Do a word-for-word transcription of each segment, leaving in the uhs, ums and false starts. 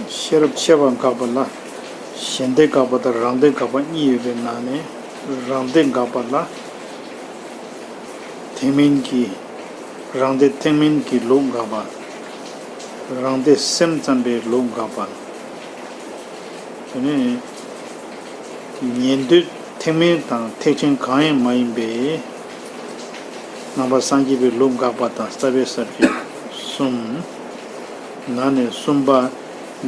ཤེས་རབ་ཆེ་བ་འགགས་པ་ལ་གཞན་སྡེ་འགགས་པ་དང་རང་སྡེ་འགགས་པ་གཉིས་ཡོད་པའི་ནང་ནས། རང་སྡེ་འགགས་པ་ལ་ཐེག་དམན་གྱི། རང་སྡེ་ཐེག་དམན་གྱི་ལུགས་འགགས་པ། རང་སྡེ་སེམས་ཙམ་པའི་ལུགས་འགགས་པ། དེ་ནས་ཉན་ཐོས་ཐེག་དམན་དང་ཐེག་ཆེན་གང་ཡང་མ་ཡིན་པའི་ནང་པ་སངས་རྒྱས་པའི་ལུགས་འགགས་པ་དང་རྩ་བའི་ས་བཅད་གསུམ། ནང་ནས་གསུམ་པ།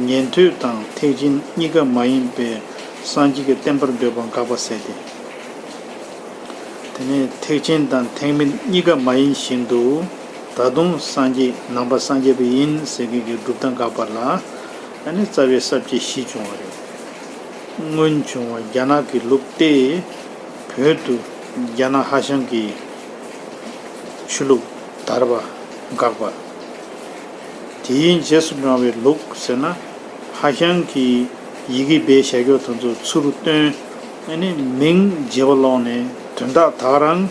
ཉན་ཐོས་དང་ཐེག་ཆེན་གཉིས་ཀ་མ་ཡིན་པའི་སངས་རྒྱས་ཀྱི་བསྟན་པར་འདོད་པ་འགགས་པ་ཟེར་ཏེ། དེ་ནས་ཐེག་ཆེན་དང་ཐེག་དམན་གཉིས་ཀ་མ་ཡིན་བཞིན་དུ་ད་དུང་སངས་རྒྱས་ནང་པ་སངས་རྒྱས་པ་ཡིན་ཟེར་མཁན་གྱི་སྒྲུབ་སྟངས་འགགས་པ་ལ་ཨ་ནི་རྩ་བའི་ས་བཅད་བཞི་བྱུང་བ་རེད། སྔོན་བྱུང་བ་རྒྱ་ནག་གི་ལུགས་ཏེ། བོད་དུ་རྒྱ་ནག་ཧྭ་ཤང་གི་ཆོས་ལུགས་དར་བ་འགགས་པ། དེའི་རྗེས་སུ་འབྲང་བའི་ལུགས་ཟེར་ན། ཧྭ་ཤང་གི་ཡི་གེ་སྦས་བཞག་ཡོད་དེ་ཚོ་ཚུར་བཏོན། ཨ་ནི་མིང་བརྗེ་བ་སློང་ནས་དོན་དག་དག་རང་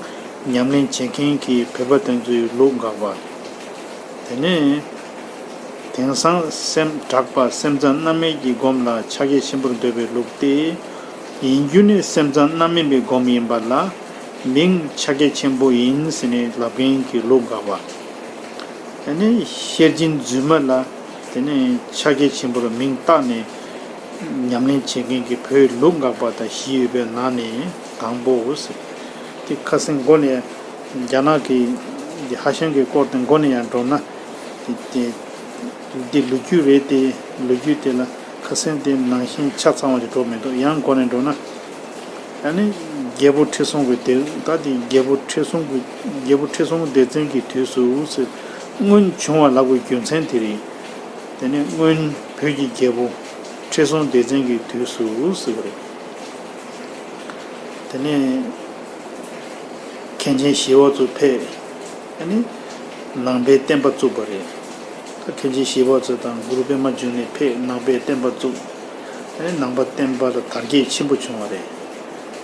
ཉམས་ལེན་བྱེད་མཁན་གྱི་བོད་པ་དེ་ཚོའི་ལུགས་འགགས་པ། དེ་ནས་དེང་སང་སེམས་དྲག་པ་སེམས་ཙམ་རྣམ་སྨིན་གྱི་སྒོམ་ལ་ཕྱག་རྒྱ་ཆེན་པོར་འདོད་པའི་ལུགས་ཏེ། ཡིན་རྒྱུ་ནི་སེམས་ཙམ་རྣམ་སྨིན་པའི་སྒོམ་ཡིན་པ་ལ་མིང་ཕྱག་རྒྱ་ཆེན་པོ་ཡིན་ཟེར་ནས་ལབ་མཁན་གྱི་ལུགས་འགགས་པ། དེ་ནས་ཤེར་ཕྱིན་རྫུན་མ་ལ་དེ་ནས་ཕྱག་རྒྱ་ཆེན་པོར་མིང་བཏགས་ནས་ཉམས་ལེན་བྱེད་མཁན་གྱི་བོད་ལུགས་འགགས་པ་དང་བཞི་ཡོད་པའི་ནང་ནས་དང་པོ་ཟེར། དེ་ཁ་སང་མགོ་ནས་རྒྱ་ནག་གི་འདི་ཧྭ་ཤང་གི་སྐོར་དེ་མགོ་ནས་ཡང་འགྲོ་ན། དེ་དེ་འདི་ལོ་རྒྱུས་རེད་དེ། ལོ་རྒྱུས་དེ་ལ་ཁ་སང་དེ་ནང་བཞིན་ཆ་ཚང་བ་ཞིག་འགྲོ་མི་འདུག་ཡང་མགོ་ནས་འགྲོ་ན། ཨ་ནི་རྒྱལ་པོ་ཁྲི་སྲོང་གི་སྡེ། ད་དེ་རྒྱལ་པོ་ཁྲི་སྲོང་གི་རྒྱལ་པོ་ཁྲི་སྲོང་ལྡེ་བཙན་གྱི་དུས་སུ་ཟེར། སྔོན་བྱུང་བ་ལབ་དགོས་རྒྱུ་མཚན་དེ་རེད། དེ་ནས་སྔོན་བོད་ཀྱི་རྒྱལ་པོ་ཁྲི་སྲོང་ལྡེ་བཙན་གྱི་དུས་སུ་ཟེར་བ་རེད། དེ་ནས་མཁན་ཆེན་ཞི་བ་འཚོ་ཕེབས། ཨ་ནི་ནང་པའི་བསྟན་པ་བཙུགས་པ་རེད། ད་མཁན་ཆེན་ཞི་བ་འཚོ་དང་གུ་རུ་པདྨ་འབྱུང་གནས་ཕེབས་ནང་པའི་བསྟན་པ་བཙུགས། ཨ་ནི་ནང་པ་བསྟན་པ་ལ་དར་རྒྱས་ཆེན་པོ་བྱུང་བ་རེད།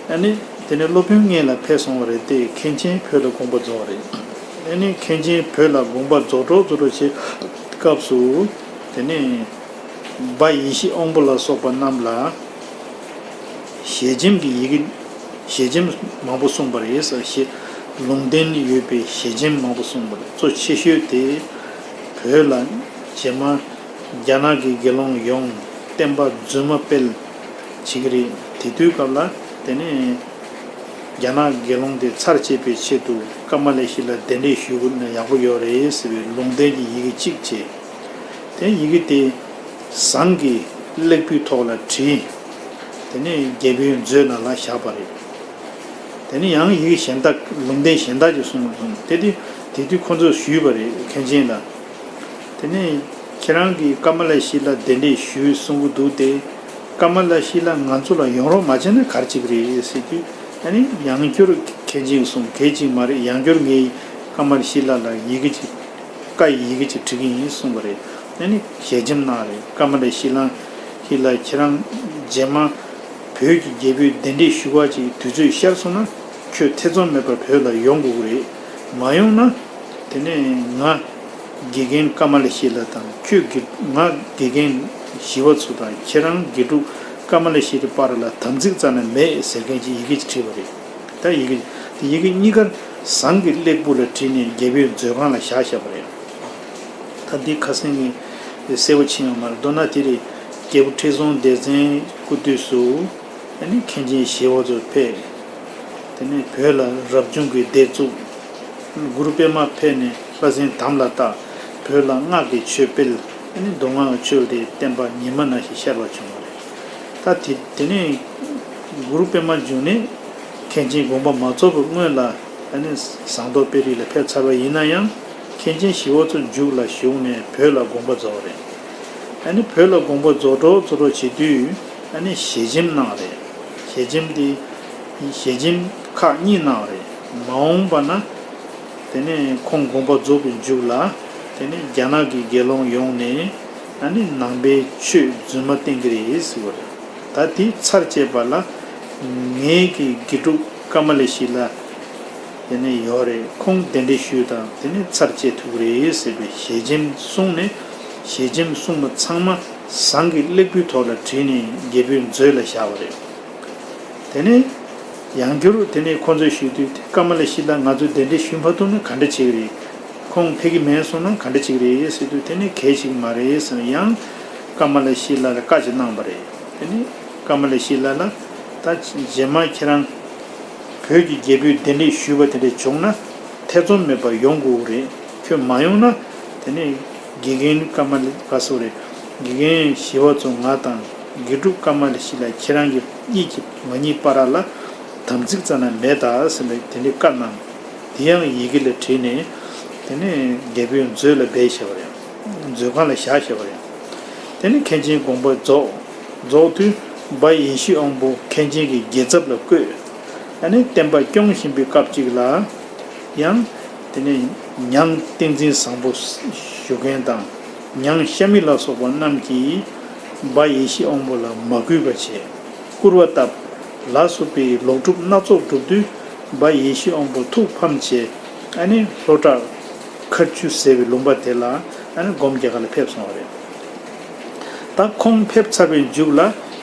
ཨ་ནི་དེ་ནས་སློབ་དཔོན་སྔོན་ལ་ཕེབས་སོང་བ་རེད་དེ། མཁན་ཆེན་བོད་ལ་དགོངས་པ་རྫོགས་པ་རེད། ཨ་ནི་མཁན་ཆེན་བོད་ལ་དགོངས་པ་རྫོགས་འགྲོ་རྫོགས་འགྲོ་བྱེད་སྐབས་སུ། དེ་ནས་སྦ་ཡེ་ཤེས་དབང་པོ་ལ་སོགས་པ་རྣམས་ལ་ཞལ་ཆེམས་ཀྱི་ཡི་གེ། ཞལ་ཆེམས་མང་པོ་གསུངས་པ་རེད་ཟེར། ཞེས་ལུང་བསྟན་ཡོད་པའི་ཞལ་ཆེམས་མང་པོ་གསུངས་པ་རེད། གཙོ་ཆེ་ཤོས་དེ་བོད་ལ་རྗེས་མ་རྒྱ་ནག་གི་དགེ་སློང་ཡོང་བསྟན་པ་རྫུན་མ་སྤེལ་བྱེད་ཀྱི་རེད། དེ་དུས་སྐབས་ལ་དེ་ནས་རྒྱ་ནག་དགེ་སློང་དེ་ཚར་བཅད་པའི་ཆེད་དུ་ཀ་མ་ལ་ཤི་ལ་གདན་འདྲེན་ཞུས་ན་ཡག་པོ་ཡོད་རེད་ཟེར་བའི་ལུང་བསྟན་གྱི་ཡི་གེ་གཅིག་བྱས། དེ་ཡི་གེ་དེ་ཟངས་ཀྱི་སླེག་བུའི་ཐོག་ལ་བྲིས། དེ་ནས་རྒྱལ་པོའི་མཛོད་ནང་ལ་བཞག་པ་རེད། དེ་ནས་ཡང་ཡི་གེ་གཞན་དག་ལུང་བསྟན་གཞན་དག་ཅིག་གསུངས་སོང་། དེ་དུས་དེ་དུས་ཁོ་ཚོས་ཞུས་པ་རེད་མཁན་ཆེན་ལ། དེ་ནས་ཁྱེད་རང་གིས་ཀ་མ་ལ་ཤི་ལ་གདན་འདྲེན་ཞུས་གསུང་གི་འདུག་སྟེ། ཀ་མ་ལ་ཤི་ལ་ང་ཚོ་ལ་ཡོང་རོགས་མ་བྱས་ན་ག་རེ་བྱེད་ཀྱི་རེད་ཟེར་དུས། ཨ་ནི་ཡང་བསྐྱར་མཁན་ཆེན་གྱིས་གསུངས། གལ་ཅིག་མ་རེད། ཡང་བསྐྱར་ངས་ཀ་མ་ལ་ཤི་ལ་ལ་ཡི་གེ་ཅིག་བཀའ་ཡི་ཡི་གེ་ཅིག་བྲི་གི་ཡིན་གསུངས་པ་རེད། ཨ་ནི་ཞལ་ཆེམས་གནང་རེད། ཀ་མ་ལ་ཤི་ལ་ཤི་ལ་ཁྱེད་རང་རྗེས་མ་བོད་ཀྱི་རྒྱལ་པོའི་གདན་འདྲེན་ཞུ་བ་ཅིག་དུས་ཚོད་ཤར་སོང་ན་ཁྱོད་ཐེ་ཚོམ་མེད་པར་བོད་ལ་ཡོང་དགོས་ཀྱི་རེད། མ་ཡོང་ན་དེ་ནས་ང་དགེ་རྒན་ཀ་མ་ལ་ཤི་ལ་དང་ཁྱོད་དགེ་ང་དགེ་རྒན་ཞི་བ་འཚོ་དང་ཁྱེད་རང་དགེ་ཕྲུག་ཀ་མ་ལ་ཤི་ལའི་བར་ལ་དམ་ཚིག་རྩ་ནས་མེད་ཟེར་མཁན་གྱི་ཡི་གེ་ཅིག་བྲིས་པ་རེད། ད་ཡི་གེ་དེ་ཡི་གེ་གཉིས་ཀ་ཟངས་ཀྱི་སླེག་བུ་ལ་བྲིས་ནས་རྒྱལ་པོའི་མཛོད་ཁང་ལ་བཞག་བཞག་པ་རེད། ད་འདི་ཁ་སང་གི་གསལ་པོ་ཕྱིན་ཡོད་མ་རེད། མདོར་ན་དེ་རེད། རྒྱལ་པོ་ཁྲི་སྲོང་ལྡེ་བཙན་སྐུ་དུས་སུ་ཨ་ནི་མཁན་ཆེན་ཞི་བ་འཚོ་ཕེབས། དེ་ནས་བོད་ལ་རབ་བྱུང་གི་སྡེ་བཙུགས། གུ་རུ་པདྨ་ཕེབས་ནས་ལྷ་སྲིན་དམ་ལ་བཏགས། བོད་ལ་སྔགས་ཀྱི་ཆོས་སྤེལ། ཨ་ནི་མདོ་སྔགས་ཆོས་དེ་བསྟན་པ་ཉི་མ་ནང་བཞིན་ཤར་བ་བྱུང་བ་རེད། ད་དེ་དེ་ནས་གུ་རུ་པདྨ་འབྱུང་གནས་མཁན་ཆེན་དགོངས་པ་མ་རྫོགས་པའི་སྔོན་ལ་ཨ་ནི་ཟངས་མདོག་དཔལ་རི་ལ་ཕེབས་ཚར་བ་ཡིན་ན་ཡང་། མཁན་ཆེན་ཞི་བ་འཚོ་མཇུག་ལ་བཞུགས་ནས་བོད་ལ་དགོངས་པ་རྫོགས་རེད། ཨ་ནི་བོད་ལ་དགོངས་པ་རྫོགས་འགྲོ་རྫོགས་འགྲོ་བྱེད་དུས་ཨ་ནི་ཞལ་ཆེམས་གནང་རེད། ཞལ་ཆེམས་དེ་ཞལ་ཆེམས་ཁག་གཉིས་གནང་རེད། མ་འོངས་པ་ན་དེ་ནས་ཁོང་དགོངས་པ་རྫོགས་པའི་མཇུག་ལ་དེ་ནས་རྒྱ་ནག་གི་དགེ་སློང་ཡོང་ནས་ཨ་ནི་ནང་པའི་ཆོས་རྫུན་མ་བསྟན་གྱི་རེད་ཟེར་བ་རེད། ད་དེ་ཚར་བཅད་པ་ལ་ངེད་ཀྱི་དགེ་ཕྲུག་ཀ་མ་ལ་ཤི་ལ་དེ་ནས་ཡོད་རེད། ཁོང་གདན་འདྲེན་ཞུས་དང་དེ་ནས་ཚར་བཅད་ཐུབ་རེད་ཟེར་བའི་ཞལ་ཆེམས་གསུངས་ནས། ཞལ་ཆེམས་གསུངས་པ་ཚང་མ་ ཟངས་ཀྱི་སླེག་བུའི་ཐོག་ལ་བྲིས་ནས་རྒྱལ་པོའི་མཛོད་ལ་བཞག་པ་རེད། དེ་ནས་ཡང་བསྐྱར་དེ་ནས་ཁོ་ཚོས་ཞུས་དུས་དེ་ཀ་མ་ལ་ཤི་ལ་ང་ཚོས་གདན་འདྲེན་ཞུས་མ་ཐུབ་ན་ག་འདྲ་བྱེད་ཀྱི་རེད། ཁོང་ཕེབས་ཀྱི་མེད་སོང་ན་ག་འདྲ་བྱེད་ཀྱི་རེད་ཟེར་དུས་དེ་ནས་གལ་ཆེ་གི་མ་རེད་ཟེར་ནས་ཡང་ཀ་མ་ལ་ཤི་ལ་ལ་བཀའ་ཅིག་གནང་པ་རེད། དེ་ནས་ཀ་མ་ལ་ཤི་ལ་ལ་ད་རྗེས་མ་ཁྱེད་རང་བོད་ཀྱི་རྒྱལ་པོའི་གདན་འདྲེན་ཞུས་པ་དེ་འདྲ་བྱུང་ན་ཐེ་ཚོམ་མེད་པར་ཡོང་དགོས་རེད། ཁྱོད་མ་ཡོང་ན་དེ་ནས་དགེ་རྒན་ཀ་མ་ལ་ག་སོ་རེད། དགེ་རྒན་ཞི་བ་འཚོ་ང་དང་དགེ་ཕྲུག་ཀ་མ་ལ་ཤི་ལ་ཁྱེད་རང་གཉིས་ཀྱི་མ་གཉིས་བར་ལ་དམ་ཚིག་རྩ་ནས་མེད་ད་ཟེར་ནས་དེ་འདྲའི་བཀའ་གནང་། དེ་ཡང་ཡི་གེ་ལ་བྲིས་ནས་དེ་ནས་རྒྱལ་པོའི་མཛོད་ལ་སྦས་བཞག་པ་རེད། མཛོད་ཁང་ལ་བཞག་བཞག་པ་རེད། དེ་ནས་མཁན་ཆེན་དགོངས་པ་རྫོགས། རྫོགས་དུས་སྦ་ཡེ་ཤེས་དབང་པོ་མཁན་ཆེན་གྱི་རྒྱལ་ཚབ་ལ་བསྐོས། ཨ་ནི་བསྟན་པ་སྐྱོང་བཞིན་པའི་སྐབས་ཅིག་ལ་ཡང་དེ་ནས་ཉང་ཏིང་འཛིན་བཟང་པོ་ཞུ་མཁན་དང་ཉང་ཤ་མི་ལ་སོགས་པ་རྣམས་ཀྱིས་སྦ་ཡེ་ཤེས་དབང་པོ་ལ་མ་གུས་པ་བྱས། སྐུར་བ་བཏབ། ལ་སོགས་པའི་ལོག་སྒྲུབ་སྣ་ཚོགས་བསྒྲུབས་དུས་སྦ་ཡེ་ཤེས་དབང་པོ་ཐུགས་ཕམ་བྱས། ཨ་ནི་ལྷོ་བྲག་མཁར་ཆུ་ཟེར་བའི་ལུང་པ་དེ་ལ་ཨ་ནི་སྒོམ་རྒྱག་ག་ལ་ཕེབས་སོང་བ་རེད། ད་ཁོང་ཕེབས་ཚར་བའི་མཇུག་ལ་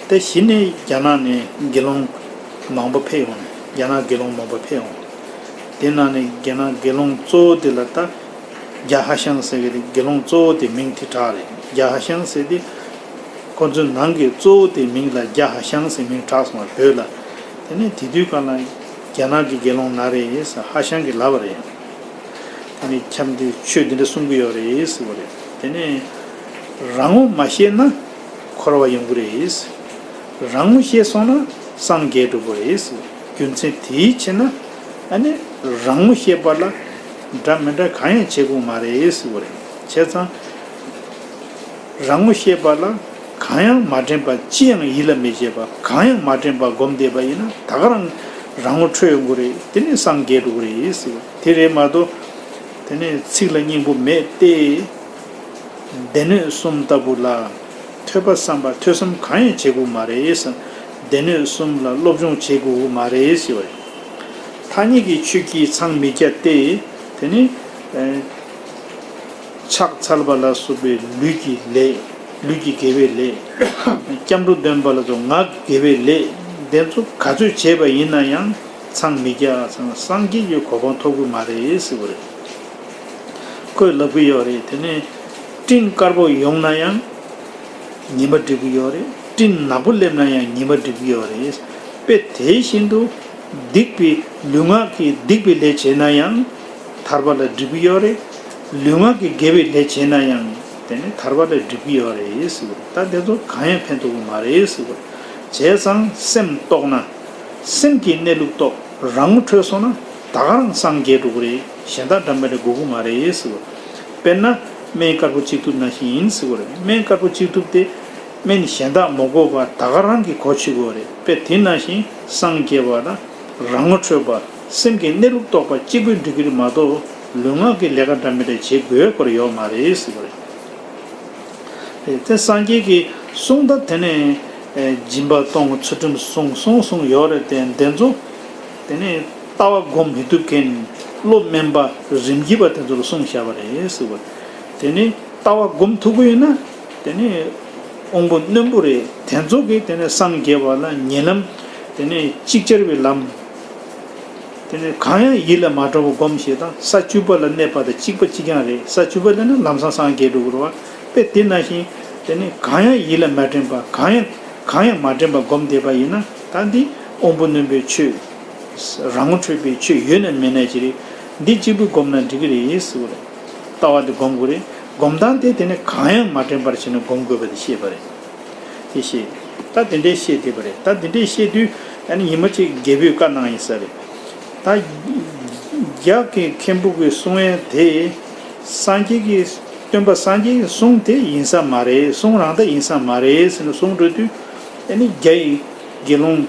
དེ་གཞི་ནས་རྒྱ་ནག་ནས་དགེ་སློང་མང་པོ་ཕེབས་ཡོང་། རྒྱ་ནག་དགེ་སློང་མང་པོ་ཕེབས་ཡོང་། དེ་ནང་ནས་རྒྱ་ནག་དགེ་སློང་གཙོ་བོ་དེ་ལ་ད་རྒྱ་ཧ་ཤང་ཟེར་གི་རེད། དགེ་སློང་གཙོ་བོ་དེ་མིང་དེ་གྲགས་རེད། རྒྱ་ཧ་ཤང་ཟེར་དེ་ཁོ་ཚོའི་ནང་གི་གཙོ་བོ་དེ་མིང་ལ་རྒྱ་ཧ་ཤང་ཟེར་མིང་གྲགས་སོང་བ་བོད་ལ། དེ་ནས་དེ་དུས་སྒང་ལ་རྒྱ་ནག་གི་དགེ་སློང་ན་རེ་ཟེར་ཧ་ཤང་གི་ལབ་པ་རེད། དེ་ནས་ཁྱམས་དེ་ཆོས་འདི་འདྲ་གསུང་གི་ཡོད་རེད་ཟེར་བ་རེད། དེ་ནས་རང་ངོ་མ་ཤེས་ན་འཁོར་བ་ཡོང་གི་རེད། རང་ངོ་ཤེས་སོང་ན་སངས་རྒྱས་འགྲུབ་པ་རེད། རྒྱུ་མཚན་དེའི་ཕྱིར་ན་ཨ་ནི་རང་ངོ་ཤེས་པ་ལ་འདྲ་མི་འདྲ་གང་ཡང་བྱེད་དགོས་མ་རེད་ཟེར་བ་རེད། བྱས་ཙང་རང་ངོ་ཤེས་པ་ལ་གང་ཡང་མ་དྲན་པ་ཅི་ཡང་ཡིད་ལ་མི་བྱེད་པ་གང་ཡང་མ་དྲན་པ་སྒོམ་བསྡད་པ་ཡིན་ན་ད་ག་རང་རང་ངོ་འཕྲོད་ཡོང་གི་རེད། དེ་ནི་སངས་རྒྱས་འགྲོ་གི་རེད་ཟེར་བ་དེ་རེད་མ་གཏོགས་དེ་ནི་ཚིག་ལ་སྙིང་པོ་མེད་དེ། སྡེ་སྣོད་གསུམ་ལྟ་བུ་ལ་ཐོས་པ་བསམ་པ་ཐོས་བསམ་གང་ཡང་བྱེད་དགོས་མ་རེད། སྡེ་སྣོད་གསུམ་ལ་སློབ་སྦྱོང་བྱེད་དགོས་མ་རེད་ཟེར་བ་རེད། ཐ་སྙད་ཀྱི་ཆོས་ཀྱིས་འཚང་མི་རྒྱ་སྟེ། དེ་ནི་ཨེ། ཕྱག་འཚལ་བ་ལ་སོགས་པའི་ལུས་ཀྱི་ལས། ལུས་ཀྱི་དགེ་བའི་ལས། སྐྱབས་འགྲོ་འདོན་པ་ལ་སོགས་ངག་དགེ་བའི་ལས། དེ་ཚོ་ག་ཚོད་བྱས་པ་ཡིན་ན་ཡང་འཚང་མི་རྒྱ། སངས་རྒྱས་ཀྱི་གོ་འཕང་ཐོབ་ཀྱི་མ་རེད་ཟེར་བ་རེད། ཁོས་ལབ་ཀྱི་ཡོད་རེད། དེ་ནས་སྤྲིན་དཀར་པོ་ཡོང་ན་ཡང་ཉི་མ་འགྲིབ་ཀྱི་ཡོད་རེད། སྤྲིན་ནག་པོ་སླེབས་ན་ཡང་ཉི་མ་འགྲིབ་ཀྱི་ཡོད་རེད། དཔེ་དེ་བཞིན་དུ་སྡིག་པའི་ལུས་ངག་གི་སྡིག་པའི་ལས་བྱས་ན་ཡང་ཐར་པ་ལ་འགྲིབ་ཀྱི་ཡོད་རེད། ལུས་ངག་གི་དགེ་བའི་ལས་བྱས་ན་ཡང་དེ་ནི་ཐར་པ་ལ་འགྲིབ་ཀྱི་ཡོད་རེད་ཟེར་བ་རེད། ད་དེ་ཚོ་གང་ཡང་ཕན་ཐོགས་ཀྱི་མ་རེད་ཟེར་བ་རེད། བྱས་ཙང་སེམས་རྟོགས་ན། སེམས་ཀྱི་གནས་ལུགས་རྟོགས། རང་ངོ་འཕྲོད་སོང་ན་ད་ག་རང་སངས་རྒྱས་འགྲོ་གི་རེད། གཞན་དག་འདྲ་མི་འདྲ་དགོས་ཀྱི་མ་རེད་ཟེར་བ་རེད། དཔེར་ན་སྨན་དཀར་པོ་གཅིག་ཐུབ་ནང་བཞིན་ཡིན་ཟེར་བ་རེད། སྨན་དཀར་པོ་གཅིག་ཐུབ་དེ་སྨན་གཞན་དག་མ་དགོས་པར་ད་ག་རང་གི་གོ་ཆོད་དགོས་རེད། དཔེ་དེ་ནང་བཞིན་སངས་རྒྱས་པ་ལ་རང་ངོ་འཕྲོད་པ་སེམས་ཀྱི་གནས་ལུགས་རྟོགས་པ་གཅིག་པུས་འགྲིག་གི་རེད་མ་གཏོགས་ལུས་ངག་གི་ལས་ཀ་འདྲ་མི་འདྲ་བྱེད་དགོས་སྐོར་ཡོད་མ་རེད་ཟེར་བ་རེད། དེ་སངས་རྒྱས་ཀྱི་གསུང་ད་དེ་ནས་སྦྱིན་པ་གཏོང་ཚུལ་ཁྲིམས་སྲུང་གསུང་གསུང་ཡོད་རེད། དེ་དེ་ཚོ་དེ་ནས་ལྟ་བ་སྒོམ་མི་ཐུབ་མཁན་བློ་དམན་པ་རིམ་གྱིས་པ་དེ་ཚོ་ལ་གསུངས་བཞག་པ་རེད་ཟེར་བ། དེ་ནས་ལྟ་བ་སྒོམ་ཐུབ་ཀྱི་ཡོད་ན་དེ་ནས་དབང་པོ་རྣོན་པོ་རེད། དེ་ཚོ་གིས་དེ་ནས་སངས་རྒྱས་པ་ལ་ཉེ་ལམ་དེ་ནས་ཅིག་ཅར་བའི་ལམ། དེ་ནས་གང་ཡང་ཡིད་ལ་མ་འགྲོ་བ་སྒོམ་ཞེས་དང་ས་བཅུ་པ་ལ་གནས་པ་དང་གཅིག་པ་གཅིག་རྐྱང་རེད། ས་བཅུ་པ་ལ་ནི་ལམ་སང་སངས་རྒྱས་འགྲོ་གི་རེད་བ། དཔེ་དེ་ནང་བཞིན་དེ་ནས་གང་ཡང་ཡིད་ལ་མ་དྲན་པ་གང་ཡང་གང་ཡང་མ་དྲན་པ་སྒོམ་བསྡད་པ་ཡིན་ན་ད་འདི་དབང་པོ་རྣོན་པོའི་ཆོས། རང་ངོ་འཕྲོད་པའི་ཆོས་ཡོད་ན་མེད་ན་ཅི་རེད། འདི་གཅིག་པུ་སྒོམ་ན་འགྲིག་གི་རེད་ཟེར་བ་རེད། ལྟ་བ་འདི་སྒོམ་དགོས་རེད། སྒོམ་སྟངས་དེ་དེ་ནས་གང་ཡང་མ་དྲན་པར་བྱས་ནས་སྒོམ་དགོས་པ་དེ་ཤེས་པ་རེད། དེ་ཤེས། ད་དེ་འདྲའི་ཤེས་བསྡད་པ་རེད། ད་དེ་འདྲའི་ཤེས་དུས་ཨ་ནི་ཉི་མ་གཅིག་རྒྱལ་པོས་བཀའ་གནང་ཡིན་ས་རེད། ད་རྒྱ་གི་མཁན་པོ་གི་གསུང་ཡས་དེ་སངས་རྒྱས་ཀྱི་སྟོན་པ་སངས་རྒྱས་ཀྱི་གསུང་དེ་ཡིན་ས་མ་རེད། གསུང་རང་ད་ཡིན་ས་མ་རེད་ཟེར་ནས་གསུང་འགྲོ་དུས་ཨ་ནི་རྒྱ་ཡི་དགེ་སློང་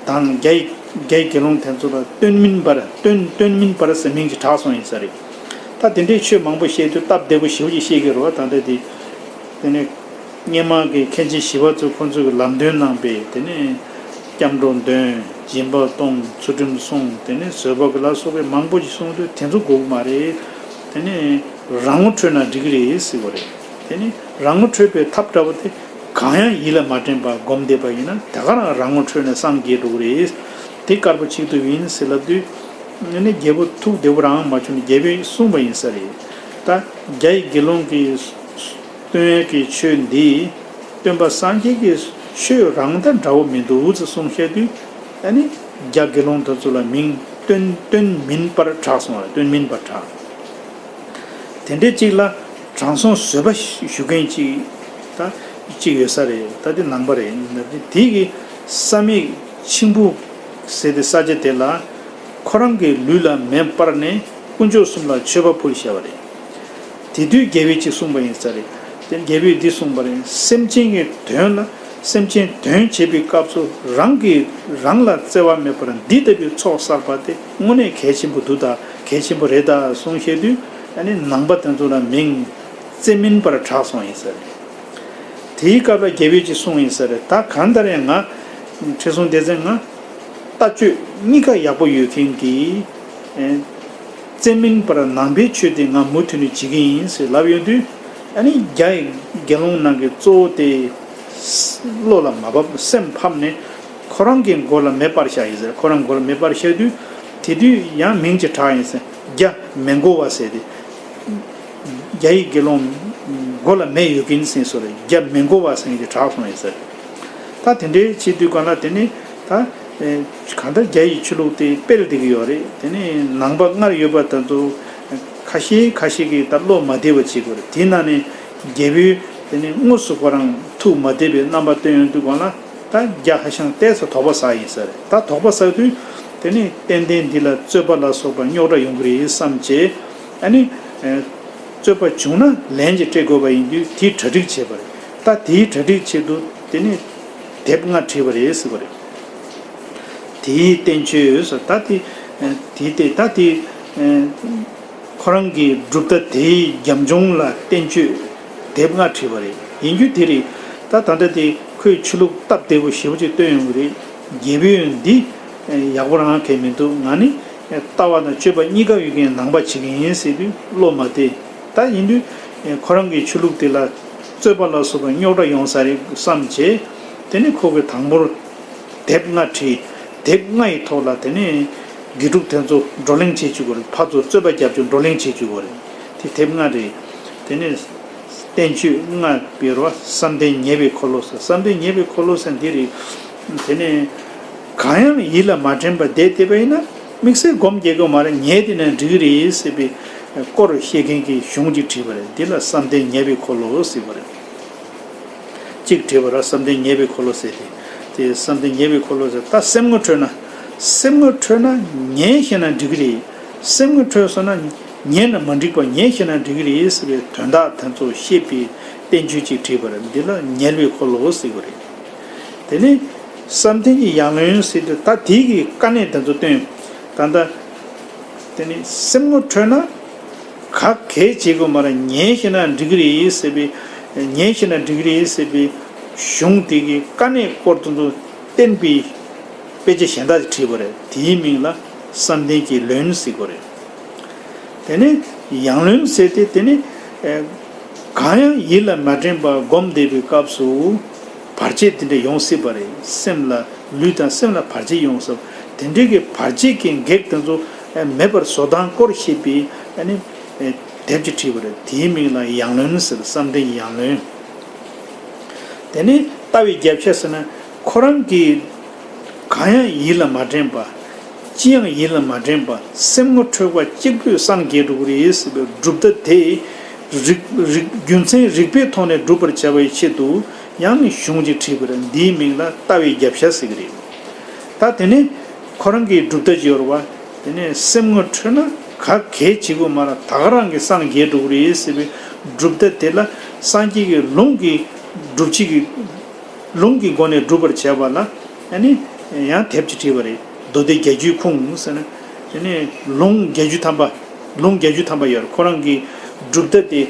དང་རྒྱ་ཡི་རྒྱ་ཡི་དགེ་སློང་དེ་ཚོ་ལ་སྟོན་མིན་པར་སྟོན་སྟོན་མིན་པར་ཟེར་མིང་ཅིག་གྲགས་སོང་ཡིན་ས་རེད། ད་དེ་འདྲའི་ཆོས་མང་པོ་བཤད་དུས་སྟབས་བདེ་པོ་ཞེ་པོ་ཅིག་བཤད་ཀྱི་རེད་བ། ད་ལྟ་དེ་དེ་ནས་སྔོན་མ་གི་མཁན་ཆེན་ཞི་བ་འཚོས་ཁོང་ཚོས་ཀྱི་ལམ་སྟོན་གནང་པའི་དེ་ནས་སྐྱབས་འགྲོ་འདོན་སྦྱིན་པ་གཏོང་ཚུལ་ཁྲིམས་སྲུང་དེ་ནས་བཟོད་པ་གི་ལ་སོགས་པའི་མང་པོ་ཅིག་གསུངས་དུས་དེ་ཚོ་དགོས་ཀྱི་མ་རེད། དེ་ནས་རང་ངོ་འཕྲོད་ན་འགྲིག་གི་རེད་ཟེར་བ་རེད། དེ་ནི་རང་ངོ་འཕྲོད་པའི་ཐབས་འདྲ་བོ་དེ་གང་ཡང་ཡིད་ལ་མ་དྲན་པར་སྒོམ་བསྡད་པ་ཡིན་ན་ད་ག་རང་རང་ངོ་འཕྲོད་ནས་སངས་རྒྱས་འགྲོ་གི་རེད། དེ་དཀར་པོ་གཅིག་ཏུ་ཡིན་ཟེར་ལབ་དུས། ཨ་ནི་རྒྱལ་པོ་ཐུགས་བདེ་པོ་རང་མ་བྱུང་ནས་རྒྱལ་པོས་གསུངས་པ་ཡིན་ས་རེད། ད་རྒྱ་ཡི་དགེ་སློང་གིས་སྟོན་ཡས་ཀྱི་ཆོས་འདི་སྟོན་པ་སངས་རྒྱས་ཀྱི་ཆོས་རང་དང་འདྲ་བོ་མི་འདུག་ཟེར་གསུངས་བཤད་དུས། ཨ་ནི་རྒྱ་དགེ་སློང་དེ་ཚོ་ལ་མིང་སྟོན་སྟོན་མིན་པར་གྲགས་སོང་བ། སྟོན་མིན་པར་གྲགས། དེ་འདྲའི་གཅིག་ལ་དྲང་སྲོང་བཟོད་པ་ཞུ་མཁན་གཅིག་ད་གཅིག་ཡོད་ས་རེད། ད་དེ་ནང་པ་རེད། དེ་གི་བསམ་ཡས་མཆིང་བུ་ཟེར་ཏེ་ས་ཆ་དེ་ལ་ཁོ་རང་གི་ལུས་ལ་མེ་སྤར་ནས་དཀོན་མཆོག་གསུམ་ལ་མཆོད་པ་ཕུལ་བཞག་པ་རེད། དེ་དུས་རྒྱལ་པོས་གཅིག་གསུངས་པ་ཡིན་ས་རེད། དེ་རྒྱལ་པོས་འདི་གསུངས་པ་རེད། སེམས་ཅན་གྱི་དོན་ལ་སེམས་ཅན་དོན་བྱེད་པའི་སྐབས་སུ་རང་གིས་རང་ལ་བརྩེ་བ་མེད་པར་འདི་ལྟ་བུའི་ཚོགས་བསགས་པ་དེ་དངོས་གནས་གལ་ཆེན་པོ་འདུག་ད་གལ་ཆེན་པོ་རེད་ད་གསུངས་བཤད་དུས། ཨ་ནི་ནང་པ་དེ་ཚོ་ལ་མིང་བརྩེ་མིན་པར་གྲགས་སོང་ཡིན་ས་རེད། དེའི་སྐབས་ལ་རྒྱལ་པོས་ཅིག་གསུངས་ཡིན་ས་རེད། ད་གང་ལྟར་ཡང་ང་ཁྲི་སྲོང་ལྡེ་བཙན་ང་ལྟ་སྤྱོད་གཉིས་ཀ་ཡག་པོ་ཡོད་མཁན་གྱི་ཨེ་བརྩེ་མིན་པར་ནང་པའི་ཆོས་དེ་ང་མུ་མཐུད་ནས་བྱེད་ཀྱི་ཡིན་ཟེར་ལབ་ཡོང་དུས། ཨ་ནི་རྒྱ་ཡི་དགེ་སློང་ནང་གི་གཙོ་བོ་དེ་བློ་ལ་མ་བབས། སེམས་ཕམ་ནས་ཁོ་རང་གི་མགོ་ལ་མེ་སྤར་བཞག་ཡིན་ཟེར། ཁོ་རང་མགོ་ལ་མེ་སྤར་བཞག་དུས་དེ་དུས་ཡང་མིང་ཅིག་གྲགས་ཡིན་ཟེར། རྒྱ་མེ་མགོ་བ་ཟེར་ཏེ། རྒྱ་ཡི་དགེ་སློང་མགོ་ལ་མེ་ཡོད་མཁན་ཟེར་སོ་རེད། རྒྱ་མེ་མགོ་བ་ཟེར་མཁན་དེ་གྲགས་སོང་ཡིན་ཟེར། ད་དེ་འདྲའི་བྱེད་དུས་གང་ལ་དེ་ནི་ད་ཨེ་གང་ལྟར་རྒྱ་ཡི་ཆོས་ལུགས་དེ་སྤེལ་བསྡད་ཀྱི་ཡོད་རེད། དེ་ནི་ནང་པ་སྔར་ཡོད་པ་དེ་ཚོ་ཁ་ཤས་ཁ་ཤས་ཀྱིས་ད་བློ་མ་བདེ་བ་བྱེད་དགོས་རེད། དེ་ནང་ནས་རྒྱལ་པོས་དེ་ནི་དངོས་སུ་ཁོ་རང་ཐུགས་མ་བདེ་བའི་རྣམ་པ་སྟོན་ཡོང་དུས་གང་ལ། ད་རྒྱ་ཧ་ཤང་ཏོག་ཙམ་དོགས་པ་ཟ་ཡིན་ས་རེད། ད་དོགས་པ་ཟ་དུས་དེ་ནི་ཏན་ཏན་འདི་ལ་རྩོད་པ་ལ་སོགས་པ་རྙོག་དྲ་ཡོང་གི་རེད་བསམ་བྱས། ཨ་ནི་ཨེ་རྩོད་པ་བྱུང་ན་ལན་ཅིག་སྤྲད་དགོས་པ་ཡིན་དུས་དེའི་གྲ་སྒྲིག་བྱས་པ་རེད། ད་དེའི་གྲ་སྒྲིག་ཆེད་དུ་དེ་ནི་དེབ་ལྔ་བྲིས་པ་རེད་ཟེར་བ་རེད། དེའི་བསྟན་བཅོས་སོ། ད་དེ་དེའི་སྟེང་ད་དེ་ཁོ་རང་གི་གྲུབ་མཐའ་དེའི་རྒྱབ་ལྗོངས་ལ་བསྟན་བཅོས་དེབ་ལྔ་བྲིས་པ་རེད། ཡིན་རྒྱུ་དེ་རེད། ད་ད་ལྟ་དེ་ཁོས་ཆོས་ལུགས་སྟབས་བདེ་པོ་ཞེ་པོ་ཅིག་སྟོན་ཡོང་གི་རེད། རྒྱལ་པོས་འདི་ཡག་པོ་རང་གང་མི་འདུག་ང་ནི་ལྟ་བ་དང་སྤྱོད་པ་གཉིས་ཀ་ཡོད་མཁན་ནང་པ་བྱེད་ཀྱི་ཡིན་ཟེར་དུས་བློ་མ་བདེ། ད་ཡིན་དུས་ཁོ་རང་གི་ཆོས་ལུགས་དེ་ལ་རྩོད་པ་ལ་སོགས་པ་རྙོག་དྲ་ཡོང་ས་རེད་བསམ་བྱས། དེ་ནི་ཁོ་གི་དང་པོར་དེབ་ལྔ་བྲིས། དེབ་ལྔ་ཡི་ཐོག་ལ་དེ་ནས་དགེ་ཕྲུག་དེ་ཚོ་བགྲོ་གླེང་བྱེད་བཅུག་གོ་རེད། ཕར་ཚུར་རྩོད་པ་རྒྱབ་བཅུག་བགྲོ་གླེང་བྱེད་བཅུག་གོ་རེད། དེ་དེབ་ལྔ་རེད། དེ་ནས་བསྟན་བཅོས་ལྔ་སྤེལ་བ་བསམ་གཏན་ཉེས་པའི་འཁོར་ལོ་ཟེར། བསམ་གཏན་ཉེས་པའི་འཁོར་ལོ་ཟེར་འདི་རེད། དེ་ནས་གང་ཡང་ཡིད་ལ་མ་དྲན་པར་བསྡད་བསྡད་པ་ཡིན་ན་དམིགས་བསལ་སྒོམ་རྒྱག་དགོས་མ་རེད། ཉལ་བསྡད་ན་འགྲིག་གི་རེད་ཟེར་བའི་སྐོར་བཤད་མཁན་གྱི་གཞུང་ཅིག་བྲིས་པ་རེད། འདི་ལ་བསམ་གཏན་ཉེས་པའི་འཁོར་ལོ་ཟེར་བ་རེད། གཅིག་བྲིས་པ་ར་བསམ་གཏན་ཉེས་པའི་འཁོར་ལོ་ཟེར་ཏེ། དེ་བསམ་གཏན་ཉེས་པའི་འཁོར་ལོ་ཟེར། ད་སེམས་ངོ་འཕྲོད་ན། སེམས་ངོ་འཕྲོད་ན་ཉལ་བཞག་ན་འགྲིག་གི་རེད། སེམས་ངོ་འཕྲོད་སོང་ན་ཉལ་ན་མ་འགྲིག་པ་ཉལ་བཞག་ན་འགྲིག་གི་རེད་ཟེར་བའི་དོན་དག་དེ་ཚོ་བཤད་པའི་བསྟན་བཅོས་ཅིག་བྲིས་པ་རེད། འདི་ལ་ཉལ་བའི་འཁོར་ལོ་ཟེར་གི་རེད། དེ་ནི་བསམ་གཏན་གྱི་ཡང་ལོན་ཟེར་ཏེ་ད་དེའི་གི་དཀའ་གནད་དེ་ཚོ་སྟོན། ད་ལྟ། དེ་ནི་སེམས་ངོ་འཕྲོད་ན་ག་གེ་བྱེད་དགོས་མ་རེད། ཉལ་བཞག་ན་འགྲིག་གི་རེད་ཟེར་བའི། ཉལ་བཞག་ན་འགྲིག་གི་རེད་ཟེར་བའི་གཞུང་དེ་གི་དཀའ་གནད་སྐོར་དེ་ཚོ་བསྟན་པའི་དཔེ་ཆ་གཞན་དག་ཅིག་བྲིས་པ་རེད། དེའི་མིང་ལ་བསམ་གཏན་གྱི་ལོན་ཟེར་གོ་རེད། དེ་ནས་ཡང་ལོན་ཟེར་ཏེ་དེ་ནི་གང་ཡང་ཡིད་ལ་མ་དྲན་པར་སྒོམ་བསྡད་པའི་སྐབས་སུ་བར་ཆད་དེ་འདྲ་ཡོང་སྲིད་པ་རེད། སེམས་ལ་ལུས་དང་སེམས་ལ་བར་ཆད་ཡོང་སྲིད། དེ་འདྲའི་གི་བར་ཆད་ཀྱི་གེགས་དེ་ཚོ་མེད་པར་བཟོ་སྟངས་སྐོར་བཤད་པའི་ཨ་ནི་དེབ་ཅིག་བྲིས་པ་རེད། དེའི་མིང་ལ་ཡང་ལོན་ཟེར། བསམ་གཏན་གྱི་ཡང་ལོན། དེ་ནས་ལྟ་བའི་རྒྱབ་ཤ་ཟེར་ན་ཁོ་རང་གི་གང་ཡང་ཡིད་ལ་མ་དྲན་པ། ཅི་ཡང་ཡིད་ལ་མ་དྲན་པ། སེམས་ངོ་འཕྲོད་པ་གཅིག་པུས་སངས་རྒྱས་འགྲོ་གི་རེད་ཟེར་བའི་གྲུབ་མཐའ་དེ་རིག་རིག་རྒྱུ་མཚན་རིགས་པའི་ཐོག་ནས་སྒྲུབ་པར་བྱ་བའི་ཆེད་དུ་ཡང་གཞུང་ཅིག་བྲིས་པ་རེད། འདིའི་མིང་ལ་ལྟ་བའི་རྒྱབ་ཤ་ཟེར་གི་རེད། ད་དེ་ནས་ཁོ་རང་གི་གྲུབ་མཐའ་ཅིག་ཡོད་རེད་བ། དེ་ནས་སེམས་ངོ་འཕྲོད་ན་ག་གེ་བྱེད་དགོས་མ་རེད། ད་ག་རང་གིས་སངས་རྒྱས་འགྲོ་གི་རེད་ཟེར་བའི་གྲུབ་མཐའ་དེ་ལ་སངས་རྒྱས་ཀྱི་ལུང་གི་སྒྲུབ་བྱེད་ཀྱི་ལུང་གི་སྒོ་ནས་སྒྲུབ་པར་བྱ་བ་ལ་ཨ་ནི་ཡང་དེབ་ཅིག་བྲིས་པ་རེད། མདོ་སྡེ་བརྒྱད་ཅུའི་ཁུངས་ཟེར་ན། དེ་ནས་ལུང་བརྒྱད་ཅུ་ཐམ་པ། ལུང་བརྒྱད་ཅུ་ཐམ་པ་ཡོད་རེད། ཁོ་རང་གི་སྒྲུབ་མཐའ་དེ་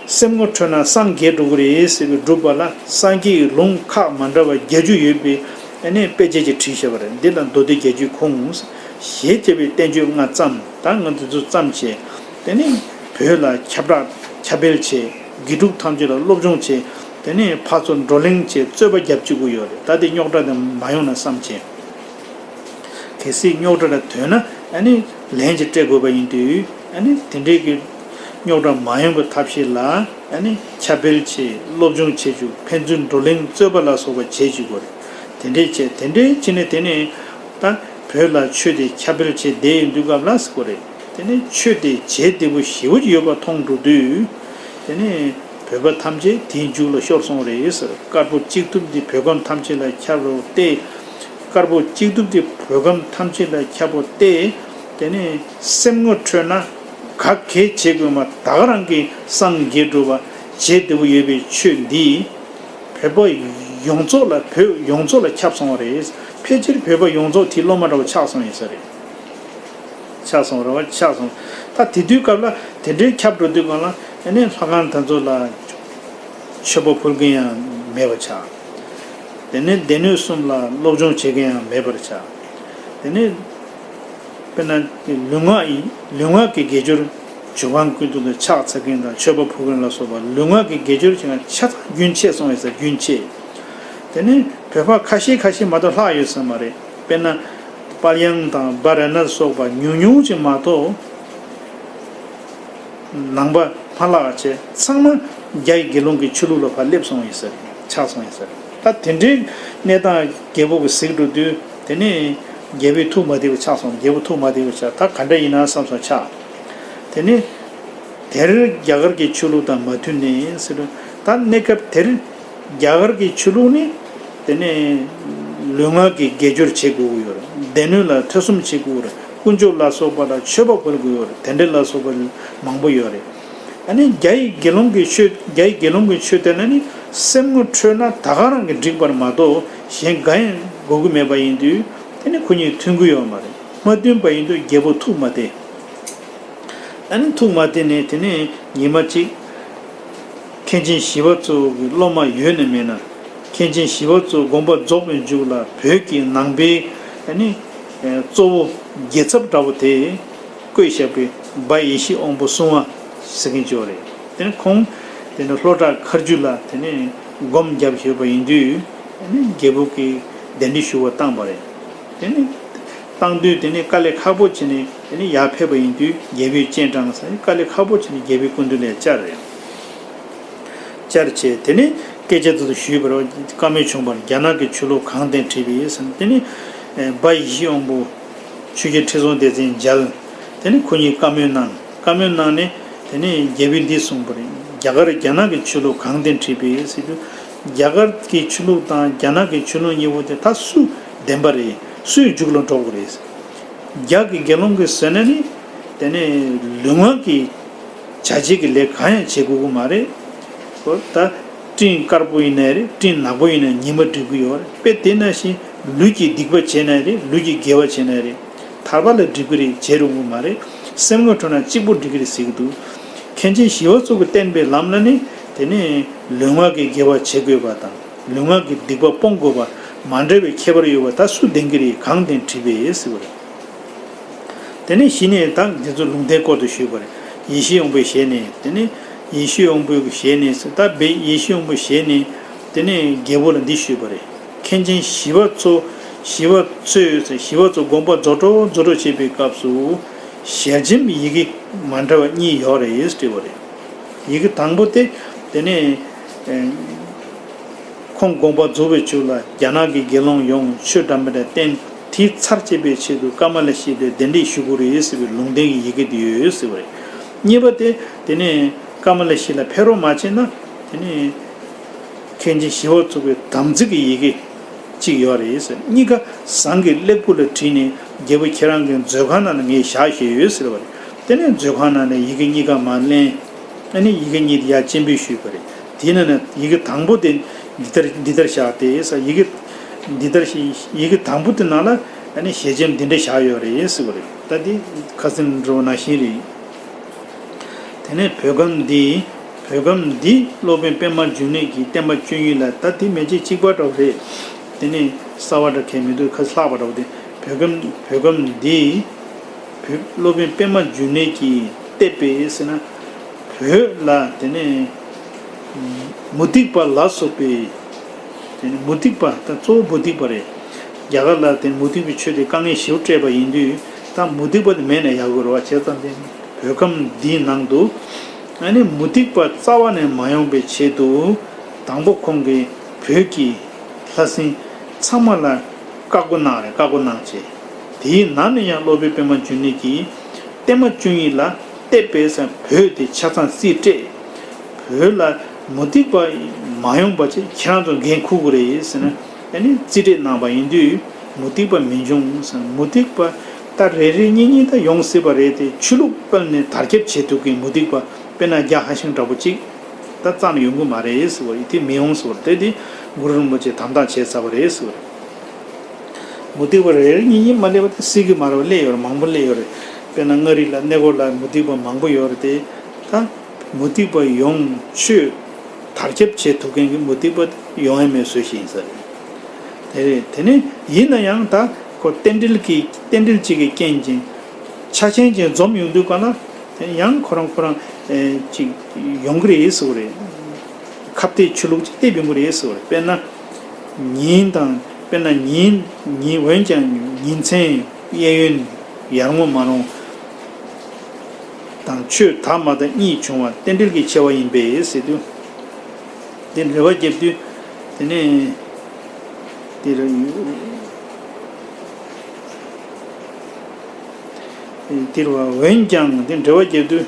སེམས་ངོ་འཕྲོད་ན་སངས་རྒྱས་འགྲོ་གི་རེད་ཟེར་བའི་སྒྲུབ་པ་ལ་སངས་རྒྱས་ཀྱི་ལུང་ཁག་མ་འདྲ་བ་བརྒྱད་ཅུ་ཡོད་པའི་ཨ་ནི་དཔེ་ཆ་ཅིག་བྲིས་བཞག་པ་རེད། འདི་ལ་མདོ་སྡེ་བརྒྱད་ཅུའི་ཁུངས་ཞེས་བྱ་བའི་བསྟན་བཅོས་ལྔ་བརྩམས། ད་ང་འདི་ཚོ་བརྩམས་བྱས་དེ་ནས་བོད་ལ་ཁྱབ་བསྒྲགས་ཁྱབ་སྤེལ་བྱས། དགེ་ཕྲུག་ཐམས་ཅད་ལ་སློབ་སྦྱོང་བྱས། དེ་ནས་ཕར་ཚུར་བགྲོ་གླེང་བྱས། རྩོད་པ་རྒྱབ་བཅུག་གི་ཡོད་རེད། ད་དེ་རྙོག་དྲ་དེ་མ་ཡོང་ན་བསམ་བྱས། གལ་སྲིད་རྙོག་དྲ་དེ་ཐོན་ན་ཨ་ནི་ལན་ཅིག་སྤྲད་དགོས་པ་ཡིན་དུས། ཨ་ནི་དེ་འདྲའི་གི་རྙོག་དྲ་མ་ཡོང་བའི་ཐབས་ཤེས་ལ་ཨ་ནི་ཁྱབ་སྤེལ་བྱས། སློབ་སྦྱོང་བྱེད་བཅུག་ཕན་ཚུན་བགྲོ་གླེང་རྩོད་པ་ལ་སོགས་པ་བྱེད་བཅུག་དགོས་རེད། དེ་འདྲས་བྱས། དེ་འདྲས་བྱས་ནས་དེ་ནས་ད་བོད་ལ་ཆོས་དེ་ཁྱབ་སྤེལ་བྱས་བསྡད་ཡོང་དུས་སྐབས་ལ་ཟེར་དགོས་རེད། དེ་ནས་ཆོས་དེ་བྱེད་བདེ་པོ་ཞེ་པོ་ཅིག་ཡོད་པ་མཐོང་འགྲོ་དུས། དེ་ནས་བོད་པ་ཐམས་ཅད་དེའི་མཇུག་ལ་ཤོར་སོང་རེད་ཟེར། དཀར་པོ་གཅིག་གྲུབ་འདི་བོད་ཁམས་ཐམས་ཅད་ལ་ཁྱབ་རོགས་ཏེ། དཀར་པོ་གཅིག་གྲུབ་འདི་བོད་ཁམས་ཐམས་ཅད་ལ་ཁྱབ་པོ་ཏེ། དེ་ནས་སེམས་ངོ་འཕྲོད་ན་ག་གེ་བྱེད་དགོས་མ། ད་ག་རང་གིས་སངས་རྒྱས་འགྲུབ་པ་བྱེད་བདེ་པོ་ཡོད་པའི་ཆོས་འདི། བོད་པ་ཡོངས་རྫོགས་ལ། བོད་ཡོངས་རྫོགས་ལ་ཁྱབ་སོང་བ་རེད། ཕལ་ཆེར་བོད་པ་ཡོངས་རྫོགས་དེའི་སློབ་མ་འདྲ་བོ་ཆགས་སོང་ཡོད་ས་རེད། ཆགས་སོང་རེད་བ། ཆགས་སོང་། ད་དེ་དུས་སྐབས་ལ་དེ་འདྲའི་ཁྱབ་འགྲོ་དུས་སྒང་ལ་ཨ་ནི་ལྷ་ཁང་དེ་ཚོ་ལ་མཆོད་པ་ཕུལ་མཁན་ཡང་མེད་པ་ཆགས། དེ་ནས་སྡེ་སྣོད་གསུམ་ལ་སློབ་སྦྱོང་བྱེད་མཁན་ཡང་མེད་པར་ཆགས། དེ་ནས་དཔེར་ན་ལུས་ངག་ཡིན། ལུས་ངག་གི་དགེ་སྦྱོར་ཇོ་ཁང་ཀུན་ཏུ་དང་ཕྱག་འཚལ་མཁན་དང་མཆོད་པ་ཕུལ་མཁན་ལ་སོགས་པ་ལུས་ངག་གི་དགེ་སྦྱོར་བྱེད་མཁན་ཆ་ཚང་རྒྱུན་ཆད་སོང་བས་ཟེར། རྒྱུན་ཆད། དེ་ནས་བོད་པ་ཁ་ཤས་ཁ་ཤས་མ་གཏོགས་ལྷག་ཡོད་ས་མ་རེད། དཔེར་ན་དཔལ་དབྱངས་དང་སྦ་ར་ནས་སོགས་པ་ཉུང་ཉུང་ཅིག་མ་གཏོགས། ནང་པ་མ་ལྷག་བྱས་ཚང་མ་རྒྱ་ཡི་དགེ་སློང་གི་ཆོས་ལུགས་ལ་ཕར་སླེབས་སོང་ཡོད་ས་རེད། ཆགས་སོང་ཡོད་ས་རེད། ད་དེ་འདྲའི་གནས་སྟངས་རྒྱལ་པོ་གིས་གཟིགས་འགྲོ་དུས། དེ་ནས་རྒྱལ་པོའི་ཐུགས་མ་བདེ་བ་ཆགས་སོང་། རྒྱལ་པོ་ཐུགས་མ་བདེ་བ་ཆགས། ད་ག་འདྲ་ཡིན་ན་བསམ་སོང་ཆགས། དེ་ནས་དེར་རྒྱ་གར་གྱི་ཆོས་ལུགས་དང་མ་མཐུན་ནས་ཟེར་དུས། ད་གནས་སྐབས་དེར་རྒྱ་གར་གྱི་ཆོས་ལུགས་ནི། དེ་ནས་ལུས་ངག་གི་དགེ་སྦྱོར་བྱེད་དགོས་ཀྱི་ཡོད་རེད། སྡེ་སྣོད་ལ་ཐོས་བསམ་བྱེད་དགོས་ཀྱི་ཡོད་རེད། དཀོན་མཆོག་ལ་སོགས་པ་ལ་མཆོད་པ་ཕུལ་དགོས་ཀྱི་ཡོད་རེད། དེ་འདྲ་ལ་སོགས་པ་མང་པོ་ཡོད་རེད། ཨ་ནི་རྒྱ་ཡི་དགེ་སློང་གི་ཆོས། རྒྱ་ཡི་དགེ་སློང་གི་ཆོས་དེ་ལ་ནི་སེམས་ངོ་འཕྲོད་ན་ད་ག་རང་གིས་འགྲིག་པར་མ་གཏོགས་གཞན་གང་ཡང་དགོས་ཀྱི་མེད་པ་ཡིན་དུས། དེ་ནི་ཁོ་གཉིས་མཐུན་གྱི་ཡོད་མ་རེད། མ་མཐུན་པ་ཡིན་དུས་རྒྱལ་པོ་ཐུགས་མ་བདེ། ཨ་ནི་ཐུགས་མ་བདེ་ནས་དེ་ནས་ཉི་མ་གཅིག་མཁན་ཆེན་ཞི་བ་འཚོ་གི་སློབ་མ་ཡོད་ན་མེད་ན། མཁན་ཆེན་ཞི་བ་འཚོ་དགོངས་པ་རྫོགས་པའི་མཇུག་ལ་བོད་ཀྱི་ནང་པའི་ཨ་ནི་གཙོ་བོ་རྒྱལ་ཚབ་འདྲ་བོ་དེ་བསྐོས་བཞག་པའི་སྦ་ཡེ་ཤེས་དབང་པོ་སྲུང་བ་ཟེར་མཁན་ཅིག་ཡོད་རེད། དེ་ནི་ཁོང་དེ་ནི་ལྷོ་བྲག་མཁར་རྒྱུད་ལ་དེ་ནི་སྒོམ་བརྒྱབ་ཡོད་པ་ཡིན་དུས། ཨ་ནི་རྒྱལ་པོ་གིས་གདན་འདྲེན་ཞུ་བ་བཏང་པ་རེད། དེ་ནི་བཏང་དུས་དེ་ནི་དཀའ་ལས་ཁག་པོ་བྱས་ནས་དེ་ནི་ཡར་ཕེབས་པ་ཡིན་དུས། རྒྱལ་པོས་སྤྱན་དྲངས་ཟེར། དཀའ་ལས་ཁག་པོ་བྱས་ནས་རྒྱལ་པོའི་སྐུ་མདུན་ལ་བཅར་རེད། བཅར་བྱས་དེ་ནི་སྐད་ཆ་དེ་ཚོ་ཞུས་པ་རེད། བཀའ་མོལ་བྱུང་བར། རྒྱ་ནག་གི་ཆོས་ལུགས་གང་དེ་ཁྲིད་པའི་ཟེར་ནས། དེ་ནི་སྦ་ཡེ་ཤེས་དབང་པོ། ཆོས་རྒྱལ་ཁྲི་སྲོང་ལྡེ་བཙན་མཇལ། དེ་ནི་ཁོ་གཉིས་བཀའ་མོལ་གནང་། བཀའ་མོལ་གནང་ནས་དེ་ནི་རྒྱལ་པོས་འདི་གསུངས་པ་རེད། རྒྱ་གར་རྒྱ་ནག་གི་ཆོས་ལུགས་གང་དེ་ཁྲིད་པའི་ཟེར་དུས། རྒྱ་གར་གྱི་ཆོས་ལུགས་དང་རྒྱ་ནག་གི་ཆོས་ལུགས་གཉིས་པོ་དེ་ད་སུ་བདེན་པ་རེད། སུའི་མཇུག་ལ་འགྲོ་དགོས་རེད། རྒྱ་གི་དགེ་སློང་གིས་ཟེར་ན་ནི། དེ་ནི་ལུས་ངག་གི་བྱ་བྱེད་ཀྱི་ལས་གང་ཡང་བྱེད་དགོས་ཀྱི་མ་རེད། ཨོ་ད་སྤྲིན་དཀར་པོ་ཡིན་ནའི་རེད། སྤྲིན་ནག་པོ་ཡིན་ནའི་ཉི་མ་འགྲིག་གི་ཡོད་རེད། དཔེ་དེ་ནང་བཞིན་ལུས་ཀྱི་སྡིག་པ་བྱས་ནའི་རེད། ལུས་ཀྱི་དགེ་བ་བྱས་ནའི་རེད། ཐར་པ་ལ་འགྲིག་གི་རེད། བྱེད་རུང་གི་མ་རེད། སེམས་ངོ་འཕྲོད་ན་གཅིག་པོ་འགྲིག་གི་རེད་ཟེར་གྱི་འདུག་མཁན་ཆེན་ཞི་བ་འཚོ་གིས་བསྟན་པའི་ལམ་ལ་ནི། དེ་ནི་ལུས་ངག་གི་དགེ་བ་བྱེད་དགོས་པ་དང་། ལུས་ངག་གི་སྡིག་པ་སྤོང་དགོས་པ། མ་འདྲ་བའི་ཁྱད་པར་ཡོད་པ་ད་སུ་བདེན་གྱི་རེད། གང་དེ་ཁྲིད་པས་ཟེར་བ་རེད། དེ་ནས་གཞི་ནས་ད་འདི་ཚོ་ལུང་བསྟན་སྐོར་དུ་ཞུས་པ་རེད། ཡེ་ཤེས་དབང་པོའི་ཞལ་ནས། དེ་ནས་ཡེ་ཤེས་དབང་པོའི་ཞལ་ནས་ཟེར། ད་སྦས་ཡེ་ཤེས་དབང་པོའི་ཞལ་ནས་དེ་ནས་རྒྱལ་པོ་ལ་འདི་ཞུས་པ་རེད། མཁན་ཆེན་ཞི་བ་འཚོ། ཞི་བ་འཚོས་ཟེར། ཞི་བ་འཚོ་དགོངས་པ་རྫོགས་འགྲོ་རྫོགས་འགྲོ་བྱེད་པའི་སྐབས་སུ་ཞལ་ཆེམས་ཡི་གེ་མ་འདྲ་བ་གཉིས་ཡོད་རེད་དྲིས་པ་རེད། ཡི་གེ་དང་པོ་དེ། དེ་ནས་ཁོང་དགོངས་པ་རྫོགས་པའི་མཇུག་ལ་རྒྱ་ནག་གི་དགེ་སློང་ཡོངས་ཆོས་འདྲ་མི་འདྲ་བསྟན། དེའི་ཚར་བཅད་པའི་ཆེད་དུ་ཀ་མ་ལ་ཤཱི་ལའི་གདན་འདྲེན་ཞུ་དགོས་རེད་ཟེར་བའི་ལུང་བསྟན་གྱི་ཡི་གེ་དེ་ཡོད་ཟེར་བ་རེད། གཉིས་པ་དེ། དེ་ནས་ཀ་མ་ལ་ཤཱི་ལ་ཕེབས་རོགས་མ་བྱས་ན། དེ་ནས་མཁན་ཆེན་ཞི་བ་འཚོ་གི་དམ་ཚིག་གི་ཡི་གེ་གཅིག་ཡོད་རེད་ཟེར། གཉིས་ཀ་ཟངས་ཀྱི་གླེགས་བུ་ལ་བྲིས་ནས་རྒྱལ་པོ་ཁྱེད་རང་གི་མཛོད་ཁང་ནང་ལ་ངས་བཞག་བཞག་ཡོད་ཟེར་བ་རེད། དེ་ནས་མཛོད་ཁང་ནང་ནས་ཡི་གེ་གཉིས་ཀ་མར་ལེན། ཨ་ནི་ཡི་གེ་གཉིས་དེ་ཡར་སྤྱན་འབུལ་ཞུས་པ་རེད། དེའི་ནང་ནས་ཡི་གེ་དང་པོ་དེ་འདི་ལྟར་འདི་ལྟར་བཞག་སྟེ་ཟེར། ཡི་གེ་འདི་ལྟར་ཞིག་ཡི་གེ་དང་པོ་དེ་ནང་ལ་ཨ་ནི་ཞལ་ཆེམས་འདི་འདྲ་བཞག་ཡོད་རེད་ཟེར་བ་རེད། ད་དེ་ཁ་སང་འགྲོ་ནང་བཞིན་རེད། དེ་ནས་བོད་ཁམས་འདི། བོད་ཁམས་འདི་སློབ་དཔོན་པདྨ་འབྱུང་གནས་ཀྱི་བསྟན་པ་བཅོས་ཡུལ་ལ། ད་དེ་མན་ཆད་གཅིག་པ་འདྲ་བོ་རེད། དེ་ནས་གསར་པ་འདྲ་གང་ཡང་མི་འདུག་ཁ་སང་ལྷག་པ་འདྲ་བོ་དེ། བོད་ཁམས་བོད་ཁམས་འདི། བོད་སློབ་དཔོན་པདྨ་འབྱུང་གནས་ཀྱིས་གཏད་པས་ཟེར་ན། བོད་ལ་དེ་ནས་ མུ་སྟེགས་པ་ལ་སོགས་པའི། དེ་ནི་མུ་སྟེགས་པ་ད་གཙོ་བོ་མུ་སྟེགས་པ་རེད། རྒྱ་གར་ལ་དེ་མུ་སྟེགས་པའི་ཆོས་དེ་དཀའ་ངལ་ཞེ་པོ་སྤྲད་པ་ཡིན་དུས། ད་མུ་སྟེགས་པ་དེ་མེད་ན་ཡག་གི་རེད་བ། བྱས་ཙང་དེ་བོད་ཁམས་འདིའི་ནང་དུ། ཨ་ནི་མུ་སྟེགས་པ་རྩ་བ་ནས་མ་ཡོང་པའི་ཆེད་དུ། དང་པོ་ཁོང་གིས་བོད་ཀྱི་ལྷ་སྲིན་ཚང་མ་ལ་བཀའ་བསྒོ་གནང་རེད། བཀའ་བསྒོ་གནང་བྱས། དེའི་ནང་ནས་ཡང་སློབ་དཔོན་པདྨ་འབྱུང་གནས་ཀྱིས་བརྟན་མ་བཅུ་གཉིས་ལ་གཏད་པའི་སར་བོད་དེ་ཆ་ཚང་རྩིས་སྤྲད། བོད་ལ་མུ་སྟེགས་པ་མ་ཡོང་པ་བྱས། ཁྱེད་རང་ཚོ་འགན་འཁུར་དགོས་རེད་ཟེར་ནས། ཨ་ནི་རྩིས་སྤྲད་གནང་པ་ཡིན་དུས་མུ་སྟེགས་པ་མི་འབྱུང་ཟེར། མུ་སྟེགས་པ་ད་རེ་རེ་གཉིས་གཉིས་ད་ཡོང་སྲིད་པ་རེད་དེ། ཆོས་ལུགས་སྤེལ་ནས་དར་ཁྱབ་བྱེད་ཐུབ་མཁན་མུ་སྟེགས་པ་དཔེར་ན་རྒྱ་ཧ་ཤང་འདྲ་པོ་ཅིག་ད་རྩ་ནས་ཡོང་གི་མ་རེད་ཟེར་བ་རེད། དེ་མི་ཡོང་ཟེར་བ་རེད། དེ་དེ་གུ་རུ་རིན་པོ་ཆེས་དམ་དྲག་བྱས་ཚར་བ་རེད་ཟེར་བ་རེད། མུ་སྟེགས་པ་རེ་རེ་གཉིས་གཉིས་མ་སླེབས་པ་དེ་སྲིད་ཀྱི་མ་རེད་བ། སླེབས་ཡོད་རེད། མང་པོ་སླེབས་ཡོད་རེད། དཔེར་ན་མངའ་རིས་ལ་གནས་སྐོར་ལ་མུ་སྟེགས་པ་མང་པོ་ཡོད་རེད་དེ། ད་མུ་སྟེགས་པ་ཡོང་། ཆོས་དར་ཁྱབ་བྱེད་ཐུབ་མཁན་གྱི་མུ་སྟེགས་པ་ཡོང་ཡ་མེད་བཟོ་ཞིག་ཡིན་ས་རེད། དེ་རེད། དེ་ནས་ཡིན་ན་ཡང་ད་ཁོ་རྟེན་འབྲེལ་གྱི་རྟེན་འབྲེལ་གཅིག་གི་རྐྱེན་གྱིས་ཆ་རྐྱེན་གྱིས་འཛོམས་ཡོང་དུས་ག་ལ། དེ་ཡང་ཁོ་རང་ཁོ་རང་ཨེ་ཅིག་ཡོང་གི་རེད་ཟེར་བ་རེད། ཁ་གཏད་ཆོས་ལུགས་ཅིག་སླེབས་ཡོང་གི་རེད་ཟེར་བ་རེད། དཔེར་ན་ཉིན་དང་། དཔེར་ན་ཉིན་ཉིན་འོན་ཀྱང་ཉིན་མཚན་གཡས་གཡོན་ཡར་ངོ་མར་ངོ་དང་ཆོས་དག་མ་དག་གཉིས་བྱུང་བ་རྟེན་འབྲེལ་གྱི་ཆེ་བ་ཡིན་པས་ཟེར་དུས། དེ་འགྲེལ་པ་རྒྱབ་དུས། དེ་ནས་དེ་རུ་དེར་བ་འོན་ཀྱང་དེ་འགྲེལ་པ་རྒྱབ་དུས།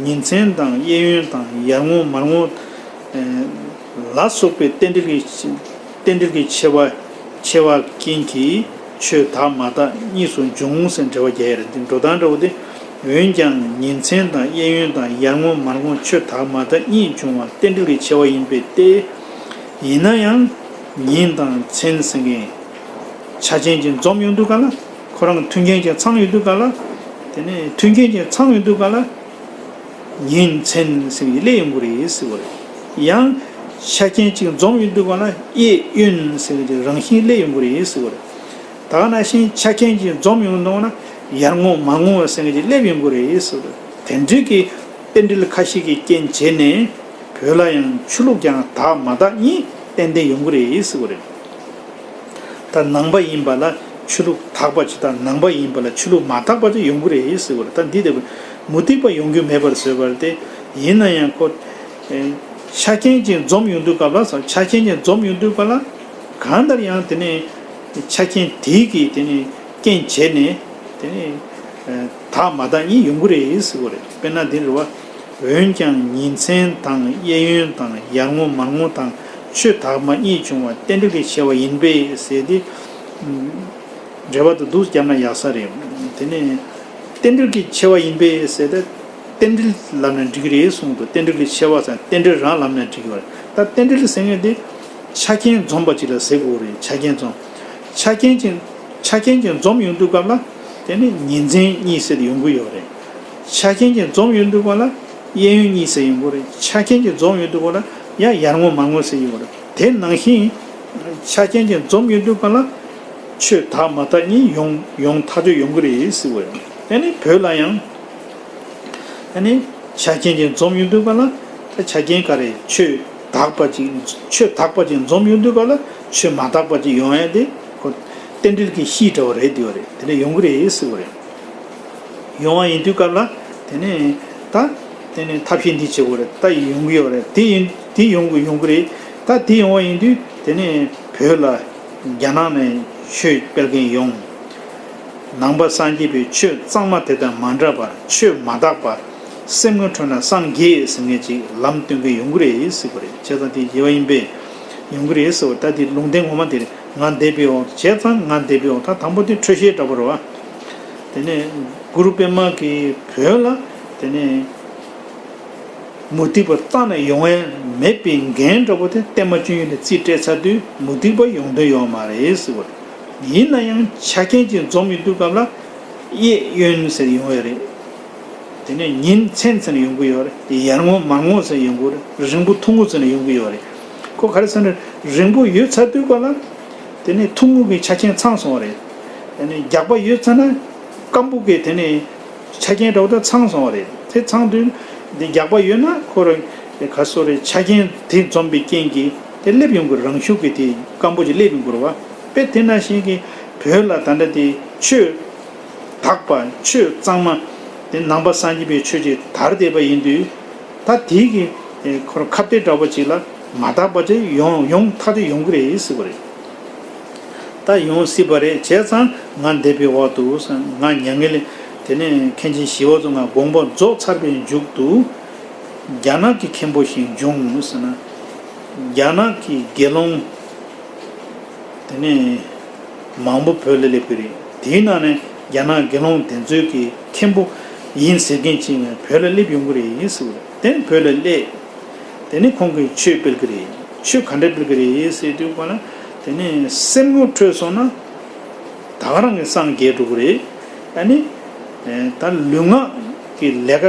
ཉིན་མཚན་དང་གཡས་གཡོན་དང་ཡར་ངོ་མར་ངོ་ལ་སོགས་པའི་རྟེན་འབྲེལ་གྱི་རྟེན་འབྲེལ་གྱི་ཆེ་བ་ཆེ་བ་རྐྱེན་གྱིས་ཆོས་དག་མ་དག་གཉིས་སུ་འབྱུང་ཟེར་འགྲེལ་པ་རྒྱག་ཡ་རེད། འདི་འགྲོ་སྟངས་འདྲ་བོ་དེ། འོན་ཀྱང་ཉིན་མཚན་དང་གཡས་གཡོན་དང་ཡར་ངོ་མར་ངོ་ཆོས་དག་མ་དག་གཉིས་འབྱུང་བ་རྟེན་འབྲེལ་གྱི་ཆེ་བ་ཡིན་པས་ཏེ། ཡིན་ན་ཡང་ཉིན་དང་མཚན་ཟེར་མཁན་ཆ་རྐྱེན་གྱིས་འཛོམས་ཡོང་དུས་ག་ལ། ཁོ་རང་མཐུན་རྐྱེན་གྱིས་ཚང་ཡོང་དུས་ག་ལ། དེ་ནས་མཐུན་རྐྱེན་གྱིས་ཚང་ཡོང་དུས་ག་ལ། ཉིན་མཚན་ཟེར་གྱི་སླེབས་ཡོང་གི་རེད་ཟེར་བ་རེད། ཡང་ཆ་རྐྱེན་གཅིག་འཛོམས་ཡོང་དུས་ག་ལ་གཡས་གཡོན་ཟེར་གྱི་རང་བཞིན་སླེབས་ཡོང་གི་རེད་ཟེར་བ་རེད། ད་ག་ནང་བཞིན་ཆ་རྐྱེན་གཅིག་འཛོམས་ཡོང་དུས་ན་ཡར་ངོ་མར་ངོ་ཟེར་གྱི་སླེབས་ཡོང་གི་རེད་ཟེར་བ་རེད། དེ་འདྲའི་གི་རྟེན་འབྲེལ་ཁ་ཤས་ཀྱི་རྐྱེན་བྱས་ནས་བོད་ལ་ཡང་ཆོས་ལུགས་ཀྱང་དག་མ་དག་གཉིས་ཏན་ཏན་ཡོང་གི་རེད་ཟེར་བ་རེད། ད་ནང་པ་ཡིན་པ་ལ་ཆོས་ལུགས་དག་པ་ཅིག་དང་། ནང་པ་ཡིན་པ་ལ་ཆོས་ལུགས་མ་དག་པ་ཅིག་ཡོང་གི་རེད་ཟེར་བ་རེད། ད་འདི་ལྟ་བུ་མུ་སྟེགས་པ་ཡོང་རྒྱུ་མེད་པར་བཟོས་པ་རེད་དེ། ཡིན་ན་ཡང་ཁོ་ཨེ་ཆ་རྐྱེན་གཅིག་འཛོམས་ཡོང་དུས་སྐབས་ལ། ཆ་རྐྱེན་གཅིག་འཛོམས་ཡོང་དུས་སྐབས་ལ་གང་ལྟར་ཡང་དེ་ནས་ཆ་རྐྱེན་དེའི་གི་དེ་ནས་རྐྱེན་བྱས་ནས་དེ་ནས་ཨེ་དག་མ་དག་གཉིས་ཡོང་གི་རེད་ཟེར་བ་རེད། དཔེར་ན་འདི་རེད་བ། འོན་ཀྱང་ཉིན་མཚན་དང་གཡས་གཡོན་དང་ཡར་ངོ་མར་ངོ་དང་ཆོས་དག་མ་གཉིས་བྱུང་བ་རྟེན་འབྲེལ་གྱི་ཆེ་བ་ཡིན་པས་ཟེར་ཏེ། འགྲེལ་པ་དེ་འདུག་བརྒྱབ་ན་ཡག་ས་རེད། དེ་ནས་རྟེན་འབྲེལ་གྱི་ཆེ་བ་ཡིན་པས་ཟེར་ཏེ། རྟེན་འབྲེལ་ལབ་ན་འགྲིག་གི་རེད་གསུངས་འདུག་རྟེན་འབྲེལ་གྱི་ཆེ་བ་ཟེར་རྟེན་འབྲེལ་རང་ལབ་ན་འགྲིག་གི་རེད། ད་རྟེན་འབྲེལ་ཟེར་མཁན་དེ་ཆ་རྐྱེན་འཛོམས་པ་ཅིག་ལ་ཟེར་དགོས་རེད། ཆ་རྐྱེན་འཛོམས། ཆ་རྐྱེན་གྱི་ཆ་རྐྱེན་གྱི་འཛོམས་ཡོང་དུས་སྐབས་ལ་དེ་ནི་ཉིན་མཚན་གཉིས་ཟེར་ཡོང་གི་ཡོད་རེད། ཆ་རྐྱེན་གྱི་འཛོམས་ཡོང་དུས་སྐབས་ལ་གཡས་གཡོན་གཉིས་ཟེར་ཡོང་གི་རེད། ཆ་རྐྱེན་གྱི་འཛོམས་ཡོང་དུས་སྐབས་ལ་ཡང་ཡར་ངོ་མར་ངོ་ཟེར་ཡོང་གི་རེད། དེ་ནང་བཞིན་ཆ་རྐྱེན་གྱི་འཛོམས་ཡོང་དུས་སྐབས་ལ་ཆོས་དག་མ་དག་གཉིས་ཡོང་ཡོང་ཐག་ཆོད་ཡོང་གི་རེད་ཟེར་བ་རེད། དེ་ནི་བོད་ལ་ཡང་ཨ་ནི་ཆ་རྐྱེན་གྱིས་འཛོམས་ཡོང་དུས་སྐབས་ལ། ད་ཆ་རྐྱེན་ག་རེ། ཆོས་དག་པ་ཅིག་ཆོས་དག་པ་ཅིག་འཛོམས་ཡོང་དུས་སྐབས་ལ་ཆོས་མ་དག་པ་ཅིག་ཡོང་ཡ་དེ་ཁོ་རྟེན་འབྲེལ་གྱི་གཤིས་འདྲ་བོ་རེད། དེ་བ་རེད། དེ་འདྲ་ཡོང་གི་རེད་ཟེར་བ་རེད། ཡོང་བ་ཡིན་དུས་སྐབས་ལ་དེ་ནས་ད་དེ་ནས་ཐབས་ཤེས་འདི་བྱེད་དགོས་རེད། ད་ཡོང་གི་ཡོད་རེད། དེ་ཡིན་དེ་ཡོང་གི་ཡོང་གི་རེད། ད་དེ་ཡོང་བ་ཡིན་དུས་དེ་ནས་བོད་ལ་རྒྱ་ནག་ནས་ཆོས་སྤེལ་མཁན་ཡོང་། ནང་པ་སངས་རྒྱས་པའི་ཆོས་གཙང་མ་དེ་དང་མ་འདྲ་བར་ཆོས་མ་དག་པར་སེམས་ངན་ཁྲོད་ན་སངས་རྒྱས་ཟེར་མཁན་ཅིག་ལམ་སྟོན་མཁན་ཡོང་གི་རེད་ཟེར་བ་རེད། བྱས་ཙང་དེ་ཡིན་པ་ཡིན་པས་ཡོང་གི་རེད་ཟེར་བ། ད་དེ་ལུང་བསྟན་ངོ་མ་དེ་རེད། ང་འདས་པའི་འོག་བྱས་ཙང་ང་འདས་པའི་འོག་ད་དང་པོ་དེ་འཕྲོས་བཤད་འདྲ་པོ་རེད་བ། དེ་ནས་གུ་རུ་པདྨ་གིས་བོད་ལ་དེ་ནས་མུ་སྟེགས་པ་རྩ་ནས་ཡོང་ཡ་མེད་པའི་འགན་འདྲ་པོ་དེ་བརྟན་མ་བཅུ་གཉིས་ལ་རྩིས་སྤྲད་ཚར་དུས་མུ་སྟེགས་པ་ཡོང་དོན་ཡོད་མ་རེད་ཟེར་བ་རེད། ཡིན་ན་ཡང་ཆ་རྐྱེན་གྱིས་འཛོམས་ཡོང་དུས་སྐབས་ལ་གཡས་གཡོན་ཟེར་ཡོང་ཡ་རེད། དེ་ནས་ཉིན་མཚན་ཟེར་ནས་ཡོང་གི་ཡོད་རེད། དེ་ཡར་ངོ་མར་ངོ་ཟེར་ཡོང་གི་རེད། རིང་པོ་ཐུང་ངུ་ཟེར་ནས་ཡོང་གི་ཡོད་རེད། ཁོ་ག་རེ་ཟེར་ན་རིང་པོ་ཡོད་ཚར་དུས་སྐབས་ལ་དེ་ནས་ཐུང་ངུ་གི་ཆ་རྐྱེན་ཚང་སོང་བ་རེད། དེ་ནས་རྒྱགས་པ་ཡོད་ཚར་ན་སྐམ་པོ་གི་དེ་ནས་ཆ་རྐྱེན་འདྲ་བོ་དེ་ཚང་སོང་བ་རེད། དེ་ཚང་དུས་འདི་རྒྱགས་པ་ཡོད་ན་ཁོ་རང་ ག་སོ་རེ་ཆ་རྐྱེན་དེ་འཛོམས་པའི་རྐྱེན་གྱིས་དེ་སླེབས་ཡོང་གི་རང་ཤུགས་ཀྱིས་དེ་སྐམ་པོ་ཅིག་སླེབས་ཡོང་གི་རེད་བ། དཔེ་དེ་ནང་བཞིན་གྱི་བོད་ལ་ད་ལྟ་དེ་ཆོས་དག་པ་ཆོས་གཙང་མ་དེ་ནང་པ་སངས་རྒྱས་པའི་ཆོས་ཅིག་དར་བསྡད་པ་ཡིན་དུས། ད་དེ་གི་ཁོ་རང་ཁ་གཏད་འདྲ་བོ་ཅིག་ལ་མ་དག་པ་ཅིག་ཡོང་ཡོང་ཐག་ཆོད་ཡོང་གི་རེད་ཟེར་བ་རེད། ད་ཡོང་སྲིད་པ་རེད། བྱས་ཙང་ང་འདས་པའི་འོག་ཏུ་ང་མྱ་ངན་ལས་དེ་ནས་མཁན་ཆེན་ཞི་བ་འཚོ་ང་དགོངས་པ་རྫོགས་ཚར་བའི་མཇུག་ཏུ་རྒྱ་ནག་གི་མཁན་པོ་ཞིག་བྱུང་ཟེར་ན། རྒྱ་ནག་གི་དགེ་སློང་དེ་ནས་མང་པོ་བོད་ལ་སླེབས་ཀྱི་རེད། དེའི་ནང་ནས་རྒྱ་ནག་དགེ་སློང་དེ་ཚོའི་གི་མཁན་པོ་ཡིན་ཟེར་མཁན་ཅིག་བོད་ལ་སླེབས་ཡོང་གི་རེད་ཟེར་བ་རེད། དེ་ནས་བོད་ལ་སླེབས། དེ་ནས་ཁོང་གིས་ཆོས་སྤེལ་གི་རེད། ཆོས་ག་འདྲ་སྤེལ་གི་རེད་ཟེར་དུས་ཁོ་ན། དེ་ནས་སེམས་ངོ་འཕྲོད་སོང་ན་ད་ག་རང་གི་སངས་རྒྱས་འགྲོ་གི་རེད། ཨ་ནི་ད་ལུས་ངག་གི་ལས་ཀ་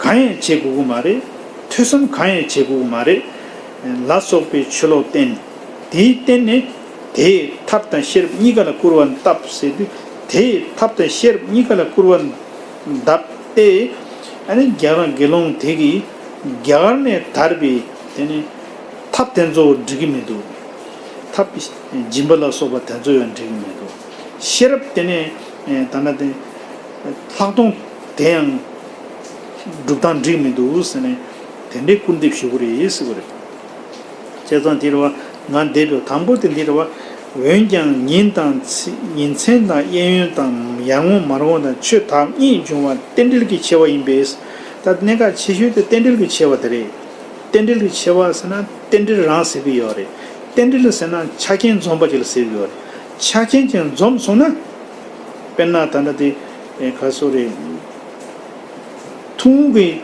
གང་ཡང་བྱེད་དགོས་ཀྱི་མ་རེད། ཐོས་བསམ་གང་ཡང་བྱེད་དགོས་ཀྱི་མ་རེད། ལ་སོགས་པའི་ཆོས་ལུགས་བསྟེན། དེའི་སྟེང་ནས་དེས་ཐབས་དང་ཤེས་རབ་གཉིས་ཀ་ལ་སྐུར་བ་བཏབ་ཟེར་དུས། དེས་ཐབས་དང་ཤེས་རབ་གཉིས་ཀ་ལ་སྐུར་བ་བཏབ་སྟེ། ཨ་ནི་རྒྱ་གར་དགེ་སློང་དེ་གིས་རྒྱ་གར་ནས་དར་བའི་དེ་ནི་ཐབས་དེ་ཚོ་འགྲིག་གི་མི་འདུག། ཐབས་སྦྱིན་པ་ལ་སོགས་པ་དེ་ཚོ་ཡང་འགྲིག་གི་མི་འདུག། ཤེས་རབ་དེ་ནི་ད་ལྟ་དེ་ལྷག་མཐོང་དེ་ཡང་སྒྲུབ་སྟངས་འགྲིག་མི་འདུག་ཟེར་ནས་དེ་འདྲའི་སྐུར་འདེབས་ཞུ་གི་རེད་ཟེར་གི་རེད། བྱས་ཙང་འདི་རེད་བ། ང་འདས་པའི་དང་པོ་དེ་འདི་རེད་བ། འོན་ཀྱང་ཉིན་དང་ཚེ་ཉིན་མཚན་དང་གཡས་གཡོན་དང་ཡར་ངོ་མར་ངོ་དང་ཆོས་བདག་གཉིས་འབྱུང་བ་རྟེན་འབྲེལ་གྱི་ཆེ་བ་ཡིན་པས། ད་གནད་འགག་ཆེ་ཤོས་དེ་རྟེན་འབྲེལ་གྱི་ཆེ་བ་དེ་རེད། རྟེན་འབྲེལ་གྱི་ཆེ་བ་ཟེར་ན་རྟེན་འབྲེལ་རང་ཟེར་གྱི་ཡོད་རེད། རྟེན་འབྲེལ་ཟེར་ན་ཆ་རྐྱེན་འཛོམས་པ་ཅིག་ལ་ཟེར་གྱི་ཡོད་རེད། ཆ་རྐྱེན་ཅིག་འཛོམས་སོང་ན། དཔེར་ན་ད་ལྟ་དེ་ག་སོ་རེད། ཐུང་གི་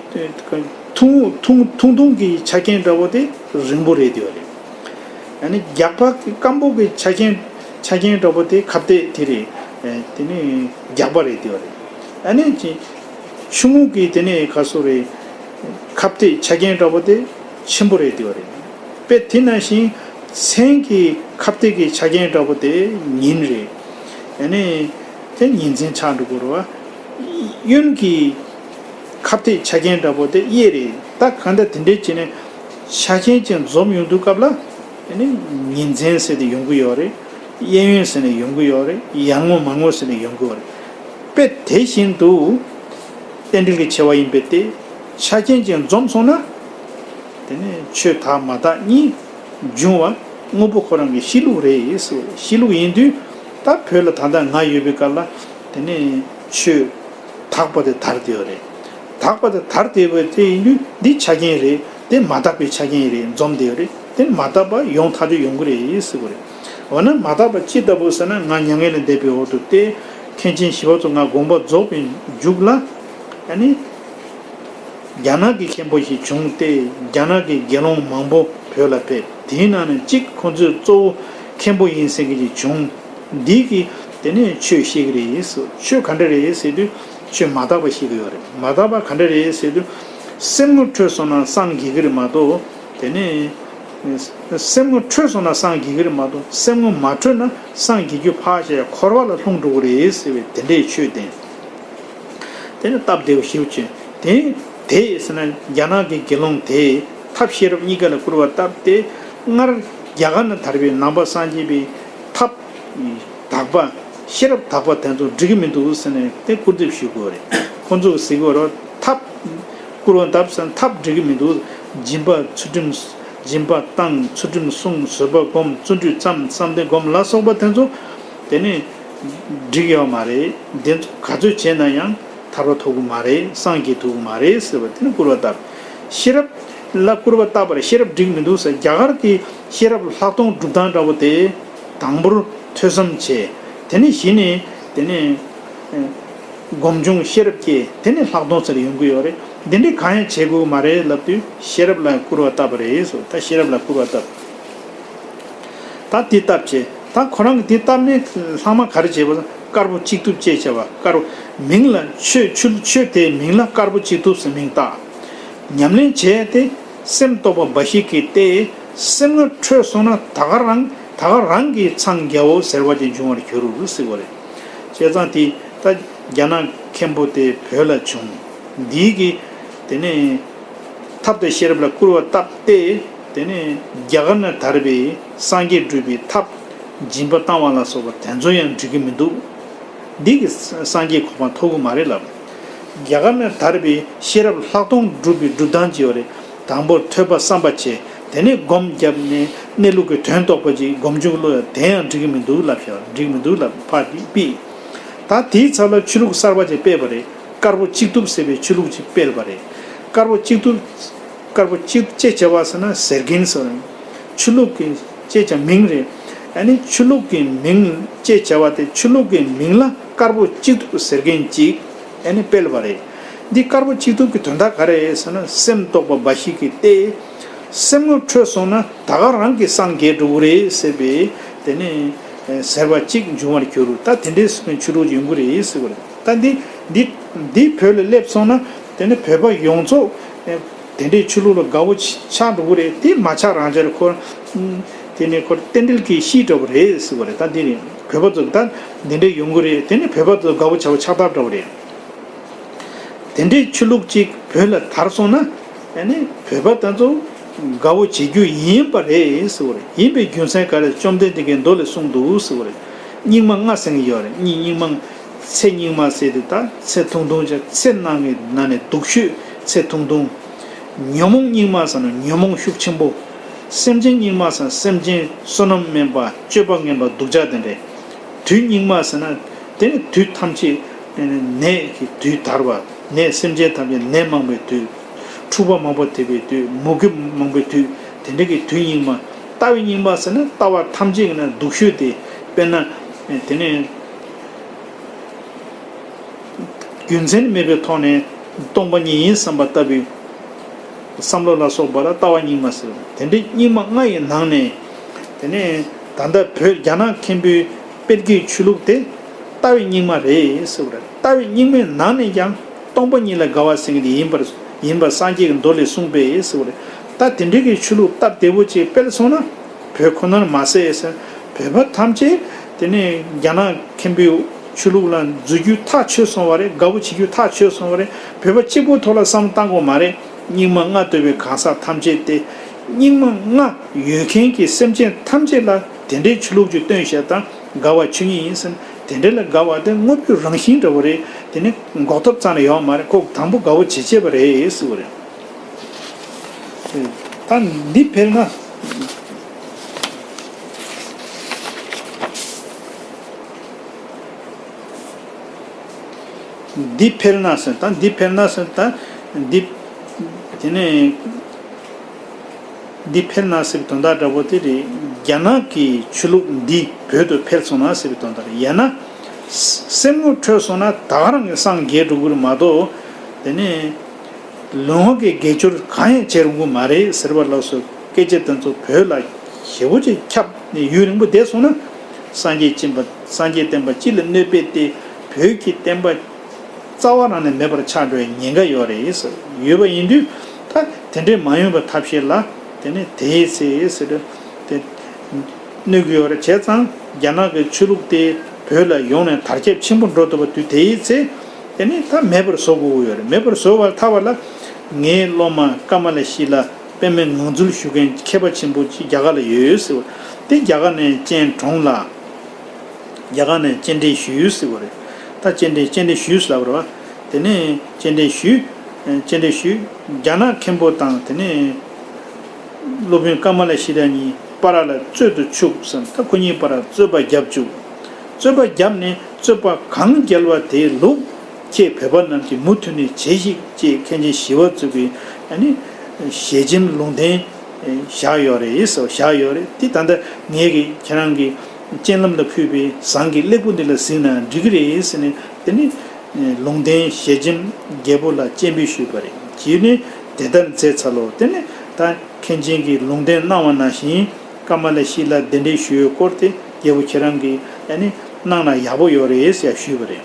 ཐུང་ཐུང་ཐུང་ཐུང་གི་ཆ་རྐྱེན་འདྲ་བོ་དེ་རིང་པོ་རེད་དེ་བ་རེད། ཨ་ནི་རྒྱགས་པ་སྐམ་པོ་གི་ཆ་རྐྱེན་ཆ་རྐྱེན་འདྲ་བོ་དེ་ཁ་གཏད་དེ་རེད། དེ་ནི་རྒྱགས་པ་རེད་དེ་བ་རེད། ཨ་ནི་ཆུང་ངུ་གི་དེ་ནི་ག་སོ་རེད། ཁ་གཏད་ཆ་རྐྱེན་འདྲ་བོ་དེ་ཆེན་པོ་རེད་དེ་བ་རེད། དཔེ་དེ་ནང་བཞིན་མཚན་གྱི་ཁ་གཏད་ཀྱི་ཆ་རྐྱེན་འདྲ་བོ་དེ་ཉིན་རེད། ཨ་ནི་དེ་ཉིན་མཚན་ཆགས་འགྲོ་དགོས་རེད་བ། གཡོན་གྱི་ཁ་གཏད་ཆ་རྐྱེན་འདྲ་པོ་དེ་གཡས་རེད། ད་གང་ལྟར་དེ་འདྲའི་བྱས་ནས་ཆ་རྐྱེན་ཅན་འཛོམས་ཡོང་དུས་སྐབས་ལ། དེ་ནི་ཉིན་མཚན་ཟེར་ནས་ཡོང་གི་ཡོད་རེད། གཡས་གཡོན་ཟེར་ནས་ཡོང་གི་ཡོད་རེད། ཡར་ངོ་མར་ངོ་ཟེར་ནས་ཡོང་གི་ཡོད་རེད། དཔེ་དེ་བཞིན་དུ་རྟེན་འབྲེལ་གྱི་ཆེ་བ་ཡིན་པས་ཏེ། ཆ་རྐྱེན་ཅན་འཛོམས་སོང་ན། དེ་ནི་ཆོས་དག་མ་དག་གཉིས་འབྱུང་བ་དངོས་པོ་ཁོ་རང་གི་གཤིས་ལུགས་རེད་ཟེར། གཤིས་ལུགས་ཡིན་དུས་ད་བོད་ལ་ད་ལྟ་ང་ཡོད་པའི་སྐབས་ལ། དེ་ནས་ཆོས་དག་པ་དེ་དར་བསྡད་ཡོད་རེད། དག་པ་དེ་དར་བསྡད་པ་དེ་ཡིན་དུས་འདི་ཆ་རྐྱེན་རེད། དེ་མ་དག་པའི་ཆ་རྐྱེན་རེད། འཛོམས་བསྡད་ཡོད་རེད། དེ་མ་དག་པ་ཡོང་ཐག་ཆོད་ཡོང་གི་རེད་ཟེར་གི་རེད། འོ་ན་མ་དག་པ་ཅི་ལྟ་བུ་ཟེར་ན། ང་མྱ་ངན་ལས་འདས་པའི་འོག་ཏུ་སྟེ། མཁན་ཆེན་ཞི་བ་འཚོ་ང་དགོངས་པ་རྫོགས་པའི་མཇུག་ལ། ཨ་ནི། རྒྱ་ནག་གི་མཁན་པོ་ཞིག་བྱུང་སྟེ། རྒྱ་ནག་གི་དགེ་སློང་མང་པོ་བོད་ལ་ཕེབས། དེའི་ནང་ནས་གཅིག་ཁོང་ཚོས་གཙོ་བོ་མཁན་པོ་ཡིན་ཟེར་མཁན་ཅིག་བྱུང་། འདི་གིས་དེ་ནས་ཆོས་བཤད་ཀྱི་རེད་ཟེར། ཆོས་ག་འདྲ་རེད་ཟེར་དུས་ཆོས་མ་དག་པ་བཤད་ཀྱི་ཡོད་རེད། མ་དག་པ་ག་འདྲ་རེད་ཟེར་དུས། སེམས་ངོ་འཕྲོད་སོང་ན་སངས་རྒྱས་ཀྱི་རེད་མ་གཏོགས། དེ་ནས་སེམས་ངོ་འཕྲོད་སོང་ན་སངས་རྒྱས་ཀྱི་རེད་མ་གཏོགས། སེམས་ངོ་མ་འཕྲོད་ན་སངས་རྒྱས་རྒྱུ་ཕར་བཞག་འཁོར་བ་ལ་ལྷུང་འགྲོ་གི་རེད་ཟེར་བའི་དེ་འདྲའི་ཆོས་བསྟན། དེ་ནི་སྟབས་བདེ་བོ་ཞེ་པོ་ཅིག་དེ་དེ་ཟེར་ན་རྒྱ་ནག་གི་དགེ་སློང་དེས་ཐབས་ཤེས་རབ་གཉིས་ཀ་ལ་སྐུར་བ་བཏབ་སྟེ། སྔར་རྒྱ་གར་ན་དར་བའི་ནང་པ་སངས་རྒྱས་པའི་ཐབས་དག་པ། ཤེས་རབ་དག་པ་དེ་ཚོ་འགྲིག་གི་མི་འདུག་ཟེར་ནས་དེ་སྐུར་འདེབས་ཞུ་དགོས་རེད། ཁོང་ཚོ་གིས་ཟེར་གི་རེད། ཐབས་སྐུར་བ་བཏབ་ཟེར་ན་ཐབས་འགྲིག་གི་མི་འདུག། སྦྱིན་པ་ཚུལ་ཁྲིམས། སྦྱིན་པ་བཏང་། ཚུལ་ཁྲིམས་བསྲུང་། བཟོད་པ་སྒོམ། བརྩོན་འགྲུས་བརྩམས། བསམ་གཏན་སྒོམ་ལ་སོགས་པ་དེ་ཚོ་དེ་ནི་འགྲིག་ཡོད་མ་རེད། དེ་ཚོ་ག་ཚོད་བྱས་ན་ཡང་ཐར་པ་ཐོབ་ཀྱི་མ་རེད། སངས་རྒྱས་ཐུབ་ཀྱི་མ་རེད་ཟེར་བ་དེ་ནི་སྐུར་བ་བཏབ། ཤེས་རབ་ལ་སྐུར་བ་བཏབ་པ་རེད། ཤེས་རབ་འགྲིག་མི་འདུག་ཟེར། རྒྱ་གར་གྱི་ཤེས་རབ་ལྷག་མཐོང་སྒྲུབ་སྟངས་འདྲ་བོ་དེ་དང་པོར་ཐོས་བསམ་བྱས། དེ་ནས་གཞི་ནས་དེ་ནས་སྒོམ་བྱུང་ཤེས་རབ་སྐྱེས། དེ་ནས་ལྷག་མཐོང་ཟེར་ཡོང་གི་ཡོད་རེད། འདི་འདྲའི་གང་ཡང་བྱེད་དགོས་ཀྱི་མ་རེད་ལབ་དུས་ཤེས་རབ་ལ་སྐུར་བ་བཏབ་པ་རེད་ཟེར། ད་ཤེས་རབ་ལ་སྐུར་བ་བཏབ། ད་འདི་བཏབ་བྱས། ད་ཁོ་རང་གིས་འདི་བཏབ་ནས་ལྷག་མ་ག་རེ་བྱས་པ། དཀར་པོ་གཅིག་ཐུབ་ཅེས་བྱ་བ། དཀར་པོ་མིང་ལ་ཆོས་ཆོས་ཆོས་དེའི་མིང་ལ་དཀར་པོ་གཅིག་ཐུབ་ཟེར་མིང་བཏགས། ཉམས་ལེན་བྱས་ཏེ་སེམས་རྟོགས་པ་འབའ་ཞིག་གིས་ཏེ། སེམས་ངོ་འཕྲོད་སོང་ན་ད་ག་རང་ད་ག་རང་གིས་འཚང་རྒྱའོ་ཟེར་བ་ཅིག་འབྱུང་བར་འགྱུར་ཟེར་བ་རེད། བྱས་ཙང་དེ་ད་རྒྱ་ནག་མཁན་པོ་དེ་བོད་ལ་བྱུང་། འདི་གི་དེ་ནས་ ཐབས་དང་ཤེས་རབ་ལ་སྐུར་བ་བཏབ་སྟེ། དེ་ནས་རྒྱ་གར་ནས་དར་བའི་སངས་རྒྱས་སྒྲུབ་པའི་ཐབས་སྦྱིན་པ་བཏང་བ་ལ་སོགས་པ་དེ་ཚོ་ཡང་འགྲིག་གི་མི་འདུག་འདི་གིས་སངས་རྒྱས་གོ་འཕང་ཐོབ་གི་མ་རེད་ལབ། རྒྱ་གར་ནས་དར་བའི་ཤེས་རབ་ལྷག་མཐོང་སྒྲུབ་པའི་སྒྲུབ་སྟངས་ཅིག་ཡོད་རེད། དང་པོར་ཐོས་པ་བསམ་པ་བྱས། དེ་ནས་སྒོམ་བརྒྱབ་ནས་གནས་ལུགས་ཀྱི་དོན་རྟོགས་པ་ཅིག་སྒོམ་བྱུང་བློ་ཡང་དེ་ཡང་འགྲིག་གི་མི་འདུག་ལབ་ཤག་འགྲིག་མི་འདུག་ལབ་ཕར་ཕུད། ད་དེའི་ཚབ་ལ་ཆོས་ལུགས་གསར་པ་ཅིག་སྤེལ་བ་རེད། དཀར་པོ་གཅིག་ཐུབ་ཟེར་བའི་ཆོས་ལུགས་ཅིག་སྤེལ་བ་རེད། དཀར་པོ་གཅིག་ཐུབ། དཀར་པོ་གཅིག་ཅེས་བྱ་བ་ཟེར་ན་ཟེར་མཁན་ཟེར། ཆོས་ལུགས་ཀྱི་ཅེས་བྱ་མིང་རེད། ཨ་ནི་ཆོས་ལུགས་ཀྱི་མིང་ཅེས་བྱ་བ་དེ་ཆོས་ལུགས་ཀྱི་མིང་ལ་དཀར་པོ་གཅིག་ཐུབ་ཟེར་མཁན་ཅིག་ཨ་ནི་སྤེལ་བ་རེད། འདི་དཀར་པོ་གཅིག་ཐུབ་ཀྱི་དོན་དག་ག་རེ་རེད་ཟེར་ན། སེམས་རྟོགས་པ་འབའ་ཞིག་གིས་ཏེ། སེམས་ངོ་འཕྲོད་སོང་ན་ད་ག་རང་གིས་སངས་རྒྱས་འགྲོ་གི་རེད་ཟེར་བའི་དེ་ནི་ཟེར་བ་གཅིག་འབྱུང་བར་འགྱུར། ད་དེ་འདྲའི་ཆོས་ལུགས་ཡོང་གི་རེད་ཟེར་བ་རེད། ད་འདི་འདི་འདི་བོད་ལ་སླེབས་སོང་ན་དེ་ནི་བོད་པ་ཡོངས་རྫོགས་དེ་འདྲའི་ཆོས་ལུགས་ལ་དགའ་བོ་ཆགས་འགྲོ་གི་རེད། དེ་མ་ཆགས་རང་ཆ་རེད་ཁོ། དེ་ནི་ཁོ་རྟེན་འབྲེལ་གྱི་གཤིས་འདྲ་བོ་རེད་ཟེར་བ་རེད། ད་འདི་ནི་བོད་པ་ཚོ་ད་འདི་འདྲའི་ཡོང་གི་རེད། དེ་ནི་བོད་པ་ཚོ་དགའ་བོ་ཆགས་པ་ཆགས་ཐབས་འདྲ་བོ་རེད། དེ་འདྲའི་ཆོས་ལུགས་གཅིག་བོད་ལ་དར་སོང་ན། ཨ་ནི་བོད་པ་དེ་ཚོ་དགའ་བོ་བྱེད་རྒྱུ་ཡིན་པ་རེད་ཟེར་བ་རེད། ཡིན་པའི་རྒྱུ་མཚན་ག་རེ། བཅོམ་ལྡན་འདས་ཀྱིས་མདོ་ལས་གསུངས་འདུག་ཟེར་བ་རེད། སྙིགས་མ་ལྔ་ཟེར་གྱི་ཡོད་རེད། གཉིས་སྙིགས་མ། ཚེ་སྙིགས་མ་ཟེར་དེ་ད་ཚེ་ཐུང་ཐུང་ཅིག་ཚེ་ནང་གི་ནང་ནས་སྡུག་ཤོས་ཚེ་ཐུང་ཐུང་། ཉོན་མོངས་སྙིགས་མ་ཟེར་ན་ཉོན་མོངས་ཤུགས་ཆེན་པོ། སེམས་ཅན་སྙིགས་མ་ཟེར་ན་སེམས་ཅན་བསོད་ནམས་དམན་པ་སྤྱོད་པ་ངན་པ་སྡུག་ཅག་དེ་འདྲས། དུས་སྙིགས་མ་ཟེར་ན་དེ་ནི་དུས་ཐམས་ཅད་ནད་ཀྱི་དུས་དར་བ། ནད་སེམས་ཅན་ཐམས་ཅད་ནད་མང་པོའི་དུས། འཁྲུག་པ་མང་པོ་ཐེབས་པའི་དུས། མུ་གེ་མང་པོའི་དུས། དེ་འདྲ་གི་དུས་སྙིགས་མ། ལྟ་བའི་སྙིགས་མ་ཟེར་ན་ལྟ་བ་ཐམས་ཅད་ཀྱི་ནང་སྡུག་ཤོས་དེ། དཔེར་ན་དེ་ནི། རྒྱུ་མཚན་མེད་པའི་ཐོག་ནས་སྟོང་པ་ཉིད་ཡིན་བསམ་པ་ལྟ་བུའི་བསམ་བློ་ལ་སོགས་པ་ལ་ལྟ་བ་སྙིགས་མ་ཟེར། དེ་འདྲའི་སྙིགས་མ་ལྔ་ཡི་ནང་ནས། དེ་ནས་ད་ལྟ་བོད་རྒྱ་ནག་མཁན་པོའི་དཔེར་བརྗོད་ཆོས་ལུགས་དེ་ལྟ་བའི་སྙིགས་མ་རེད་ཟེར་བ་རེད། ལྟ་བའི་སྙིགས་མའི་ནང་ནས་ཀྱང་སྟོང་པ་ཉིད་ལ་དགའ་བ་ཟེར་མཁན་དེ་ཡིན་པར་ཡིན་པར་སངས་རྒྱས་ཀྱི་མདོ་ལས་གསུངས་པས་ཟེར་བ་རེད། ད་དེ་འདྲའི་གི་ཆོས་ལུགས་སྟབས་བདེ་བོ་ཅིག་སྤེལ་སོང་ན། བོད་ཁོ་ནར་མ་ཟད་ཟེར། བོད་པ་ཐམས་ཅད་དེ་ནས་རྒྱ་ནག་མཁན་པོའི་ཆོས་ལུགས་ལ་འཛུལ་རྒྱུ་ཐག་ཆོད་སོང་བ་རེད། དགའ་བོ་བྱེད་རྒྱུ་ཐག་ཆོད་སོང་བ་རེད། བོད་པ་གཅིག་པོའི་ཐོག་ལ་བསམ་བློ་བཏང་དགོས་མ་རེད། སྙིགས་མ་ལྔ་བསྡུས་པའི་གང་ཟག་ཐམས་ཅད་དེ། སྙིགས་མ་ལྔ་ཡོད་མཁན་གྱི་སེམས་ཅན་ཐམས་ཅད་ལ་དེ་འདྲའི་ཆོས་ལུགས་ཅིག་སྟོན་བཤད་དང་དགའ་བ་ཆོས་ཉིད་ཡིན་ཟེར། དེ་འདྲ་ལ་དགའ་བ་དེ་དངོས་པོའི་རང་བཞིན་འདྲ་བོ་རེད། དེ་ནི་འགོག་ཐབས་རྩ་ནས་ཡོད་མ་རེད། ཁོ་དང་པོ་དགའ་བོ་བྱེད་བྱེད་པ་རེད་ཟེར་བ་རེད། ད་འདི་འཕེལ་ན། འདི་འཕེལ་ན་ཟེར། ད་འདི་འཕེལ་ན་ཟེར། ད་འདི། དེ་ནས་འདི་འཕེལ་ན་ཟེར་བའི་དོན་དག་འདྲ་པོ་དེ་རེད། རྒྱ་ནག་གི་ཆོས་ལུགས་འདི་བོད་དུ་འཕེལ་སོང་ན་ཟེར་བའི་དོན་དག་རེད། ཡང་ན་སེམས་ངོ་འཕྲོད་སོང་ན་ད་ག་རང་གི་སངས་རྒྱས་འགྲོ་གི་རེད་མ་གཏོགས། དེ་ནས། ལུང་གི་དགེ་སྦྱོར་གང་ཡང་བྱེད་རུང་གི་མ་རེད་ཟེར་བ་ལ་སོགས་སྐད་ཆ་དེ་ཚོ་བོད་ལ་ཞེ་པོ་ཅིག་ཁྱབ་ནས་ཡུན་རིང་པོ་བསྡད་སོང་ན། སངས་རྒྱས་སྦྱིན་པ་སངས་རྒྱས་བསྟན་པ་སྤྱི་ལ་གནོད་པས་ཏེ་བོད་ཀྱི་བསྟན་པ་རྩ་བ་རང་ནས་མེད་པར་ཆགས་འགྲོ་བའི་ཉེན་ཁ་ཡོད་རེད་ཟེར། ཡོད་པ་ཡིན་དུས་ད་དེ་འདྲས་མ་ཡོང་བའི་ཐབས་ཤེས་ལ་དེ་ནས་དེའི་ཚེ་ཟེར་དེ། གནོད་ཀྱི་ཡོད་རེད། བྱས་ཙང་རྒྱ་ནག་གི་ཆོས་ལུགས་དེ་བོད་ལ་ཡོང་ནས་དར་ཁྱབ་ཆེན་པོ་འགྲོ་ཐུབ་པ་དུས་དེའི་ཚེ། དེ་ནི་ད་མེད་པར་བཟོ་དགོས་ཀྱི་ཡོད་རེད། མེད་པར་བཟོ་བར་ཐབས་ལ་ངའི་སློབ་མ་ཀ་མ་ལ་ཤི་ལ་པདྨའི་ངང་ཚུལ་ཞུ་མཁན་མཁས་པ་ཆེན་པོ་ཅིག་རྒྱ་གར་ལ་ཡོད་ཟེར་བ་དེ། རྒྱ་གར་ནས་སྤྱན་དྲོངས་ལ། རྒྱ་གར་ནས་སྤྱན་འདྲེན་ཞུས་ཟེར་བ་རེད། ད་སྤྱན་འདྲེན་སྤྱན་འདྲེན་ཞུས་ལབ་རེད་བ། དེ་ནས་སྤྱན་འདྲེན་ཞུས། སྤྱན་འདྲེན་ཞུས། རྒྱ་ནག་མཁན་པོ་དང་དེ་ནས། སློབ་དཔོན་ཀ་མ་ལ་ཤི་ལ་གཉིས་བར་ལ་རྩོད་དུ་ཆུག་ཟེར། ད་ཁོ་གཉིས་བར་རྩོད་པ་བརྒྱབ་བཅུག་རྩོད་པ་བརྒྱབ་ནས་རྩོད་པ་གང་རྒྱལ་བ་དེའི་ལུགས་ཁྱེད་བོད་པ་རྣམས་ཀྱིས་མུ་མཐུད་ནས་བྱེད་ཞིག་ཅེས་མཁན་ཆེན་ཞི་བ་འཚོ་གིས་ཨ་ནི་ཞལ་ཆེམས་ལུང་བསྟན་བཞག་ཡོད་རེད་ཟེར། བཞག་ཡོད་རེད། དེ་ད་ལྟ་ངེད་ཀྱིས་ཁྱེད་རང་གི་སྤྱན་ལམ་ལ་ཕུལ་བའི་ཟངས་ཀྱི་སླེགས་པོ་འདི་ལ་གཟིགས་ན་འགྲིག་གི་རེད་ཟེར་ནས་དེ་ནི། ལུང་བསྟན་ཞལ་ཆེམས་རྒྱལ་པོ་ལ་སྤྱན་འབུལ་ཞུས་པ་རེད། རྗེས་ནས་དེ་ལྟར་མཛད་ཚར་ལོ། དེ་ནས་ད་མཁན་ཆེན་གྱིས་ལུང་བསྟན་གནང་བ་ནང་བཞིན་ཀ་མ་ལ་ཤི་ལ་གདན་འདྲེན་ཞུ་ཡོད་སྐོར་དེ་རྒྱལ་པོ་ཁྱེད་རང་གིས་ཨ་ནི་གནང་ན་ཡག་པོ་ཡོད་རེད་ཟེར་ཞུས་པ་རེད།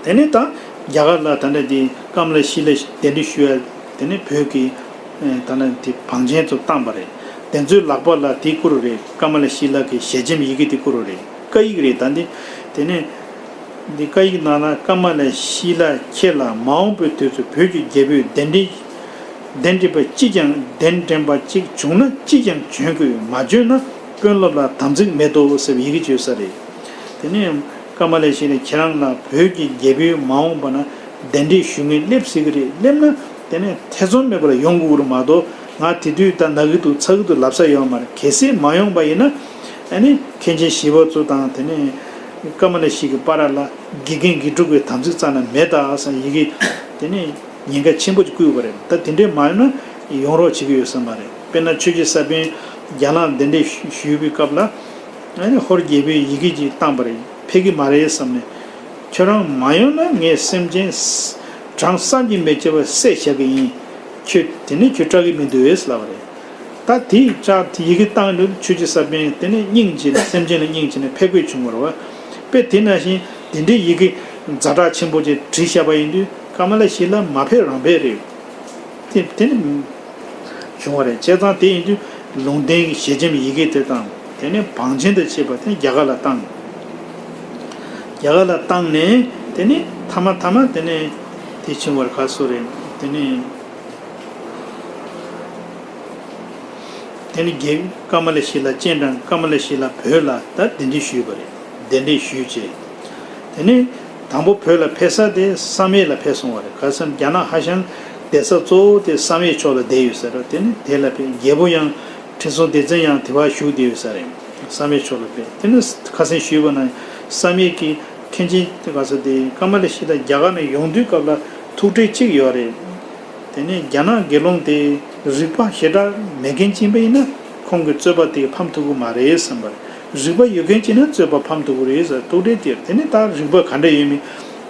དེ་ནས་ད་རྒྱ་གར་ལ་ད་ལྟ་དེ་ཀ་མ་ལ་ཤི་ལ་གདན་འདྲེན་ཞུ་ཡ་དེ་ནས་བོད་ཀྱི་ད་ལྟ་དེ་བང་ཆེན་ཚོ་བཏང་པ་རེད། དེ་ཚོའི་ལག་པ་ལ་དེ་བསྐུར་བ་རེད། ཀ་མ་ལ་ཤི་ལ་གི་ཞལ་ཆེམས་ཡི་གེ་དེ་བསྐུར་བ་རེད། བཀའ་ཡིག་རེད། ད་འདི་དེ་ནས། འདི་བཀའ་ཡིག་ནང་ལ་ཀ་མ་ལ་ཤི་ལ་ཁྱེད་ལ་མ་འོངས་པའི་དུས་སུ་བོད་ཀྱི་རྒྱལ་པོས་གདན་འདྲེན་ གདན་འདྲེན་པ་གཅིག་ཀྱང་གདན་འདྲེན་པ་གཅིག་བྱུང་ན་གཅིག་ཀྱང་བྱོན་དགོས། མ་བྱོན་ན་དཔོན་སློབ་ལ་དམ་ཚིག་མེད་དོ་ཟེར་བའི་ཡི་གེ་བྱོན་ས་རེད། དེ་ནས་ཀ་མ་ལ་ཤཱི་ལས་ཁྱེད་རང་ལ་བོད་ཀྱི་རྒྱལ་པོས་མ་འོངས་པ་ན་གདན་འདྲེན་ཞུ་མཁན་སླེབས་སྲིད་ཀྱི་རེད། སླེབས་ན་དེ་ནས་ཐེ་ཚོམ་མེད་པར་ཡོང་དགོས་རེད་མ་གཏོགས། ང་དེ་དུས་ད་ན་གི་འདུག་ཚ་གི་འདུག་ལབ་ས་ཡོད་མ་རེད། གལ་སྲིད་མ་ཡོང་པ་ཡིན་ན། ཨ་ནི་མཁན་ཆེན་ཞི་བ་འཚོ་དང་དེ་ནས་ཀ་མ་ལ་ཤཱི་གི་བར་ལ་དགེ་རྒན་དགེ་ཕྲུག་གི་དམ་ཚིག་རྩ་ནས་མེད་ད་ཟེར་ཡི་གེ་དེ་ནས་ཉེན་ཁ་ཆེན་པོ་ཅིག་བསྐུལ་བ་རེད། ད་དེ་འདྲས་མ་ཡོང་ན་ཡོང་རོགས་བྱེད་ཀྱི་ཡོད་ས་མ་རེད། དཔེར་ན་ཆོས་རྗེ་ས་པཎ་རྒྱ་ནག་གདན་འདྲེན་ཞུས་པའི་སྐབས་ལ། ཨ་ནི་ཧོར་རྒྱལ་པོས་ཡི་གེ་ཅིག་བཏང་པ་རེད། ཕེབས་ཀྱི་མ་རེད་བསམ་ནས། ཁྱོད་རང་མ་ཡོང་ན་ངས་སེམས་ཅན་གྲངས་བསམ་གྱིས་མི་ཁྱབ་པ་བསད་བཞག་གི་ཡིན། ཁྱོད་དེ་ནས་ཁྱོད་སྐྲག་གི་མི་འདུག་ལབ་པ་རེད། ད་དེའི་ལྕགས་དེ་ཡི་གེ་བཏང་ནས་ཆོས་རྗེ་ས་པཎ་དེ་ནས་སྙིང་རྗེ་ནས་སེམས་ཅན་ལ་སྙིང་རྗེ་ནས་ཕེབས་དགོས་བྱུང་བ་རེད་བ། དཔེ་དེ་ནང་བཞིན་དེ་འདྲའི་ཡི་གེ་ཛ་དྲག་ཆེན་པོ་ཅིག་བྲིས་བཞག་པ་ཡིན་དུས་ཀ་མ་ལ་ཤཱི་ལ་མ་ཕེབས་རང་ཕེབས་རེད། དེ་དེ་ནི་བྱུང་བ་རེད། བྱས་ཙང་དེ་ཡིན་དུས་ལུང་བསྟན་གྱི་ཞལ་ཆེམས་ཡི་གེ་དེ་དང་དེ་ནས་བང་ཆེན་དང་བཅས་པ་དེ་རྒྱ་གར་ལ་བཏང་། རྒྱ་གར་ལ་བཏང་ནས་དེ་ནས་ཐ་མ་ཐ་མ་དེ་ནས་དེ་བྱུང་བར་ག་སོ་རེད། དེ་ནས། དེ་ནི་རྒྱལ་ཀ་མ་ལ་ཤཱི་ལ་སྤྱན་དྲངས། ཀ་མ་ལ་ཤཱི་ལ་བོད་ལ་ད་གདན་འདྲེན་ཞུས་པ་རེད། གདན་འདྲེན་ཞུས་བྱས། དེ་ནི་དང་པོ་བོད་ལ་ཕེབས་ས་དེ་བསམ་ཡས་ལ་ཕེབས་སོང་བ་རེད། ག་ས་རྒྱ་ནག་ཧྭ་ཤང་བསྡད་ས་གཙོ་བོ་དེ་བསམ་ཡས་ཕྱོགས་ལ་བསྡད་ཡོད་ས་རེད། དེ་ནི་དེ་ལ་ཕེབས། རྒྱལ་པོ་ཡང་ཁྲི་སྲོང་ལྡེ་བཙན་ཡང་དེ་བར་བཞུགས་བསྡད་ཡོད་ས་རེད། བསམ་ཡས་ཕྱོགས་ལ་ཕེབས། དེ་ནི་ཁ་སང་ཞུས་པ་ན་བསམ་ཡས་ཀྱི་མཁན་ཆེན་དེ་ག་ས་དེ་ཀ་མ་ལ་ཤཱི་ལ་རྒྱ་གར་ནས་ཡོང་དུས་སྐབས་ལ་ཐུགས་ཁྲལ་གཅིག་ཡོད་རེད། དེ་ནས་རྒྱ་ནག་དགེ་སློང་དེ་རིག་པ་ཞེ་དྲག་མེད་མཁན་ཅིག་ཡིན་པ་ཡིན་ན་ཁོང་གི་རྩོད་པ་དེ་ཕམ་ཐུབ་ཀྱི་མ་རེད་བསམ་པ་རེད། རིག་པ་ཡོད་མཁན་ཅིག་ན་རྩོད་པ་ཕམ་ཐུབ་ཀྱི་རེད་ཟེར་ཐུགས་ཁྲལ་དེ་ཡོད། དེ་ནས་ད་རིག་པ་ག་འདྲ་ཡོད་མེད་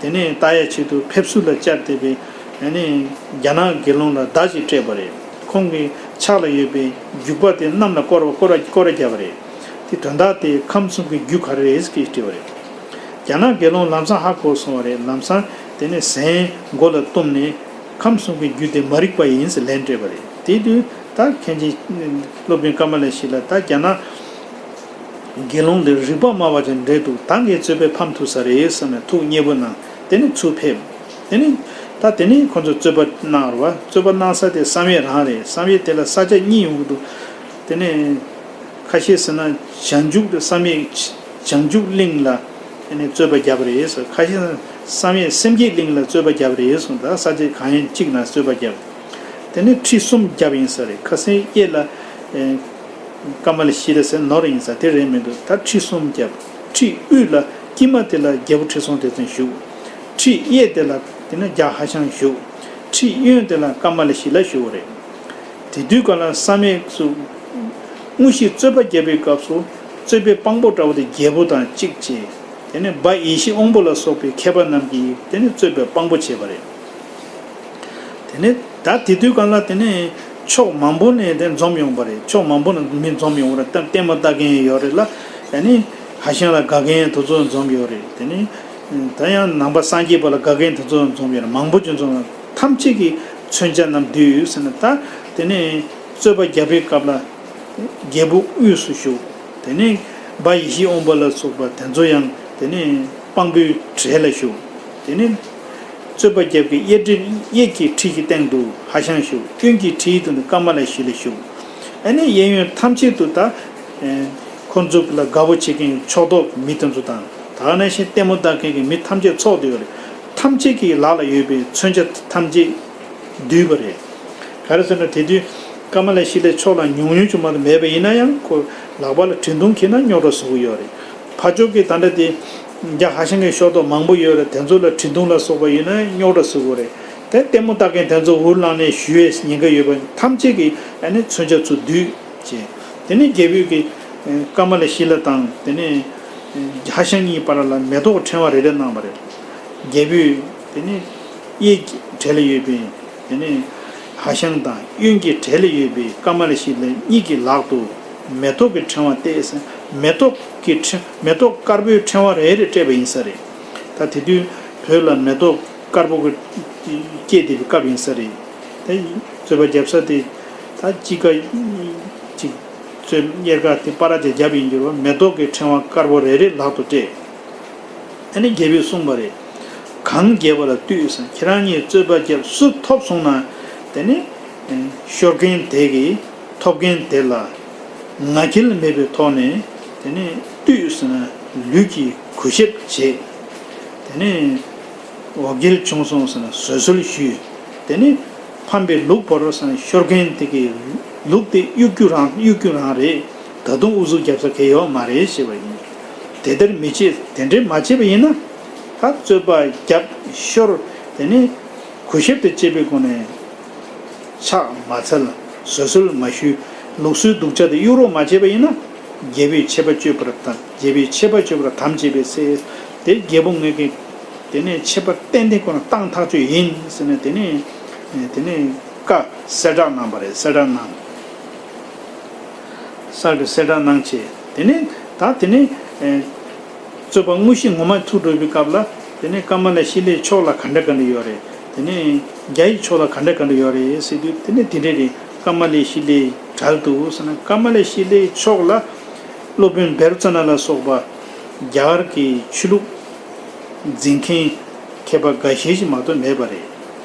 དེ་ནས་ལྟ་ཡ་ཆེད་དུ་ཕེབས་བསུ་ལ་བཅར་བསྡད་པའི་ཨ་ནི་རྒྱ་ནག་དགེ་སློང་ལ་མདའ་ཞིག་སྤྲད་པ་རེད། ཁོང་གི་ཕྱག་ལ་ཡོད་པའི་རྒྱུག་པ་དེ་གནམ་ལ་བསྐོར་བ་བསྐོར་བ་བསྐོར་བ་བརྒྱབ་པ་རེད། དེ་དོན་དག་དེ་ཁམས་གསུམ་གྱི་རྒྱུ་ག་རེ་རེད་ཟེར་དྲིས་པ་རེད། རྒྱ་ནག་དགེ་སློང་ལམ་སང་ཧ་གོ་སོང་བ་རེད། ལམ་སང་དེ་ནས་ཟན་མགོ་ལ་བཏུམས་ནས་ཁམས་གསུམ་གྱི་རྒྱུ་དེ་མ་རིག་པ་ཡིན་ཟེར་ལན་སྤྲད་པ་རེད། དེ་དུས་ད་མཁན་ཆེན་སློབ་དཔོན་ཀ་མ་ལ་ཤཱི་ལ་ད་རྒྱ་ནག་དགེ་སློང་དེ་རིག་པ་དམའ་བ་ཅན་རེད་འདུག་ད་ངའི་རྩོད་པས་ཕམ་ཐུབ་ས་རེད་བསམ་ནས་ཐུགས་མཉེས་པོ་གནང་། དེ་ནས་ཚུར་ཕེབས། དེ་ནས་ད་དེ་ནས་ཁོ་ཚོ་རྩོད་པ་གནང་ར་བ། རྩོད་པ་གནང་ས་དེ་བསམ་ཡས་རང་རེད། བསམ་ཡས་དེ་ལ་ས་ཆ་གཉིས་ཡོང་གི་འདུག་དེ་ནས་ཁ་ཤས་ཟེར་ན་བྱང་ཆུབ་བསམ་ཡས་བྱང་ཆུབ་གླིང་ལ་དེ་ནས་རྩོད་པ་བརྒྱབ་པ་རེད་ཟེར། ཁ་ཤས་ཟེར་ན་བསམ་ཡས་སེམས་བསྐྱེད་གླིང་ལ་རྩོད་པ་བརྒྱབ་པ་རེད་གསུངས། ད་ས་ཆ་གང་ཡིན་གཅིག་ན་རྩོད་པ་བརྒྱབ། དེ་ནས་ཁྲི་གསུམ་བརྒྱབ་ཡིན་ས་རེད། ཁ་སང་གཡས་ལ་ཀ་མ་ལ་ཤཱི་ལ་ཟེར་ནོར་ཡིན་ས་དེ་རེད་མི་འདུག་ད་ཁྲི་གསུམ་བརྒྱབ། ཁྲི་དབུས་ལ་དཀྱིལ་མ་དེ་ལ་རྒྱལ་པོ་ཁྲི་སྲོང་ལྡེ་བཙན་བཞུགས། ཁྲི་གཡས་དེ་ལ་དེ་ནས་རྒྱ་ཧྭ་ཤང་བཞུགས། ཁྲི་གཡོན་དེ་ལ་ཀ་མ་ལ་ཤཱི་ལ་བཞུགས་པ་རེད། དེ་དུས་ག་ལ་བསམ་ཡས་སུ་དངོས་གཞི་རྩོད་པ་བརྒྱབ་པའི་སྐབས་སུ་རྩོད་པའི་དཔང་པོ་འདྲ་བོ་དེ་རྒྱལ་པོ་དང་གཅིག་བྱས། དེ་ནས་སྦ་ཡེ་ཤེས་དབང་པོ་ལ་སོགས་པའི་མཁས་པ་རྣམས་ཀྱིས་དེ་ནས་རྩོད་པའི་དཔང་པོ་བྱས་པ་རེད། དེ་ནས་ད་དེ་དུས་གང་ལ་དེ་ནས་ཕྱོགས་མང་པོ་ནས་དེ་འཛོམས་ཡོང་བ་རེད། ཕྱོགས་མང་པོ་ནས་མི་འཛོམས་ཡོང་བ་རེད། ལྟད་ལྟད་མོ་ལྟ་མཁན་ཡོད་རེད་ལ། ཡ་ནི་ཧྭ་ཤང་ལ་དགའ་མཁན་དེ་ཚོ་འཛོམས་ཡོད་རེད། དེ་ནས་ད་ཡང་ནང་པ་སངས་རྒྱས་པ་ལ་དགའ་མཁན་དེ་ཚོ་འཛོམས་ཡོད་རེད། མང་པོ་ཅིག་འཛོམས་ཡོད། ཐམས་ཅད་ཀྱིས་མཚོན་ཆ་རྣམས་བསྡུས་ཟེར་ན་ད་དེ་ནས་རྩོད་པ་བརྒྱབ་པའི་སྐབས་ལ། རྒྱལ་པོ་དབུས་སུ་བཞུགས། དེ་ནས་སྦ་ཡེ་ཤེས་དབང་པོ་ལ་སོགས་པ་དེ་ཚོ་ཡང་དེ་ནས་དཔང་པོའི་གྲལ་ལ་བཞུགས། དེ་ནས་རྩོད་པ་རྒྱབ་ཀྱི་གཡས་གྲལ་གཡས་ཀྱི་ཁྲི་གི་སྟེང་དུ་ཧྭ་ཤང་བཞུགས། གཡོན་གྱི་ཁྲིའི་སྟེང་དུ་ཀ་མ་ལ་ཤཱི་ལ་བཞུགས། ཨ་ནི་གཡས་གཡོན་ཐམས་ཅད་དུ་ད་ཁོ་ཚོ་ལ་དགའ་པོ་བྱེད་མཁན་ཕྱོགས་གཏོགས་མི་དེ་ཚོ་དང་། ད་ག་ནང་བཞིན་ལྟད་མོ་ལྟ་མཁན་གྱི་མི་ཐམས་ཅད་ཚོགས་བསྡད་ཡོད་རེད། ཐམས་ཅད་ཀྱི་ལག་ལ་ཡོད་པའི་མཚོན་ཆ་ཐམས་ཅད་བསྡུས་པ་རེད། ག་རེ་ཟེར་ན་དེ་དུས་ཀ་མ་ལ་ཤཱི་ལའི་ཕྱོགས་ལ་ཉུང་ཉུང་ཅུང་མ་གཏོགས་མེད་པ་ཡིན་ན་ཡང་ཁོ་ལག་པ་ལ་གྲི་མདུང་འཁྱེར་ན་རྙོག་དྲ་བཟོ་གི་ཡོད་རེད། ཕར་ཕྱོགས་ཀྱི་ད་ལྟ་དེ་རྒྱ་ཧྭ་ཤང་གི་ཕྱོགས་གཏོགས་མང་པོ་ཡོད་རེད། དེ་ཚོ་ལ་གྲི་མདུང་ལ་སོགས་པ་ཡིན་ན་རྙོག་དྲ་བཟོ་གི་རེད། དེ་ལྟད་མོ་ལྟ་མཁན་དེ་ཚོ་འུར་ལངས་ནས་ཞུ་བའི་ཉེན་ཁ་ཡོད་པ་ཐམས་ཅད་ཀྱིས་ཨ་ནི་མཚོན་ཆ་ཚུར་བསྡུས་བྱས། དེ་ནས་རྒྱལ་པོས་ཀྱི་ཀ་མ་ལ་ཤཱི་ལ་དང་དེ་ནས་ཧྭ་ཤང་གཉིས་བར་ལ་མེ་ཏོག་ཕྲེང་བ་རེ་རེ་གནང་བ་རེད། རྒྱལ་པོས་དེ་ནས་གཡས་ཀྱི་གྲལ་ལ་ཡོད་པའི་དེ་ནས་ཧྭ་ཤང་དང་གཡོན་གྱི་གྲལ་ལ་ཡོད་པའི་ཀ་མ་ལ་ཤཱི་ལ་གཉིས་ཀྱི་ལག་ཏུ་མེ་ཏོག་གི་ཕྲེང་བ་གཏད་ཟིན། མེ་ཏོག་གི་ཕྲེང་མེ་ཏོག་དཀར་པོའི་ཕྲེང་བ་རེ་རེ་སྤྲད་པ་ཡིན་ས་རེད། ད་དེ་དུས་བོད་ལ་མེ་ཏོག་དཀར་པོ་གི་སྐྱེས་བསྡད་པའི་སྐབས་ཡིན་ས་རེད། དེ་རྩོད་པ་རྒྱབ་ས་དེ་ད་དཔྱིད་ཀ་ཅིག་རྩོད་གཉེར་ཁ་དེ་པར་དེ་རྒྱབ་ཡིན་འགྱུར་བ། མེ་ཏོག་གི་ཕྲེང་བ་དཀར་པོ་རེ་རེ་ལག་ཏུ་སྤྲད། ཨ་ནི་རྒྱལ་པོས་གསུངས་པ་རེད། གང་རྒྱལ་བ་ལ་ལྟོས་ཟེར། ཁྱེད་རང་གཉིས་རྩོད་པ་རྒྱབ་སུ་ཐོབ་སོང་ན་དེ་ནི་ ཤོར་མཁན་དེ་གིས་ཐོབ་མཁན་དེ་ལ་ང་རྒྱལ་མེད་པའི་ཐོག་ནས་དེ་ནས་བཏུལ་ཟེར་ན་ལུས་ཀྱིས་གུས་ཞབས་བྱེད། དེ་ནས་འོ་བརྒྱལ་བྱུང་སོང་ཟེར་ན་བཟོད་གསོལ་ཞུས། དེ་ནས་ཕམ་པའི་ལུག་བོར་ཟེར་ན་ཤོར་མཁན་དེ་གི་ལུག་དེ་གཡུག་རྒྱུ་རང་གཡུག་རྒྱུ་རང་རེད། ད་དུང་ཨུ་ཚུགས་རྒྱབ་ས་གལ་ཡོད་མ་རེད་ཞེས་པ་ཡིན། དེ་ལྟར་མི་བྱེད། དེ་འདྲའི་མ་བྱས་པ་ཡིན་ན་ད་རྩོད་པ་རྒྱབ་ཤོར། དེ་ནས་གུས་ཞབས་དང་བཅས་པའི་སྒོ་ནས་ཕྱག་མ་འཚལ། བཟོད་གསོལ་མ་ཞུས། ལུགས་སྲོལ་སྡུག་ཅག་དེ་གཡུག་རོགས་མ་བྱས་པ་ཡིན་ན། རྒྱལ་པོའི་ཆད་པ་གཅོད་པར་དམ། རྒྱལ་པོའི་ཆད་པ་གཅོད་པར་དམ་བཅས་པའི་ཚེ། དེ་རྒྱལ་པོ་ངེད་ཀྱི་དེ་ནས་ཆད་པ་ཏན་ཏན་ཁོ་ན་བཏང་ཐག་ཆོད་ཡིན་ཟེར་ནས་དེ་ནས་དེ་ནས་བཀའ་གསལ་བསྒྲགས་གནང་བ་རེད། གསལ་བསྒྲགས་གནང་། གསལ་བསྒྲགས་གནང་བྱས་དེ་ནས་ད་དེ་ནས། རྩོད་པ་དངོས་གཞི་ངོ་མ་ཐུག་འགྲོ་བའི་སྐབས་ལ། དེ་ནས་ཀ་མ་ལ་ཤཱི་ལའི་ཕྱོགས་ལ་ག་འདྲ་ག་འདྲ་ཡོད་རེད། དེ་ནས་རྒྱ་ཡི་ཕྱོགས་ལ་ག་འདྲ་ག་འདྲ་ཡོད་རེད་ཟེར་དུས། དེ་ནས་དེ་འདྲ་རེད། ཀ་མ་ལ་ཤཱི་ལའི་གྲལ་དུ་ཟེར་ན། ཀ་མ་ལ་ཤཱི་ལའི་ཕྱོགས་ལ་སློབ་དཔོན་བཻ་རོ་ཙ་ན་ལ་སོགས་པ་རྒྱ་གར་གྱི་ཆོས་ལུགས་འཛིན་མཁན་མཁས་པ་འགའ་ཤས་ཤིག་མ་གཏོགས་མེད་པ་རེད།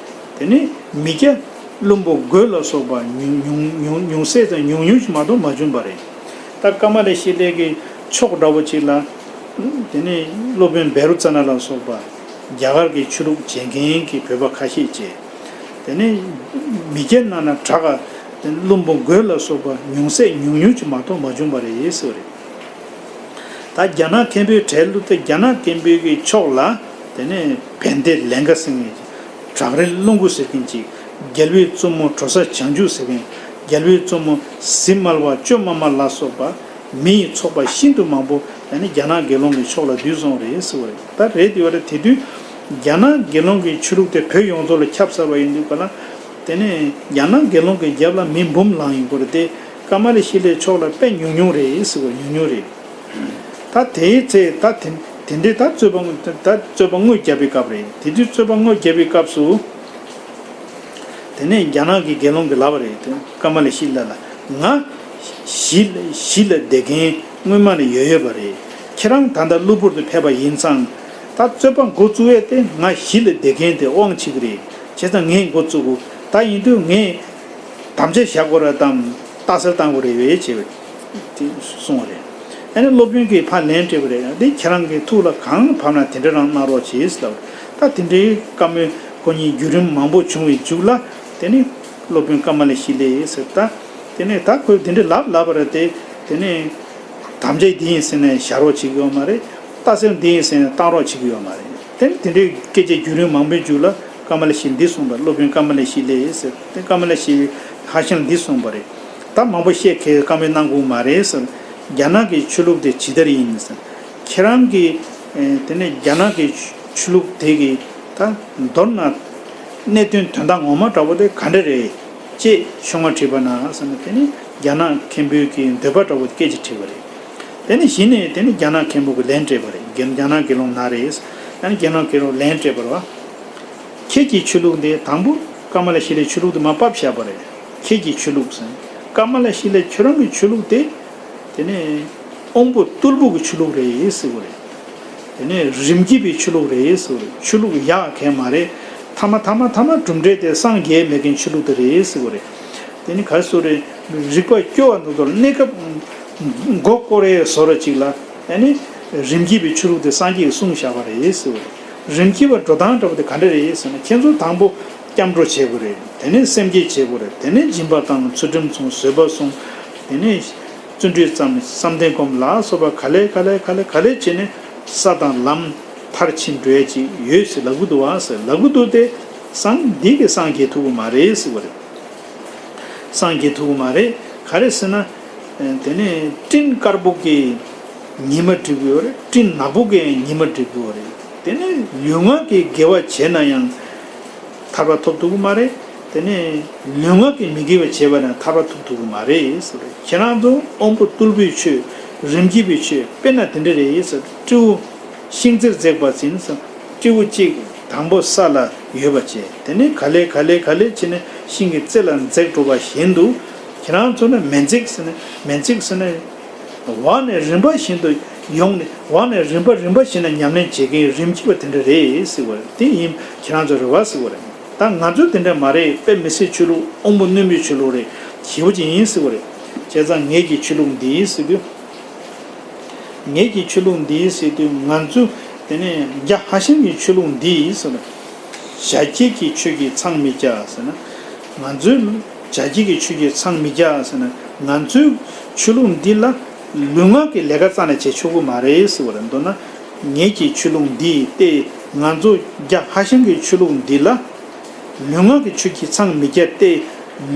དེ་ནས་མི་སྐྱ་བློན་པོ་རྒོད་ལ་སོགས་པ་ཉུང་ཉུང་ཉུང་ཉུང་ཟད་དང་ཉུང་ཉུང་ཞིག་མ་གཏོགས་མ་བྱུང་བ་རེད། ད་ཀ་མ་ལ་ཤཱི་ལའི་གི་ཕྱོགས་འདྲ་བོ་ཅིག་ལ། དེ་ནས་སློབ་དཔོན་བཻ་རོ་ཙ་ན་ལ་སོགས་པ་རྒྱ་གར་གྱི་ཆོས་ལུགས་བྱེད་མཁན་གྱི་བོད་པ་ཁ་ཤས་བྱས། དེ་ནས་མི་སྐྱ་ནང་ན་དྲག་ག་བློན་པོ་རྒོད་ལ་སོགས་པ་ཉུང་ཟད་ཉུང་ཉུང་ཅིག་མ་གཏོགས་མ་བྱུང་བ་རེད་ཟེར་བ་རེད། ད་རྒྱ་ནག་མཁན་པོའི་གྲལ་དུ། ད་རྒྱ་ནག་མཁན་པོའི་གི་ཕྱོགས་ལ་དེ་ནས་བན་དེ་ལེན་ག་ཟེར་མཁན་ཅིག། བྲག་རི་ཀླུང་དགུ་ཟེར་མཁན་ཅིག། རྒྱལ་བའི་བཙུན་མོ་གྲོ་ས་བྱང་ཆུབ་ཟེར་མཁན། རྒྱལ་བའི་བཙུན་མོ་གཟི་དམར་བ་ཅོ་མ་མ་ལ་སོགས་པ་མི་ཡི་ཚོགས་པ་ཤིན་ཏུ་མང་པོ་དེ་ནས་རྒྱ་ནག་དགེ་སློང་གི་ཕྱོགས་ལ་འདུས་སོང་རེད་ཟེར་བ་རེད། ད་རེད་དེ་བ་རེད། དེ་དུས་རྒྱ་ནག་དགེ་སློང་གི་ཆོས་ལུགས་དེ་བོད་ཡོངས་རྫོགས་ལ་ཁྱབ་ཚར་བ་ཡིན་དུས་ག་ལ། དེ་ནས་རྒྱ་ནག་དགེ་སློང་གི་རྒྱབ་ལ་མི་འབུམ་ལངས་ཡོང་གི་རེད་དེ། ཀ་མ་ལ་ཤཱི་ལའི་ཕྱོགས་ལ་དཔེ་ཉུང་ཉུང་རེད་ཟེར་བ། ཉུང་ཉུང་རེད། ད་དེའི་ཚེ་ད་དེ་དེ་འདྲའི་ད་རྩོད་པ་དངོས། ད་རྩོད་པ་དངོས་བརྒྱབ་པའི་སྐབས་རེད། དེ་དུས་རྩོད་པ་དངོས་བརྒྱབ་པའི་སྐབས་སུ། དེ་ནས་རྒྱ་ནག་གི་དགེ་སློང་གིས་ལབ་པ་རེད། དེ་ཀ་མ་ལ་ཤཱི་ལ་ལ། ང་ཞི་ཞི་ལ་བདེ་མཁན་སྔོན་མ་ནས་ཡོད་ཡོད་པ་རེད། ཁྱེད་རང་ད་ལྟ་གློ་བུར་དུ་ཕེབས་པ་ཡིན་ཙང་། ད་རྩོད་པ་འགོ་བཙུགས་ཡས་དེ་ང་ཞི་ལ་བདེ་མཁན་དེ་དབང་བྱེད་ཀྱི་རེད། བྱས་ཙང་ངས་འགོ་བཙུགས་དགོས། ད་ཡིན་དུས་ངས་དམ་བཅའ་བཞག་དགོས་རེད་དམ། རྟགས་གསལ་བཏང་དགོས་རེད་བས་བྱས་པ་དེ་གསུངས་པ་རེད། ཨ་ནི་སློབ་དཔོན་གྱིས་ཕར་ལན་སྤྲད་པ་རེད། འདི་ཁྱེད་རང་གི་ཐུགས་ལ་གང་བབས་ན་དེ་འདྲ་རང་གནང་རོགས་གྱིས་ལབ། ད་དེ་འདྲའི་བཀའ་མོལ་ཁོ་གཉིས་བརྒྱུད་རིམ་མང་པོ་བྱུང་བའི་མཇུག་ལ། དེ་ནི་སློབ་དཔོན་ཀ་མ་ལ་ཤཱི་ལས་ཟེར། ད་དེ་ནས་ད་ཁོས་དེ་འདྲ་ལབ་ལབ་པ་རེད་དེ། དེ་ནས་དམ་བཅའ་འདི་ཡིན་ཟེར་ནས་བཞག་རོགས་བྱེད་ཀྱི་ཡོད་མ་རེད། རྟགས་གསལ་འདི་ཡིན་ཟེར་ནས་བཏང་རོགས་བྱེད་ཀྱི་ཡོད་མ་རེད། དེ་ནི་དེ་འདྲའི་སྐད་ཆ་བརྒྱུད་རིམ་མང་པོའི་མཇུག་ལ་ཀ་མ་ལ་ཤཱི་འདི་གསུངས་པ། སློབ་དཔོན་ཀ་མ་ལ་ཤཱི་ལས་ཟེར། དེ་ཀ་མ་ལ་ཤཱི་ཧ་ཤང་འདི་གསུངས་པ་རེད། ད་མང་པོ་བཤད་མཁན་བཀའ་མོལ་གནང་དགོས་མ་རེད་ཟེར། རྒྱ་ནག་གི་ཆོས་ལུགས་དེ་ཇི་ལྟར་ཡིན་ཟེར། ཁྱེད་རང་གིས་ཨེ་དེ་ནས་རྒྱ་ནག་གི་ཆོས་ལུགས་དེ་གི་ད་མདོར་ན་གནད་དོན་དོན་དག་ངོ་མ་འདྲ་བོ་དེ་ག་འདྲ་རེད་ཅེས་ཆུང་བ་དྲིས་པ་ན་ཟེར་ན། དེ་ནི་རྒྱ་ནག་མཁན་པོའི་གི་འདོད་པ་འདྲ་བོ་སྐད་ཆ་དྲིས་པ་རེད། དེ་ནི་གཞི་ནས་དེ་ནི་རྒྱ་ནག་མཁན་པོ་གི་ལན་སྤྲད་པ་རེད། རྒྱ་རྒྱ་ནག་དགེ་སློང་ན་རེ། ཡང་ན་རྒྱ་ནག་དགེ་སློང་ལན་སྤྲད་པ་རེད་བ། ཁྱེད་ཀྱི་ཆོས་ལུགས་འདི། དང་པོ་ཀ་མ་ལ་ཤཱི་ལའི་ཆོས་ལུགས་འདི་མར་ཕབ་བཞག་པ་རེད། ཁྱེད་ཀྱི་ཆོས་ལུགས་ཟེར། ཀ་མ་ལ་ཤཱི་ལའི་ཁྱོད་རང་གི་ཆོས་ལུགས་དེ། དེ་ནས་དབང་པོ་རྟུལ་པོ་གི་ཆོས་ལུགས་རེད་ཟེར་བ་རེད། དེ་ནས་རིམ་གྱིས་པའི་ཆོས་ལུགས་རེད་ཟེར་བ་རེད། ཆོས་ལུགས་ཡག་གང་མ་རེད། ཐ་མ་ཐ་མ་ཐ་མ་གྲུབ་འབྲས་དེ་སངས་རྒྱས་མེད་མཁན་ཆོས་ལུགས་དེ་རེད་ཟེར་བ་རེད། དེ་ནི་ག་རེ་ཟེར་རེད། རིག་པ་སྐྱོ་བ་འདུག་དོར་གནས་སྐབས་མགོ་བསྐོར་ཡས་བཟོ་འདྲ་ཅིག་ལ། ཨ་ནི་རིམ་གྱིས་པའི་ཆོས་ལུགས་དེ་སངས་རྒྱས་ཀྱིས་གསུངས་བཞག་པ་རེད་ཟེར་བ་རེད། རིམ་གྱིས་པ་འགྲོ་སྟངས་འདྲ་བོ་དེ་ག་འདྲ་རེད་ཟེར་ན། ཁྱེད་ཚོ་དང་པོ་སྐྱབས་འགྲོ་བྱེད་དགོས་རེད། དེ་ནས་སེམས་བསྐྱེད་བྱེད་དགོས་རེད། དེ་ནས་སྦྱིན་པ་བཏང་། ཚུལ་ཁྲིམས་སྲུང་། བཟོད་པ་སྲུང་། དེ་ནས་བརྩོན་འགྲུས་བརྩམས། བསམ་གཏན་སྒོམ་ལ་སོགས་པ་ག་ལེ་ག་ལེ་ག་ལེ་ག་ལེ་བྱས་ནས་ས་དང་ལམ་མཐར་ཕྱིན་འགྲོ་ཡས་ཅིག་ཡོད་ཟེར་ལབ་གི་འདུག་བ་ཟེར་ལབ་གི་འདུག་སྟེ། སངས་འདི་གིས་སངས་རྒྱས་ཐུབ་ཀྱི་མ་རེད་ཟེར་བ་རེད། སངས་རྒྱས་ཐུབ་ཀྱི་མ་རེད། ག་རེ་ཟེར་ན། དེ་ནས་སྤྲིན་དཀར་པོ་གིས་ཉི་མ་སྒྲིབ་ཀྱི་ཡོད་རེད། སྤྲིན་ནག་པོ་གིས་ཉི་མ་སྒྲིབ་ཀྱི་ཡོད་རེད། དེ་ནས་ལུས་ངག་གི་དགེ་བ་བྱས་ན་ཡང་ཐར་པ་ཐོབ་ཐུབ་ཀྱི་མ་རེད། དེ་ནས་ལུས་ངག་གི་མི་དགེ་བ་བྱས་པ་ན་ཐར་པ་ཐོབ་ཐུབ་ཀྱི་མ་རེད་ཟེར་བ་རེད། ཁྱེད་རང་ཚོ་དབང་པོ་རྟུལ་པོའི་ཆོས། རིམ་གྱིས་པའི་ཆོས། དཔེར་ན་དེ་འདྲ་རེད་ཟེར། སྤྲེའུ་ཤིང་རྩེར་འཛེགས་པ་ཟིན་ཟེར། སྤྲེའུ་གཅིག་དང་པོ་ས་ལ་ཡོད་པ་བྱས། དེ་ནས་ག་ལེ་ག་ལེ་ག་ལེ་བྱས་ནས་ཤིང་གི་རྩེ་ལ་འཛེགས་འགྲོ་བ་བཞིན་དུ། ཁྱེད་རང་ཚོ་ནི་མེ་འཛེགས་ཟེར་ནས། མེ་འཛེགས་ཟེར་ནས་འོག་ནས་རིམ་པ་བཞིན་དུ་ཡོང་ནས། འོག་ནས་རིམ་པ་རིམ་པ་བཞིན་དུ་ཉམས་ལེན་བྱེད་མཁན་རིམ་གྱིས་པ་དེ་འདྲ་རེད་ཟེར་བ་རེད། དེ་ཡིན། ཁྱེད་རང་ཚོ་རེད་བ་ཟེར་བ་རེད། ད་ང་ཚོ་དེ་འདྲ་མ་རེད། དཔེ་མི་སྲིད་ཆོས་ལུགས་དབང་པོ་རྣོན་པོའི་ཆོས་ལུགས་རེད། ཞེ་པོ་ཅིག་ཡིན་ཟེར་བ་རེད། བྱས་ཙང་ངེད་ཀྱི་ཆོས་ལུགས་འདི་ཟེར་དུས། ངེད་ཀྱི་ཆོས་ལུགས་འདི་ཟེར་དུས་ང་ཚོ་དེ་ནས་རྒྱ་ཧ་ཤང་གི་ཆོས་ལུགས་འདི་ཟེར་ན། བྱ་རྒྱལ་གྱི་ཆོས་ཀྱིས་འཚང་མི་རྒྱ་ཟེར་ན། ང་ཚོའི་བྱ་རྒྱལ་གྱི་ཆོས་ཀྱིས་འཚང་མི་རྒྱ་ཟེར་ན། ང་ཚོའི་ཆོས་ལུགས་འདི་ལ་ལུས་ངག་གི་ལས་ཀ་རྩ་ནས་བྱེད་ཆོག་གི་མ་རེད་ཟེར་བ་རེད། མདོར་ན་ངེད་ཀྱི་ཆོས་ལུགས་འདི་སྟེ་ང་ཚོ་རྒྱ་ཧ་ཤང་གི་ཆོས་ལུགས་འདི་ལ། ལུས་ངག་གི་ཆོས་ཀྱིས་འཚང་མི་རྒྱ་སྟེ།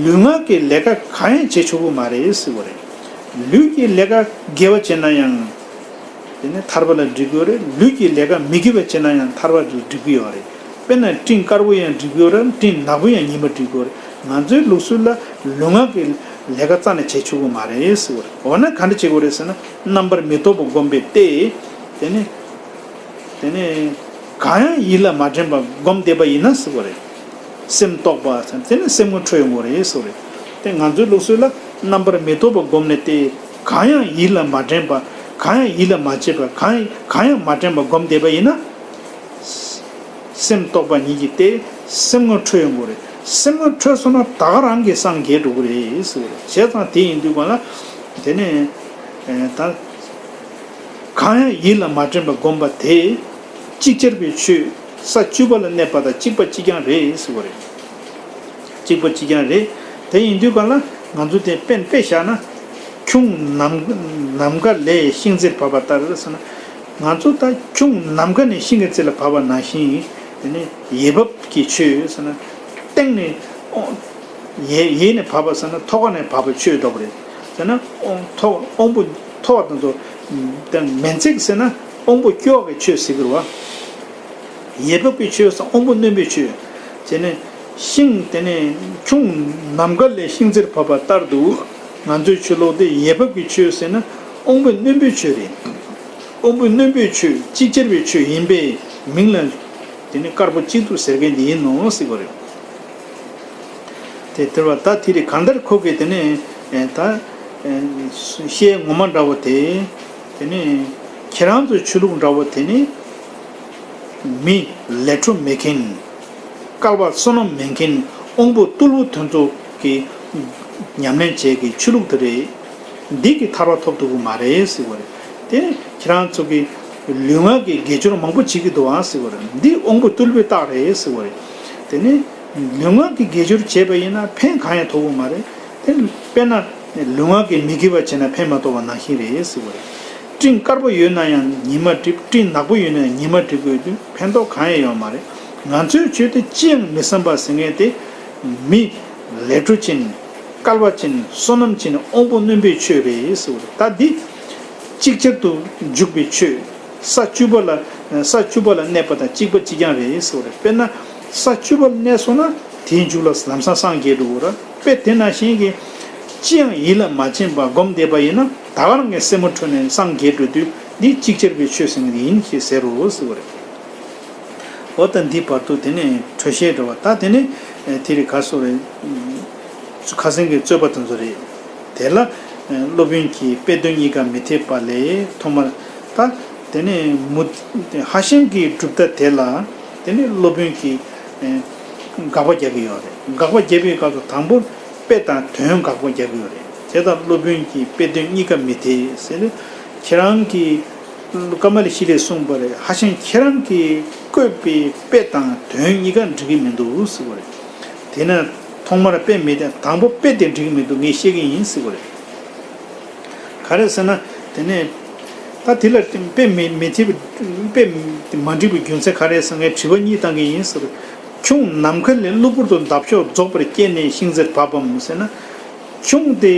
ལུས་ངག་གི་ལས་ཀ་གང་ཡང་བྱེད་ཆོག་གི་མ་རེད་ཟེར་བ་རེད། ལུས་ཀྱི་ལས་ཀ་དགེ་བ་བྱས་ན་ཡང་། དེ་ནི་ཐར་པ་ལ་འགྲིག་གི་ཡོད་རེད། ལུས་ཀྱི་ལས་ཀ་མི་དགེ་བ་བྱས་ན་ཡང་ཐར་པ་ལ་འགྲིག་གི་ཡོད་རེད། དཔེར་ན་སྤྲིན་དཀར་པོ་ཡང་འགྲིག་གི་ཡོད་རེད། སྤྲིན་ནག་པོ་ཡང་ཉི་མ་འགྲིག་གི་ཡོད་རེད། ང་ཚོའི་ལུགས་སྲོལ་ལ་ལུས་ངག་གི་ལས་ཀ་རྩ་ནས་བྱེད་ཆོག་གི་མ་རེད་ཟེར་བ་རེད། འོ་ན་ག་འདྲ་བྱེད་དགོས་རེད་ཟེར་ན། རྣམ་པར་མི་རྟོག་པ་བསྒོམས་པས་ཏེ། དེ་ནི། དེ་ནས་གང་ཡང་ཡིད་ལ་མ་དྲན་པར་སྒོམ་བསྡད་པ་ཡིན་ན་ཟེར་བ་རེད། སེམས་རྟོག་པ་ཟེར་དེ་ནི་སེམས་ངོ་འཕྲོད་ཡོང་གི་རེད་ཟེར་བ་རེད། དེ་ང་ཚོའི་ལུགས་སྲོལ་ལ་རྣམ་པར་མི་རྟོག་པར་བསྒོམས་ནས་ཏེ། གང་ཡང་ཡིད་ལ་མ་དྲན་པ། གང་ཡང་ཡིད་ལ་མ་བྱེད་པ། གང་གང་ཡང་མ་དྲན་པར་བསྒོམ་བསྡད་པ་ཡིན་ན། སེམས་རྟོག་པ་ཉིད་ཀྱིས་ཏེ་སེམས་ངོ་འཕྲོད་ཡོང་གི་རེད། སེམས་ངོ་འཕྲོད་སོང་ན་ད་ག་རང་གིས་སངས་རྒྱས་འགྲོ་གི་རེད་ཟེར་བ་རེད། བྱས་ཙང་དེ་ཡིན་དུས་གང་ལ། དེ་ནས་ད། གང་ཡང་ཡིད་ལ་མ་དྲན་པར་བསྒོམས་པ་དེ། ཅིག་ཅར་བའི་ཆོས། ས་བཅུ་པ་ལ་གནས་པ་དང་གཅིག་པ་གཅིག་རྐྱང་རེད་ཟེར་བ་རེད། གཅིག་པ་གཅིག་རྐྱང་རེད། དེ་ཡིན་དུས་གང་ལ་ང་ཚོ་དེ་དཔེ་དཔེ་བཞག་ན། ཁྱུང་ནམ་ནམ་མཁའ་ལས་ཤིང་རྩེར་བབས་པ་ལྟར་ཟེར་ན། ང་ཚོ་ད་ཁྱུང་ནམ་མཁའ་ནས་ཤིང་གི་རྩེ་ལ་བབས་པ་ནང་བཞིན། དེ་ནི་ཡས་བབས་ཀྱི་ཆོས་ཟེར་ན། སྟེང་ནས། ཡས་ཡས་ནས་བབས་པ་ཟེར་ན་ཐོག་ཁ་ནས་བབས་པ་ཆོས་ལྡོག་པ་རེད། ཟེར་ན་དབང་ཐོག་དབང་པོ་མཐོ་བ་དང་ཚོ། དེ་མེ་འཛེག་ཟེར་ན་དབང་པོ་སྐྱོ་བ་གི་ཆོས་ཟེར་གི་རེད་བ། ཡས་བབས་ཀྱི་ཆོས་སམ་དབང་པོ་རྣོན་པོའི་ཆོས། བྱས་ནས་ཤིང་དེ་ནས་ཁྱུང་ནམ་མཁའ་ལས་ཤིང་རྩེར་བབས་པ་ལྟར་དུ། ང་ཚོའི་ཆོས་ལུགས་དེ་ཡས་བབས་ཀྱི་ཆོས་ཟེར་ན་དབང་པོ་རྣོན་པོའི་ཆོས་རེད། དབང་པོ་རྣོན་པོའི་ཆོས་ཅིག་ཅར་བའི་ཆོས་ཡིན་པས་མིང་ལ་དེ་ནི་དཀར་པོ་གཅིག་ཏུ་ཟེར་མཁན་དེ་ཡིན་ནོ་ཟེར་བ་རེད། དེ་ལྟར་བ་ད་དེ་རེད། གང་ལྟར་ཁོ་གིས་དེ་ནས་ད་བཤད་ངོ་མ་འདྲ་བོ་དེ། དེ་ནས་ཁྱེད་རང་ཚོའི་ཆོས་ལུགས་འདྲ་བོ་དེ་ནི་མི་ལས་འཕྲོ་མེད་མཁན། སྐལ་བ་བསོད་ནམས་མེད་མཁན། དབང་པོ་རྟུལ་པོ་དེ་ཚོ་གི་ཉམས་ལེན་བྱེད་ཀྱི་ཆོས་ལུགས་དེ་རེད། འདི་གིས་ཐར་པ་ཐོབ་ཐུབ་ཀྱི་མ་རེད་ཟེར་བ་རེད། དེ་ཁྱེད་རང་ཚོ་གི་ལུས་ངག་གི་དགེ་སྦྱོར་མང་པོ་བྱེད་ཀྱི་འདུག་ཨང་ཟེར་བ་རེད། འདི་དབང་པོ་རྟུལ་པོའི་རྟགས་རེད་ཟེར་བ་རེད། དེ་ནི་ལུས་ངག་གི་དགེ་སྦྱོར་བྱས་པ་ཡིན་ན་ཕན་གང་ཡང་ཐོགས་ཀྱི་མ་རེད། དེ་དཔེར་ན་ལུས་ངག་གི་མི་དགེ་བ་བྱས་ན་ཕན་མ་ཐོགས་པ་ནང་བཞིན་རེད་ཟེར་བ་རེད། སྤྲིན་དཀར་པོ་ཡོད་ན་ཡང་ཉི་མ་འགྲིབ། སྤྲིན་ནག་པོ་ཡོད་ན་ཡང་ཉི་མ་འགྲིབ་ཀྱི་ཡོད་དུས་ཕན་ཐོགས་གང་ཡང་ཡོད་མ་རེད། ང་ཚོའི་ཆོས་དེ་ཅི་ཡང་མི་བསམ་པ་ཟེར་མཁན་དེ་མི་ལས་འཕྲོ་ཅན། སྐལ་བ་ཅན། བསོད་ནམས་ཅན། དབང་པོ་རྣོན་པོའི་ཆོས་རེད་ཟེར་བ་རེད། ད་འདི་ཅིག་ཅར་དུ་འཇུག་པའི་ཆོས། ས་བཅུ་པ་ལ། ས་བཅུ་པ་ལ་གནས་པ་དང་གཅིག་པ་གཅིག་རྐྱང་རེད་ཟེར་བ་རེད། དཔེར་ན་ས་བཅུ་པ་ལ་གནས་སོང་ན་དེའི་མཇུག་ལ་ལམ་སང་སངས་རྒྱས་འགྲོ་གི་རེད། དཔེ་དེ་ནང་བཞིན་གྱི་ཅི་ཡང་ཡིད་ལ་མ་བྱེད་པར་སྒོམ་བསྡད་པ་ཡིན་ན་ད་ག་རང་གི་སེམས་པ་འཕྲོ་ནས་སངས་རྒྱས་འགྲོ་དུས་འདི་ཅིག་ཅར་བའི་ཆོས་ཟེར་མཁན་ཡིན་ཞེས་ཟེར་རོ་ཟེར་བ་རེད། འོ་ད་འདི་བར་དུ་དེ་ནས་འཕྲོས་བཤད་འགྲོ་བ། ད་དེ་ནས་དེ་རིང་ག་སོ་རེད། ཁ་སང་གི་རྩོད་པ་དེ་ཚོ་རེད། དེ་ལ་སློབ་དཔོན་གྱིས་དཔེ་དོན་གཉིས་ཀ་མི་འཐད་པ་ལས་ཐོག་མར་ད་དེ་ནས་མུ་ཧ་ཤང་གི་གྲུབ་མཐའ་དེ་ལ་དེ་ནས་སློབ་དཔོན་གྱིས་དགག་པ་རྒྱག་གི་ཡོད་རེད། དགག་པ་རྒྱག་པའི་སྐབས་སུ་དང་པོ་དཔེ་དང་དོན་དགག་པ་རྒྱག་གི་ཡོད་རེད། དེ་ལྟར་སློབ་དཔོན་གྱིས་དཔེ་དོན་གཉིས་ཀ་མི་འཐད་ཟེར་ནས་ཁྱེད་རང་གིས་ཀ་མ་ལ་ཤཱི་ལས་གསུངས་པ་རེད། ཧ་ཤང་ཁྱེད་རང་གིས་བཀོད་པའི་དཔེ་དང་དོན་གཉིས་ཀ་འགྲིག་གི་མི་འདུག་ཟེར་བ་རེད། དེས་ན་ཐོག་མར་དཔེ་མི་འཐད། དང་པོ་དཔེ་དེ་འགྲིག་གི་མི་འདུག་ངས་བཤད་ཀྱི་ཡིན་ཟེར་བ་རེད། ག་རེ་ཟེར་ན་དེ་ནས་ད་དེ་ལ་དཔེ་མི་མི་འཐད་པའི་དཔེ་མ་འགྲིག་པའི་རྒྱུ་མཚན་ག་རེ་ཟེར་ངས་དྲི་བ་གཉིས་བཏང་གི་ཡིན་ཟེར་བ་རེད། ཁྱུང་ནམ་མཁའ་ལས་གློ་བུར་དུ་འདབ་གཤོག་རྫོགས་པར་སྐྱེས་ནས་ཤིང་རྩེར་བབས་པའམ་ཟེར་ན། ཁྱུང་དེ་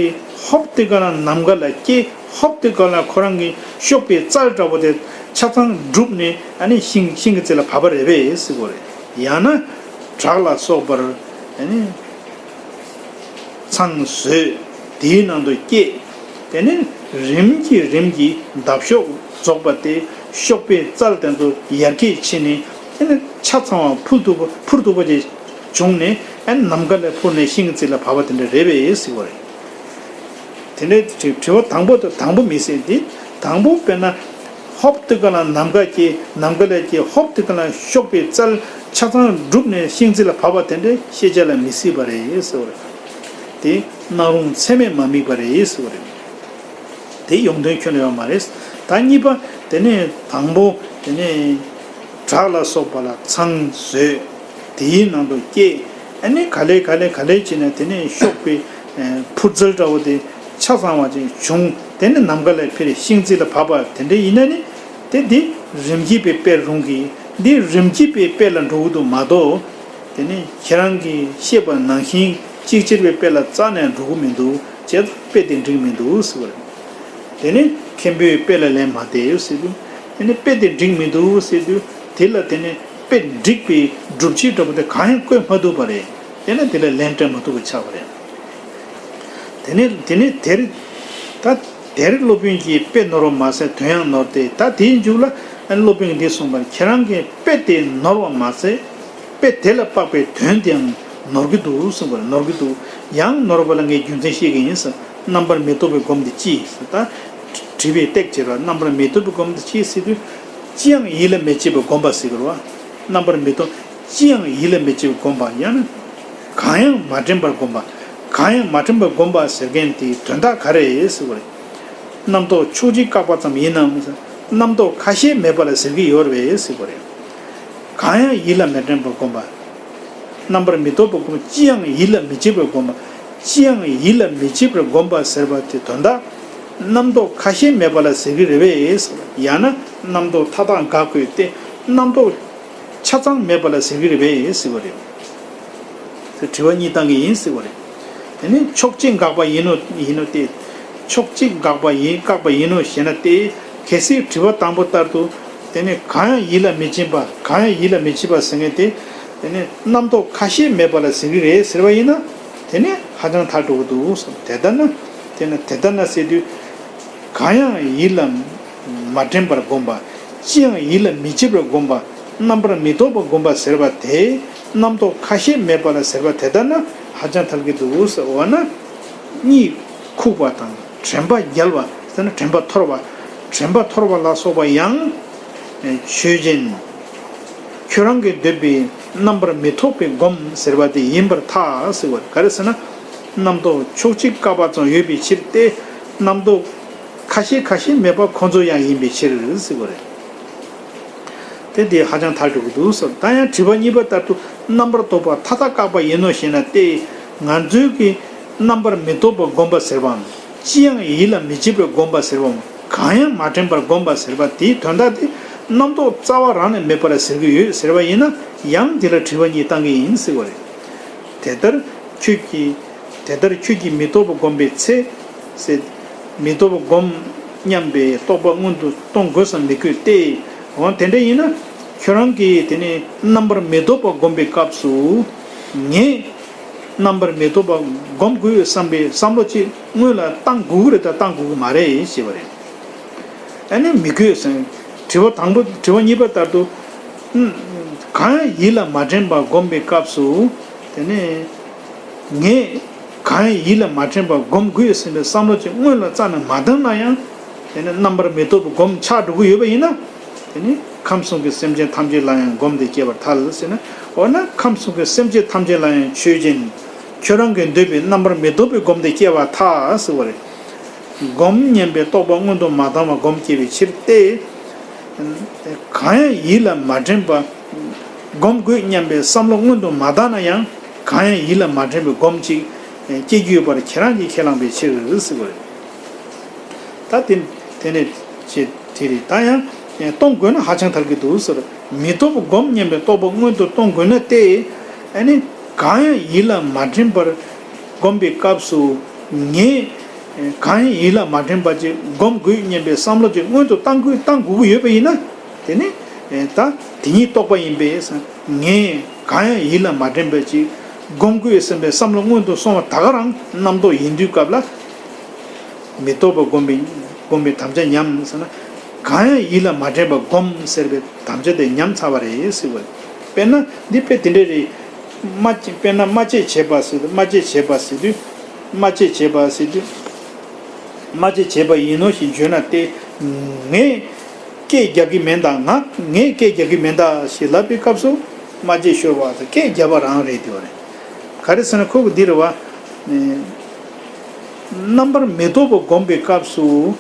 ཧོབ་དེ་ག་ལ་ནམ་མཁའ་ལ་སྐྱེས། ཧོབ་དེ་ག་ལ་ཁོ་རང་གི་གཤོག་པའི་རྩལ་འདྲ་བོ་དེ་ཆ་ཚང་གྲུབ་ནས་ཨ་ནི་ཤིང་ཤིང་གི་རྩེ་ལ་བབས་པ་རེད་པས་ཟེར་གོ་རེད། ཡང་ན་བྲག་ལ་སོགས་པར་ཨ་ནི་ཚང་བཟོས། དེའི་ནང་དུ་སྐྱེས། དེ་ནས་རིམ་གྱིས་རིམ་གྱིས་འདབ་གཤོག་རྫོགས་པ་དེ་གཤོག་པའི་རྩལ་དེ་ཚོ་ཡར་རྒྱས་ཕྱིན་ནས་དེ་ནས་ཆ་ཚང་བ་འཕུར་ཐུབ་པ་འཕུར་ཐུབ་པ་ཅིག་བྱུང་ནས་ཨ་ནི་ནམ་མཁའ་ལ་འཕུར་ནས་ཤིང་གི་རྩེ་ལ་བབས་པ་དེ་འདྲ་རེད་པས་ཟེར་བ་རེད། དེ་འདྲའི་དྲི་དྲི་བ་དང་པོ་དང་དང་པོ་མི་སྲིད་དེ། དང་པོ་དཔེར་ན་ཧོབ་དེ་ག་ལ་ནམ་མཁའ་སྐྱེས། ནམ་མཁའ་ལ་སྐྱེས། ཧོབ་དེ་ག་ལ་གཤོག་པའི་རྩལ་ ཆ་ཚང་བསྒྲུབས་ནས་ཤིང་རྩི་ལ་བབས་པ་དེ་འདྲའི་ཤེས་བྱ་ལ་མི་སྲིད་པ་རེད་ཟེར་བ་རེད། དེ་སྣང་རུང་ཚད་མས་མ་དམིགས་པ་རེད་ཟེར་བ་རེད། དེ་ཡོང་དོན་ཁྱོན་ནས་ཡོད་མ་རེད། ད་གཉིས་པ་དེ་ནས་དང་པོ་དེ་ནས་བྲག་ལ་སོགས་པ་ལ་ཚང་བཟོས། དེའི་ནང་དུ་སྐྱེས། ཨ་ནི་ག་ལེ་ག་ལེ་ག་ལེ་བྱས་ནས་དེ་ནས་གཤོག་པའི་ཨེ་འཕུར་རྩལ་འདྲ་བོ་དེ་ཆ་ཚང་བ་ཅིག་བྱུང་། དེ་ནས་ནམ་མཁའ་ལ་འཕུར། ཤིང་རྩི་ལ་བབས་པ་དེ་འདྲ་ཡིན་ན་ནི། དེ་འདི་རིམ་གྱིས་པའི་དཔེར་རུང་གི། འདི་རིམ་གྱིས་པའི་དཔེ་ལ་འགྲོ་གི་འདུག་མ་གཏོགས། དེ་ནི་ཁྱེད་རང་གིས་བཤད་པ་ནང་བཞིན་ཅིག་ཅར་བའི་དཔེ་ལ་རྩ་ནས་འགྲོ་གི་མི་འདུག་བྱས་ཙང་དཔེ་དེ་འགྲིག་མི་འདུག་ཟེར་བ་རེད། དེ་ནི་མཁན་པོས་དཔེ་ལ་ལན་མ་བསྟན་ཟེར་དུས། དེ་ནི་དཔེ་དེ་འགྲིག་མི་འདུག་ཟེར་དུས། དེ་ལ་དེ་ནི་དཔེ་འགྲིག་པའི་སྒྲུབ་བྱེད་འདྲ་པོ་དེ་གང་ཡང་བཀོད་མ་ཐུབ་པ་རེད། དེ་ནི་དེ་ལ་ལན་སྤྲད་མ་ཐུབ་པ་ཆགས་པ་རེད། དེ་ནས་དེ་ནས་དེར། ད་དེར་སློབ་དཔོན་གྱིས་དཔེ་ནོར་བ་མ་ཟད་དོན་ཡང་ནོར་ཏེ། ད་དེའི་མཇུག་ལ་སློབ་དཔོན་གྱིས་འདི་གསུངས་པར། ཁྱེད་རང་གིས་དཔེ་དེ་ནོར་བ་མ་ཟད། དཔེ་དེ་ལ་དཔག་པའི་དོན་དེའང་ནོར་གྱི་འདུག་གསུངས་པར། ནོར་གྱི་འདུག་ཡང་ནོར་བ་ལ་ངས་རྒྱུ་མཚན་བཤད་ཀྱི་ཡིན་ཟེར། རྣམ་པར་མི་རྟོག་པའི་སྒོམ་དེ་ཅི་ཟེར། ད་དྲི་བའི་སྟེགས་བྱེད་པ། རྣམ་པར་མི་རྟོག་པའི་སྒོམ་དེ་ཅི་ཟེར་དུས། ཅི་ཡང་ཡིད་ལ་མི་བྱེད་པའི་སྒོམ་པ་ཟེར་གྱི་རེད་བ། རྣམ་པར་མི་རྟོག་ཅི་ཡང་ཡིད་ལ་མི་བྱེད་པའི་སྒོམ་པ། ཡང་ན། གང་ཡང་མ་དྲན་པར་སྒོམ་པ། གང་ཡང་མ་དྲན་པར་སྒོམ་པ་ཟེར་མཁན་དེའི་དོན་དག་ག་རེ་རེད་ཟེར་བ་རེད། རྣམ་རྟོག་ཕྱོགས་གཅིག་བཀག་པ་ཙམ་ཡིན་ནམ། རྣམ་རྟོག་ཁ་ཤས་མེད་པ་ལ་ཟེར་གྱི་ཡོད་རེད་ཟེར་བ་རེད། གང་ཡང་ཡིད་ལ་མི་དྲན་པར་སྒོམ་པ། རྣམ་པར་མི་རྟོག་པར་སྒོམ། ཅི་ཡང་ཡིད་ལ་མི་བྱེད་པར་སྒོམ་པ། ཅི་ཡང་ཡིད་ལ་མི་བྱེད་པར་སྒོམ་པ་ཟེར་བ་དེ་དོན་དག་རྣམ་རྟོག་ཁ་ཤས་མེད་པ་ལ་ཟེར་གྱི་རེད་པས། ཡང་ན་རྣམ་རྟོག་མཐའ་དག་འགག་དགོས་ཏེ། རྣམ་རྟོག་ཆ་ཚང་མེད་པ་ལ་ཟེར་གྱི་རེད་པས་ཟེར་བ་རེད། དེ་དྲི་བ་གཉིས་བཏང་གི་ཡིན་ཟེར་བ་རེད། དེ་ནི་ཕྱོགས་གཅིག་འགག་པ་ཡིན་ནོ་ཡིན་ནོ་སྟེ། ཕྱོགས་གཅིག་འགག་པ་ཡིན། བཀག་པ་ཡིན་ནོ་ཞེ་ན་སྟེ། གལ་སྲིད་དྲི་བ་དང་པོ་ལྟར་དུ། དེ་ནི་གང་ཡང་ཡིད་ལ་མི་བྱེད་པ། གང་ཡང་ཡིད་ལ་མི་བྱེད་པ་ཟེར་མཁན་དེ། དེ་ནི་རྣམ་རྟོག་ཁ་ཤས་མེད་པ་ལ་ཟེར་གྱི་རེད་ཟེར་བ་ཡིན་ན། དེ་ནི་ཧ་ཅང་ཐལ་འགྲོ་གི་འདུག་གསུངས། དེ་ལྟར་ན། དེ་ནི་དེ་ལྟར་ན་ཟེར་དུས། གང་ཡང་ཡིད་ལ་མ་དྲན་པར་བསྒོམ་པ། ཅི་ཡང་ཡིད་ལ་མི་བྱེད་པར་བསྒོམ་པ། རྣམ་པར་མི་རྟོག་པར་བསྒོམ་པ་ཟེར་བ་དེ། རྣམ་རྟོག་ཁ་ཤས་མེད་པ་ལ་ཟེར་བ་དེ་ལྟར་ན་ཧ་ཅང་ཐལ་གྱི་འདུག་ཟེར། འོ་ན། གཉིད་ཁུག་པ་དང་དྲན་པ་བརྒྱལ་བ་ཟེར་ན་དྲན་པ་འཐོར་བ། དྲན་པ་འཐོར་བ་ལ་སོགས་པ་ཡང་། ཆོས་ཅན། ཁྱོད་རང་གིས་འདོད་པའི་རྣམ་པར་མི་རྟོག་པའི་སྒོམ་ཟེར་བ་དེ་ཡིན་པར་ཐལ་ཟེར་བ་ག་རེ་ཟེར་ན། རྣམ་རྟོག་ཕྱོགས་གཅིག་བཀག་པ་ཙམ་ཡོད་པའི་ཕྱིར་ཏེ། རྣམ་རྟོག་ཁ་ཤས་ཁ་ཤས་མེད་པ་ཁོ་ཚོ་ཡང་ཡིན་པའི་ཕྱིར་ཟེར་བ་རེད། དེ་དེ་ཧ་ཅང་ཐལ་འགྲོ་གི་འདུག་ཟེར། ད་ཡང་དྲི་བ་གཉིས་པ་ལྟར་དུ་རྣམ་པར་རྟོག་པ་མཐའ་དག་བཀག་པ་ཡིན་ནོ་ཞེ་ན་སྟེ། ང་ཚོའི་གི་རྣམ་པར་མི་རྟོག་པར་བསྒོམ་པ་ཟེར་བའམ། ཅི་ཡང་ཡིད་ལ་མི་བྱེད་པར་བསྒོམ་པ་ཟེར་བའམ། གང་ཡང་མ་དྲན་པར་བསྒོམ་པ་ཟེར་བ་དེའི་དོན་དག་དེ་རྣམ་རྟོག་རྩ་བ་རང་ནས་མེད་པ་ལ་ཟེར་གྱི་ཡོད་ཟེར་བ་ཡིན་ན། ཡང་དེ་ལ་དྲི་བ་གཉིས་བཏང་གི་ཡིན་ཟེར་བ་རེད། དེ་ལྟར་ཁྱོད་ཀྱིས། དེ་ལྟར་ཁྱོད་ཀྱིས་མི་རྟོག་པར་བསྒོམ་པའི་ཚེ། ཟེར། མི་རྟོག་པར་བསྒོམ་སྙམ་པའི་རྟོག་པ་སྔོན་དུ་གཏོང་དགོས་སམ་མི་དགོས་ཏེ། འོ་དེ་འདྲ་ཡིན་ན། ཁྱོད་རང་གིས་དེ་ནི་རྣམ་པར་མི་རྟོག་པར་བསྒོམ་པའི་སྐབས་སུ། ངས་རྣམ་པར་མི་རྟོག་པར་བསྒོམ་དགོས་བསམ་པའི་བསམ་བློ་ཅིག་སྔོན་ལ་བཏང་དགོས་ཀྱི་རེད་དང་བཏང་དགོས་ཀྱི་མ་རེད་ཞེས་པ་རེད། ཨ་ནི་མི་དགོས་ཟེར། དྲི་བ་དང་པོ། དྲི་བ་གཉིས་པ་ལྟར་དུ། ཨུམ། གང་ཡང་ཡིད་ལ་མ་དྲན་པར་བསྒོམ་པའི་སྐབས་སུ། དེ་ནས་ངས་གང་ཡང་ཡིད་ལ་མ་དྲན་པར་བསྒོམ་དགོས་ཟེར་བའི་བསམ་བློ་ཅིག་སྔོན་ལ་རྩ་ནས་མ་བཏང་ན་ཡང་། དེ་ནས་རྣམ་པར་མི་རྟོག་པའི་སྒོམ་ཆགས་འགྲོ་གི་ཡོད་པ་ཡིན་ན། དེ་ནི་ཁམས་གསུམ་གྱི་སེམས་ཅན་ཐམས་ཅད་ལ་ཡང་སྒོམ་དེ་སྐྱེ་བར་ཐལ་ཟེར་ན། འོ་ན་ཁམས་གསུམ་གྱི་སེམས་ཅན་ཐམས་ཅད་ལ་ཡང་ཆོས་ཅན། ཁྱོད་རང་གིས་འདོད་པའི་རྣམ་པར་མི་རྟོག་པའི་སྒོམ་དེ་སྐྱེ་བར་ཐལ་ཟེར་བ་རེད། སྒོམ་སྙམ་པའི་རྟོག་པ་སྔོན་དུ་མ་བཏང་བར་སྒོམ་སྐྱེ་བའི་ཕྱིར་ཏེ། གང་ཡང་ཡིད་ལ་མ་དྲན་པར་སྒོམ་དགོས་སྙམ་པའི་བསམ་བློ་སྔོན་དུ་མ་བཏང་ན་ཡང་། གང་ཡང་ཡིད་ལ་མ་དྲན་པའི་སྒོམ་ཅིག་སྐྱེ་རྒྱུ་ཡོད་པར་ཁྱེད་རང་གིས་ཁས་བླངས་པའི་ཕྱིར་ཟེར་བ་རེད། ད་དེ་དེ་ནས་ཅེས་དེ་རེད། ད་ཡང་གཏོང་དགོས་ན་ཧ་ཅང་ཐལ་གྱི་འདུག་ཟེར། མི་རྟོག་པར་སྒོམ་སྙམ་པའི་རྟོག་པ་སྔོན་དུ་གཏོང་དགོས་ན་སྟེ། ཨ་ནི་གང་ཡང་ཡིད་ལ་མ་དྲན་པར་སྒོམ་པའི་སྐབས་སུ། ངས་གང་ཡང་ཡིད་ལ་མ་དྲན་པ་ཅིག་སྒོམ་དགོས་སྙམ་པའི་བསམ་བློ་ཅིག་སྔོན་དུ་བཏང་དགོས་བཏང་དགོས་ཀྱི་ཡོད་པ་ཡིན་ན། དེ་ནི་ད་དེ་ཉིད་རྟོག་པ་ཡིན་པས། ངས་གང་ཡང་ཡིད་ལ་མ་དྲན་པ་ཅིག་སྒོམ་དགོས་སེམས་པའི་བསམ་བློ་སྔོན་དུ་སོང་བ་ད་ག་རང་རྣམ་རྟོག་ཡིན་དུས་སྐབས་ལ། མི་རྟོག་པར་བསྒོམ་པའི་བསྒོམ་པའི་དམ་བཅའ་ཉམས་ཟེར་ན། གང་ཡང་ཡིད་ལ་མ་དྲན་པར་བསྒོམ་ཟེར་བའི་དམ་བཅའ་དེ་ཉམས་ཚར་བ་རེད་ཟེར་བ་རེད། དཔེར་ན་འདི་དཔེ་དེ་འདྲ་རེད། སྨྲ་དཔེར་ན་སྨྲ་བཅད་བྱས་པ་ཟེར་དུས། སྨྲ་བཅད་བྱས་པ་ཟེར་དུས། སྨྲ་བཅད་བྱས་པ་ཟེར་དུས། སྨྲ་བཅད་བྱས་པ་ཡིན་ནོ་ཞེས་བརྗོད་ན་སྟེ། ངས་སྐད་རྒྱག་གི་མིན་ད། ང་ངས་སྐད་རྒྱག་གི་མིན་ད་ཞེས་ལབ་པའི་སྐབས་སུ། སྨྲ་བརྗོད་ཤོར་བ་དང་སྐད་བརྒྱབ་པ་རང་རེད་དེ་བ་རེད། ག་རེ་ཟེར་ན་ཁོ་གི་འདི་རེད་བ། རྣམ་པར་མི་རྟོག་པ་སྒོམ་པའི་སྐབས་སུ།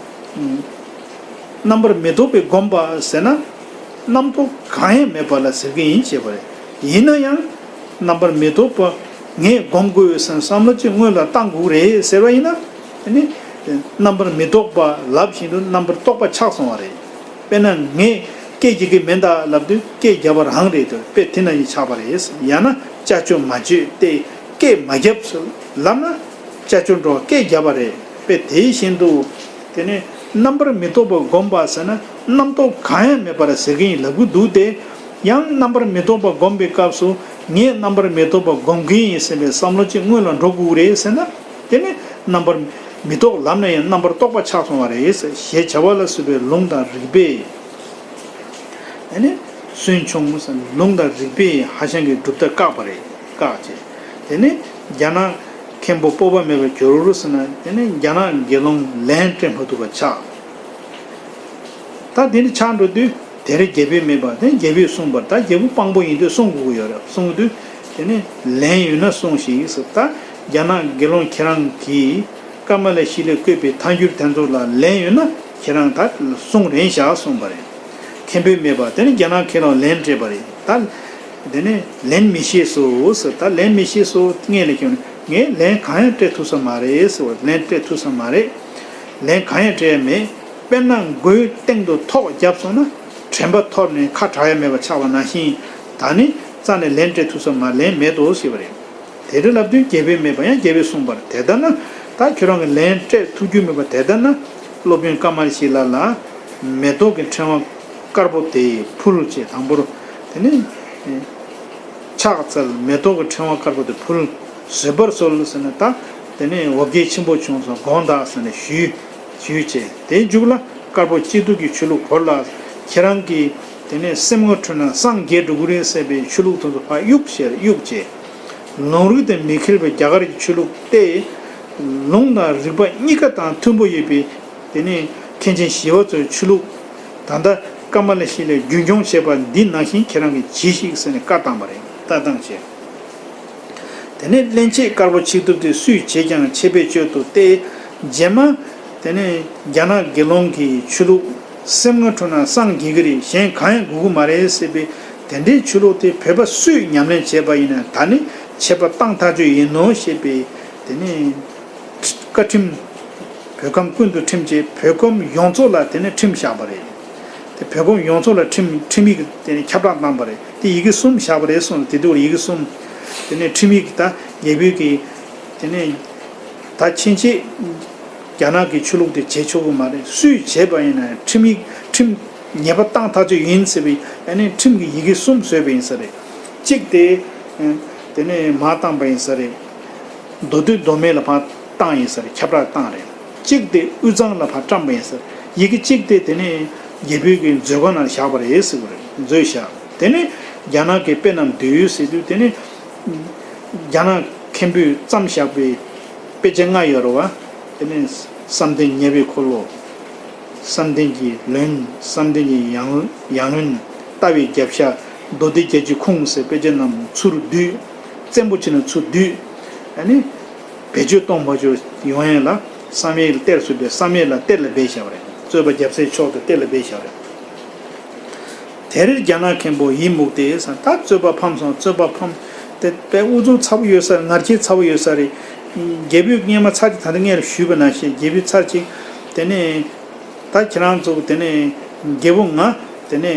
རྣམ་པར་མི་རྟོག་པའི་སྒོམ་པ་ཟེར་ན། རྣམ་རྟོག་གང་ཡང་མེད་པ་ལ་ཟེར་གྱི་ཡིན་ཞེས་པ་རེད། ཡིན་ན་ཡང་། རྣམ་པར་མི་རྟོག་པ་ངས་སྒོམ་དགོས་ཟེར་བསམ་བློ་ཅིག་སྔོན་ལ་བཏང་དགོས་རེད་ཟེར་བ་ཡིན་ན། དེ་ནི། རྣམ་པར་མི་རྟོག་པ་ལབ་བཞིན་དུ་རྣམ་པར་རྟོག་པ་ཆགས་སོང་བ་རེད། དཔེར་ན་ངས་སྐད་རྒྱག་གི་མིན་ད་ལབ་དུས་སྐད་རྒྱབ་པ་རང་རེད་དོ། དཔེ་དེ་ན་ཡིན་ཆགས་པ་རེད། ཡང་ན་ཅ་ཅོ་མ་བརྗོད་དེ་སྐད་མ་རྒྱབ་ལབ་ན་ཅ་ཅོ་འགྲོ་སྐད་རྒྱབ་པ་རེད། དཔེ་དེ་བཞིན་དུ། དེ་ནས་རྣམ་པར་མི་རྟོག་པ་སྒོམ་པ་ཟེར་ན་རྣམ་རྟོག་གང་ཡང་མེད་པར་ཟེར་གྱི་ཡིན་ལབ་གི་འདུག་སྟེ། ཡང་རྣམ་པར་མི་རྟོག་པ་སྒོམ་པའི་སྐབས་སུ་ངས་རྣམ་པར་མི་རྟོག་པ་སྒོམ་གྱི་ཡིན་ཟེར་བའི་བསམ་བློ་ཅིག་སྔོན་ལ་འགྲོ་དགོས་རེད་ཟེར་ན། དེ་ནི་རྣམ་པར་མི་རྟོག་ལབ་ན་ཡང་རྣམ་པར་རྟོག་པ་ཆགས་སོང་བ་རེད་ཟེར། ཞེས་བྱ་བ་ལ་སོགས་པའི་ལུང་དང་རིགས་པས། དེ་ནི་སུན་ཕྱུང་ཟེར་ལུང་དང་རིགས་པས་ཧ་ཅང་གི་གྲུབ་མཐའ་བཀག་པ་རེད། བཀག་ཅེས། དེ་ནི་རྒྱ་ནག་མཁན་པོ་སྤོབས་པ་མེད་པར་གྱུར་ཟེར་ན། དེ་ནི་རྒྱ་ནག་དགེ་སློང་ལན་སྤྲད་མ་ཐུབ་པ་ཆགས། ད་དེ་འདྲ་ཆགས་འགྲོ་དུས་དེར་རྒྱལ་པོས་སྨྲས་པ། དེ་རྒྱལ་པོས་གསུངས་པར། ད་རྒྱལ་པོ་དཔང་པོ་ཡིན་དུས་གསུང་དགོས་ཀྱི་ཡོད་རེད། གསུང་དུས་དེ་ནི་ལན་ཡོད་ན་གསུངས་ཤིག་ཟེར། ད་རྒྱ་ནག་དགེ་སློང་ཁྱེད་རང་གིས་ཀ་མ་ལ་ཤཱི་ལས་བཀོད་པའི་ཐལ་འགྱུར་དེ་ཚོ་ལ་ལན་ཡོད་ན་ཁྱེད་རང་ད་གསུང་རན་བཞག་གསུངས་པ་རེད། མཁན་པོས་སྨྲས་པ། དེ་ནི་རྒྱ་ནག་མཁན་པོས་ལན་སྤྲད་པ་རེད། ད་དེ་ནི་ལན་མི་ཤེས་སོ་ཟེར། ད་ལན་མི་ཤེས་སོ་སྔོན་ལ་ཁྱོད་ངས་ལན་གང་ཡང་སྤྲད་ཐུབ་ས་མ་རེད་ཟེར་བ། ལན་སྤྲད་ཐུབ་ས་མ་རེད། ལན་གང་ཡང་སྤྲད་ཡ་མེད། དཔེར་ན་མགོའི་སྟེང་དུ་ཐོག་བརྒྱབ་སོང་ན་དྲན་པ་ཐོར་ནས་ཁ་གྲག་ཡ་མེད་པ་ཆགས་པ་ནང་བཞིན། ད་ནི་རྩ་ནས་ལན་སྤྲད་ཐུབ་ས་མ་ལན་མེད་དོ་ཞེས་པ་རེད། དེ་འདྲ་ལབ་དུས་རྒྱལ་པོས་སྨྲས་པ། ཡང་རྒྱལ་པོས་གསུངས་པར། དེ་ལྟར་ན། ད་ཁྱོད་རང་གིས་ལན་སྤྲད་ཐུབ་རྒྱུ་མེད་པ་དེ་ལྟར་ན། སློབ་དཔོན་ཀ་མ་ལ་ཤཱི་ལ་ལ་མེ་ཏོག་གི་ཕྲེང་བ་དཀར་པོ་དེ་ཕུལ་ཅེས། དང་པོར་དེ་ནི་ཕྱག་འཚལ། མེ་ཏོག་གི་ཕྲེང་བ་དཀར་པོ་དེ་ཕུལ། བཟོད་པར་གསོལ་ཟེར་ནས། ད་དེ་ནས་འོ་བརྒྱལ་ཆེན་པོ་བྱུང་སོང་། དགོངས་དག་ཟེར་ནས་ཞུས། ཞུས་བྱས། དེའི་མཇུག་ལ་དཀར་པོ་གཅིག་བསྡུས་ཀྱི་ཆོས་ལུགས་བོར་ལ། ཁྱེད་རང་གི་དེ་ནས་སེམས་ངོ་འཕྲོད་ན་སངས་རྒྱས་འགྲོ་གི་རེད་ཟེར་བའི་ཆོས་ལུགས་དེ་ཚོ་ཕར་གཡུག་བྱས། གཡུག་བྱས། ལུང་རིགས་དང་མི་འཁེལ་བའི་རྒྱ་གར་གྱི་ཆོས་ལུགས་ཏེ། ལུང་དང་རིགས་པ་གཉིས་ཀ་དང་མཐུན་པོ་ཡོད་པའི། དེ་ནས་མཁན་ཆེན་ཞི་བ་འཚོའི་ཆོས་ལུགས། ད་ལྟ་ཀ་མ་ལ་ཤཱི་ལས་རྒྱུན་སྐྱོང་བྱས་པ་འདི་ནང་བཞིན་ཁྱེད་རང་གིས་གྱིས་ཤིག་ཟེར་ནས་བཀའ་བཏང་བ་རེད། ལྟ་སྟངས་བྱས། དེ་ནས་སླན་ཆད་དཀར་པོ་ཆིག་ཐུབ་དེ་སུས་བྱས་ཀྱང་ཆད་པས་གཅོད་དོ་སྟེ། རྗེས་མ་དེ་ནས་རྒྱ་ནག་དགེ་སློང་གི་ཆོས་ལུགས་སེམས་ངོ་འཕྲོད་ན་སངས་རྒྱས་ཀྱི་རེད། གཞན་གང་ཡང་དགོས་ཀྱི་མ་རེད་ཟེར་བའི་དེ་འདྲའི་ཆོས་ལུགས་དེ་བོད་པ་སུས་ཉམས་ལེན་བྱས་པ་ཡིན་ན་ད་ནི་ཆད་པ་བཏང་ཐག་ཆོད་ཡིན་ནོ་ཞེས་པའི་དེ་ནས་བཀའ་ཁྲིམས། བོད་ཁམས་ཀུན་ཏུ་ཁྲིམས་བཅས། བོད་ཁམས་ཡོངས་རྫོགས་ལ་དེ་ནས་ཁྲིམས་བཞག་པ་རེད། དེ་བོད་ཁམས་ཡོངས་རྫོགས་ལ་ཁྲིམས་ཁྲིམས་ཡིག་དེ་ནས་ཁྱབ་བསྒྲགས་བཏང་པ་རེད། དེ་ཡི་གེ་གསུམ་བཞག་པ་རེད་གསུངས། དེ་དུས་ཡི་གེ་གསུམ། དེ་ནས་ཁྲིམས་ཡིག་ད་རྒྱལ་པོའི་གི་དེ་ནས་ད་ཕྱིན་ཆད་རྒྱ་ནག་གི་ཆོས་ལུགས་དེ་བྱེད་ཆོག་གི་མ་རེད། སུས་བྱས་པ་ཡིན་ན་ཁྲིམས་ཡིག་ཁྲིམས་ཉེས་པ་བཏང་ཐག་ཆོད་ཡིན་ཟེར་བའི་ཨ་ནི་ཁྲིམས་ཀྱི་ཡི་གེ་གསུམ་བཟོས་པ་ཡིན་ས་རེད། གཅིག་དེ་དེ་ནས་མར་བཏང་པ་ཡིན་ས་རེད། མདོ་སྟོད་མདོ་སྨད་ལ་ཕར་བཏང་ཡིན་ས་རེད། ཁྱབ་བསྒྲགས་བཏང་རེད། གཅིག་དེ་དབུས་གཙང་ལ་ཕར་བཀྲམ་པ་ཡིན་ས་རེད། ཡི་གེ་གཅིག་དེ་དེ་ནས་རྒྱལ་པོའི་གི་མཛོད་ཁང་ནང་བཞག་པ་རེད་ཟེར་གི་རེད། མཛོད་བཞག། དེ་ནས་རྒྱ་ནག་གི་དཔེ་རྣམས་བསྡུས་ཟེར་དུས་དེ་ནས་རྒྱ་ནག་མཁན་པོས་བརྩམས་བཞག་པའི་དཔེ་ཆ་ལྔ་ཡོད་རེད་བ། དེ་ནས་བསམ་གཏན་ཉེ་བའི་འཁོར་ལོ། བསམ་གཏན་གྱི་ལན། བསམ་གཏན་གྱི་ཡང་ཡང་ལན། ལྟ་བའི་རྒྱབ་ཤ། མདོ་སྡེ་བརྒྱད་ཀྱི་ཁུངས་ཟེར་དཔེ་ཆ་རྣམས་ཚུར་བསྡུས། བཙན་པོ་བྱས་ན་ཚུར་བསྡུས། ཨ་ནི་བེད་སྤྱོད་གཏོང་ཕ་ཆོས་ཡོང་ཡན་ལ་བསམ་ཡས་ལ་གཏེར་སུ་སྦས། བསམ་ཡས་ལ་གཏེར་ལ་སྦས་བཞག་པ་རེད། རྩོད་པ་རྒྱབ་སའི་ཕྱོགས་དེ་གཏེར་ལ་སྦས་བཞག་པ་རེད། དེར་རྒྱ་ནག་མཁན་པོ་ཡི་མུག་སྟེ་ཟེར། ད་རྩོད་པ་ཕམ་སོང་། རྩོད་པ་ཕམ་སྟེ་དཔེ་ཨུ་ཚུགས་ཚ་པོ་ཡོད་ས་རེད། ངར་སྐད་ཚ་པོ་ཡོད་ས་རེད། རྒྱལ་པོས་སྔས་མ་ཚར་གཅིག་ད་ལྟ་ངས་ཞུས་པ་ནང་བཞིན་རྒྱལ་པོས་ཚར་གཅིག་དེ་ནས་ད་ཁྱེད་རང་ཚོ་དེ་ནས་རྒྱལ་པོ་ང་དེ་ནས་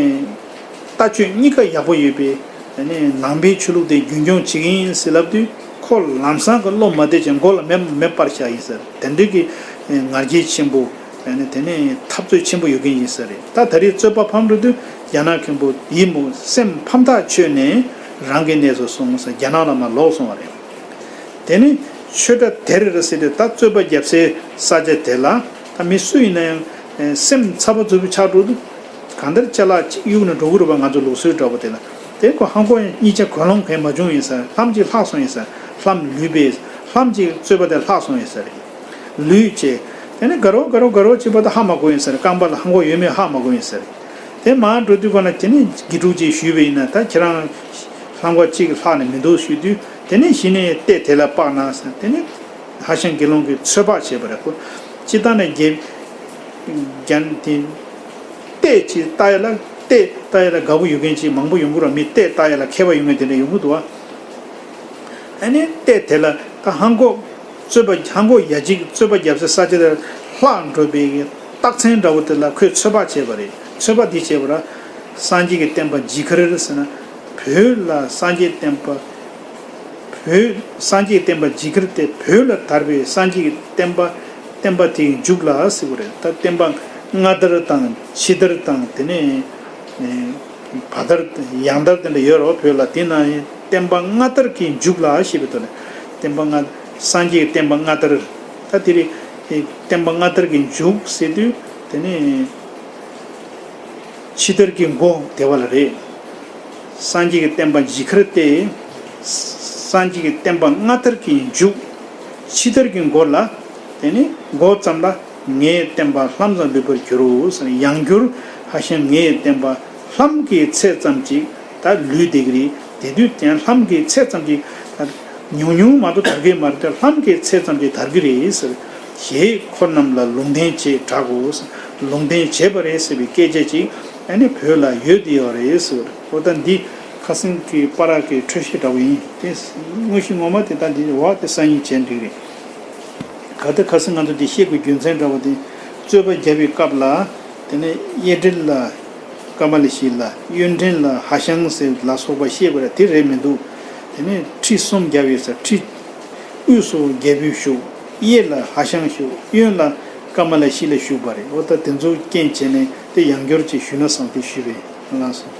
ལྟ་སྤྱོད་གཉིས་ཀ་ཡག་པོ་ཡོད་པའི་དེ་ནས་ནང་པའི་ཆོས་ལུགས་དེ་རྒྱུན་སྐྱོང་བྱེད་ཀྱི་ཡིན་ཟེར་ལབ་དུས་ཁོ་ལམ་སང་གི་བློ་མ་བདེ་ཅིང་མགོ་ལ་མེ་མེ་སྤར་བཞག་ཡིན་ཟེར། དེ་འདྲའི་གི་ངར་སྐད་ཆེན་པོ། ཨ་ནི་དེ་ནས་འཐབ་རྩོད་ཆེན་པོ་ཡོད་མཁན་ཡིན་ས་རེད། ད་ད་རེས་རྩོད་པ་ཕམ་འགྲོ་དུས་རྒྱ་ནག་མཁན་པོ་ཡི་མུག་སེམས་ཕམ་ཐག་ཆོད་ནས་རང་གི་གནས་སུ་སོང་ཟེར་རྒྱ་ནག་ལ་མར་ལོག་སོང་བ་རེད། དེ་ནས་ཆོས་གྲྭ་དེར་ཟེར་ཏེ་ད་རྩོད་པ་རྒྱབ་སའི་ས་ཆ་དེ་ལ་ད་མི་སུ་ཡིན་ན་ཡང་སེམས་ཚ་པོ་རྩུབ་པོ་ཆགས་འགྲོ་དུས་གང་ལྟར་ཅ་ལག་ཅིག་གཡུག་ནས་འགྲོ་གི་རེད་པ། ང་ཚོ་ལུགས་སྲོལ་འདྲ་པོ་དེ་ལ་དེ་ཁོ་ཧང་གོ་ཡང་གཉིས་ཆ་གོས་ལོང་གས་མ་བྱུང་ཡིན་ས། ལྷམ་ཅིག་ལྷག་སོང་ཡིན་ས། ལྷམ་ལུས་པས་ལྷམ་ཅིག་རྩོད་པ་དེ་ལྷག་སོང་ཡིན་ས་རེད། ལུས་བྱས། དེ་ནས་དགའ་རོགས་དགའ་རོགས་དགའ་རོགས་བྱེད་པ་དང་ཧ་མ་གོ་ཡིན་ས་རེད། རྐང་པ་ལ་ཧ་གོ་ཡོད་མེད་ཧ་མ་གོ་ཡིན་ས་རེད། དེ་མར་འགྲོ་དུས་ག་ན་དེ་ནས་དགེ་ཕྲུག་ཅིག་ཞུས་པ་ཡིན་ན་ད་ཁྱེད་རང་ ལྷམ་ཁ་གཅིག་ལྷག་ནས་མི་འདུག་ཞུས་དུས། དེ་ནས་གཞི་ནས་ལྟས་དེ་ལ་དཔག་ན་ཟེར། དེ་ནས་ཧྭ་ཤང་དགེ་སློང་གིས་ཚོད་དཔག་བྱས་པ་རེད་ཁོ། སྤྱིར་བཏང་ནས་རྒྱན་རྒྱན་དེ་ལྟས་ཅིག་ལྟ་ཡ་ལ་ལྟས་ལྟ་ཡ་ལ་དགའ་པོ་ཡོད་མཁན་ཅིག་མང་པོ་ཡོང་གི་རེད། མི་ལྟས་ལྟ་ཡ་ལ་མཁས་པ་ཡོང་མཁན་དེ་འདྲ་ཡོང་གི་འདུག་བ། ཨ་ནི་ལྟས་དེ་ལ་ད་ཧང་གོ་རྩོད་པ་ཧང་གོ་ཡ་གཅིག་རྩོད་པ་རྒྱབ་སའི་ས་ཆ་དེར་ལྷག་འགྲོ་བའི་རྟགས་མཚན་འདྲ་བོ་དེ་ལ་ཁོས་ཚོད་དཔག་བྱས་པ་རེད། ཚོད་དཔག་འདི་བྱས་པ་ར། སངས་རྒྱས་ཀྱི་བསྟན་པ་འཇིགས་ཁར་ཟེར་ན། བོད་ལ་སངས་རྒྱས་བསྟན་པ། བོད་སངས་རྒྱས་བསྟན་པ་འཇིགས་ཁར་ཏེ། བོད་ལ་དར་བའི་སངས་རྒྱས་ཀྱི་བསྟན་པ། བསྟན་པ་དེའི་མཇུག་ལ་ཟེར་བ་རེད། ད་བསྟན་པ་སྔ་དར་དང་ཕྱི་དར་དང་དེ་ནས་བར་དར་ཡང་དར་དེ་འདྲ་ཡོད་རེད་བོད་ལ། དེ་ན་ཡང་བསྟན་པ་སྔ་དར་གྱི་མཇུག་ལ་ཞེས་པའི་དོན་ནས། བསྟན་པ་སྔ་སངས་རྒྱས་ཀྱི་བསྟན་པ་སྔ་དར། ད་དེ་རིང་བསྟན་པ་སྔ་དར་གྱི་མཇུག་ཟེར་དུས་དེ་ནས། ཕྱི་དར་གྱི་མགོ་དེ་བ་ལ་རེད། སངས་རྒྱས་ཀྱི་བསྟན་པ་འཇིགས་ཁར་ཏེ། སངས་རྒྱས་ཀྱི་བསྟན་པ་སྔ་དར་གྱི་མཇུག་ཕྱི་དར་གྱི་མགོ་ལ། དེ་ནི་མགོ་ཙམ་ལ་ངའི་བསྟན་པ་ལྷམ་ཙམ་ལུས་པར་འགྱུར་རོ་ཟེར། ཡང་བསྐྱར་ཧྭ་ཤང་ངའི་བསྟན་པ་ལྷམ་གྱི་ཚད་ཙམ་ཅིག་ད་ལུས་བསྡད་ཀྱི་རེད། དེ་དུས་ཀྱང་ལྷམ་གྱི་ཚད་ཙམ་ཅིག་ད་ཉུང་ཉུང་མ་གཏོགས་དར་གྱི་མ་རེད། ད་ལྷམ་གྱི་ཚད་ཙམ་ཅིག་དར་གྱི་རེད་ཟེར། ཞེས་འཁོར་རྣམས་ལ་ལུང་བསྟན་བྱས་གྲགས་གོ། ལུང་བསྟན་བྱས་པ་རེད་ཟེར་བའི་སྐད་ཆ་ཅིག་ཨ་ནི་བོད་ལ་ཡོད་དེ་ཡོད་རེད་ཟེར། འོ་ད་འདི་ཁ་སང་གི་པ་ར་གི་འཕྲོས་བཤད་འདྲ་བོ་ཡིན། དེ་དངོས་གཞི་ངོ་མ་དེ་ད་འདི་བ་དེ་སང་ཉིན་བྱས་འགྲིག་རེད། ག་ད་ཁ་སང་ང་ཚོ་འདི་བཤད་དགོས་རྒྱུ་མཚན་འདྲ་བོ་དེ། རྩོད་པ་བརྒྱབ་པའི་སྐབས་ལ་དེ་ནས་གཡས་འཕྲིན་ལ་ཀ་མ་ལ་ཤཱི་ལ། གཡོན་འཕྲིན་ལ་ཧྭ་ཤང་ཟེར་ལ་སོགས་པ་བཤད་པ་རེད། དེ་རེད་མི་འདུག་དེ་ནས་ཁྲི་གསུམ་བརྒྱབ་ཡོད་ས། ཁྲི་དབུས་སུ་རྒྱལ་པོས་བཞུགས། གཡས་ལ་ཧྭ་ཤང་བཞུགས། གཡོན་ལ་ཀ་མ་ལ་ཤཱི་ལ་བཞུགས་པ་རེད། འོ་ད་དེ་ཚོ་རྐྱེན་བྱས་ནས་དེ་ཡང་བསྐྱར་ཅིག་ཞུས་ན་བསམ་སྟེ་ཞུས་པས། ལགས་སོ།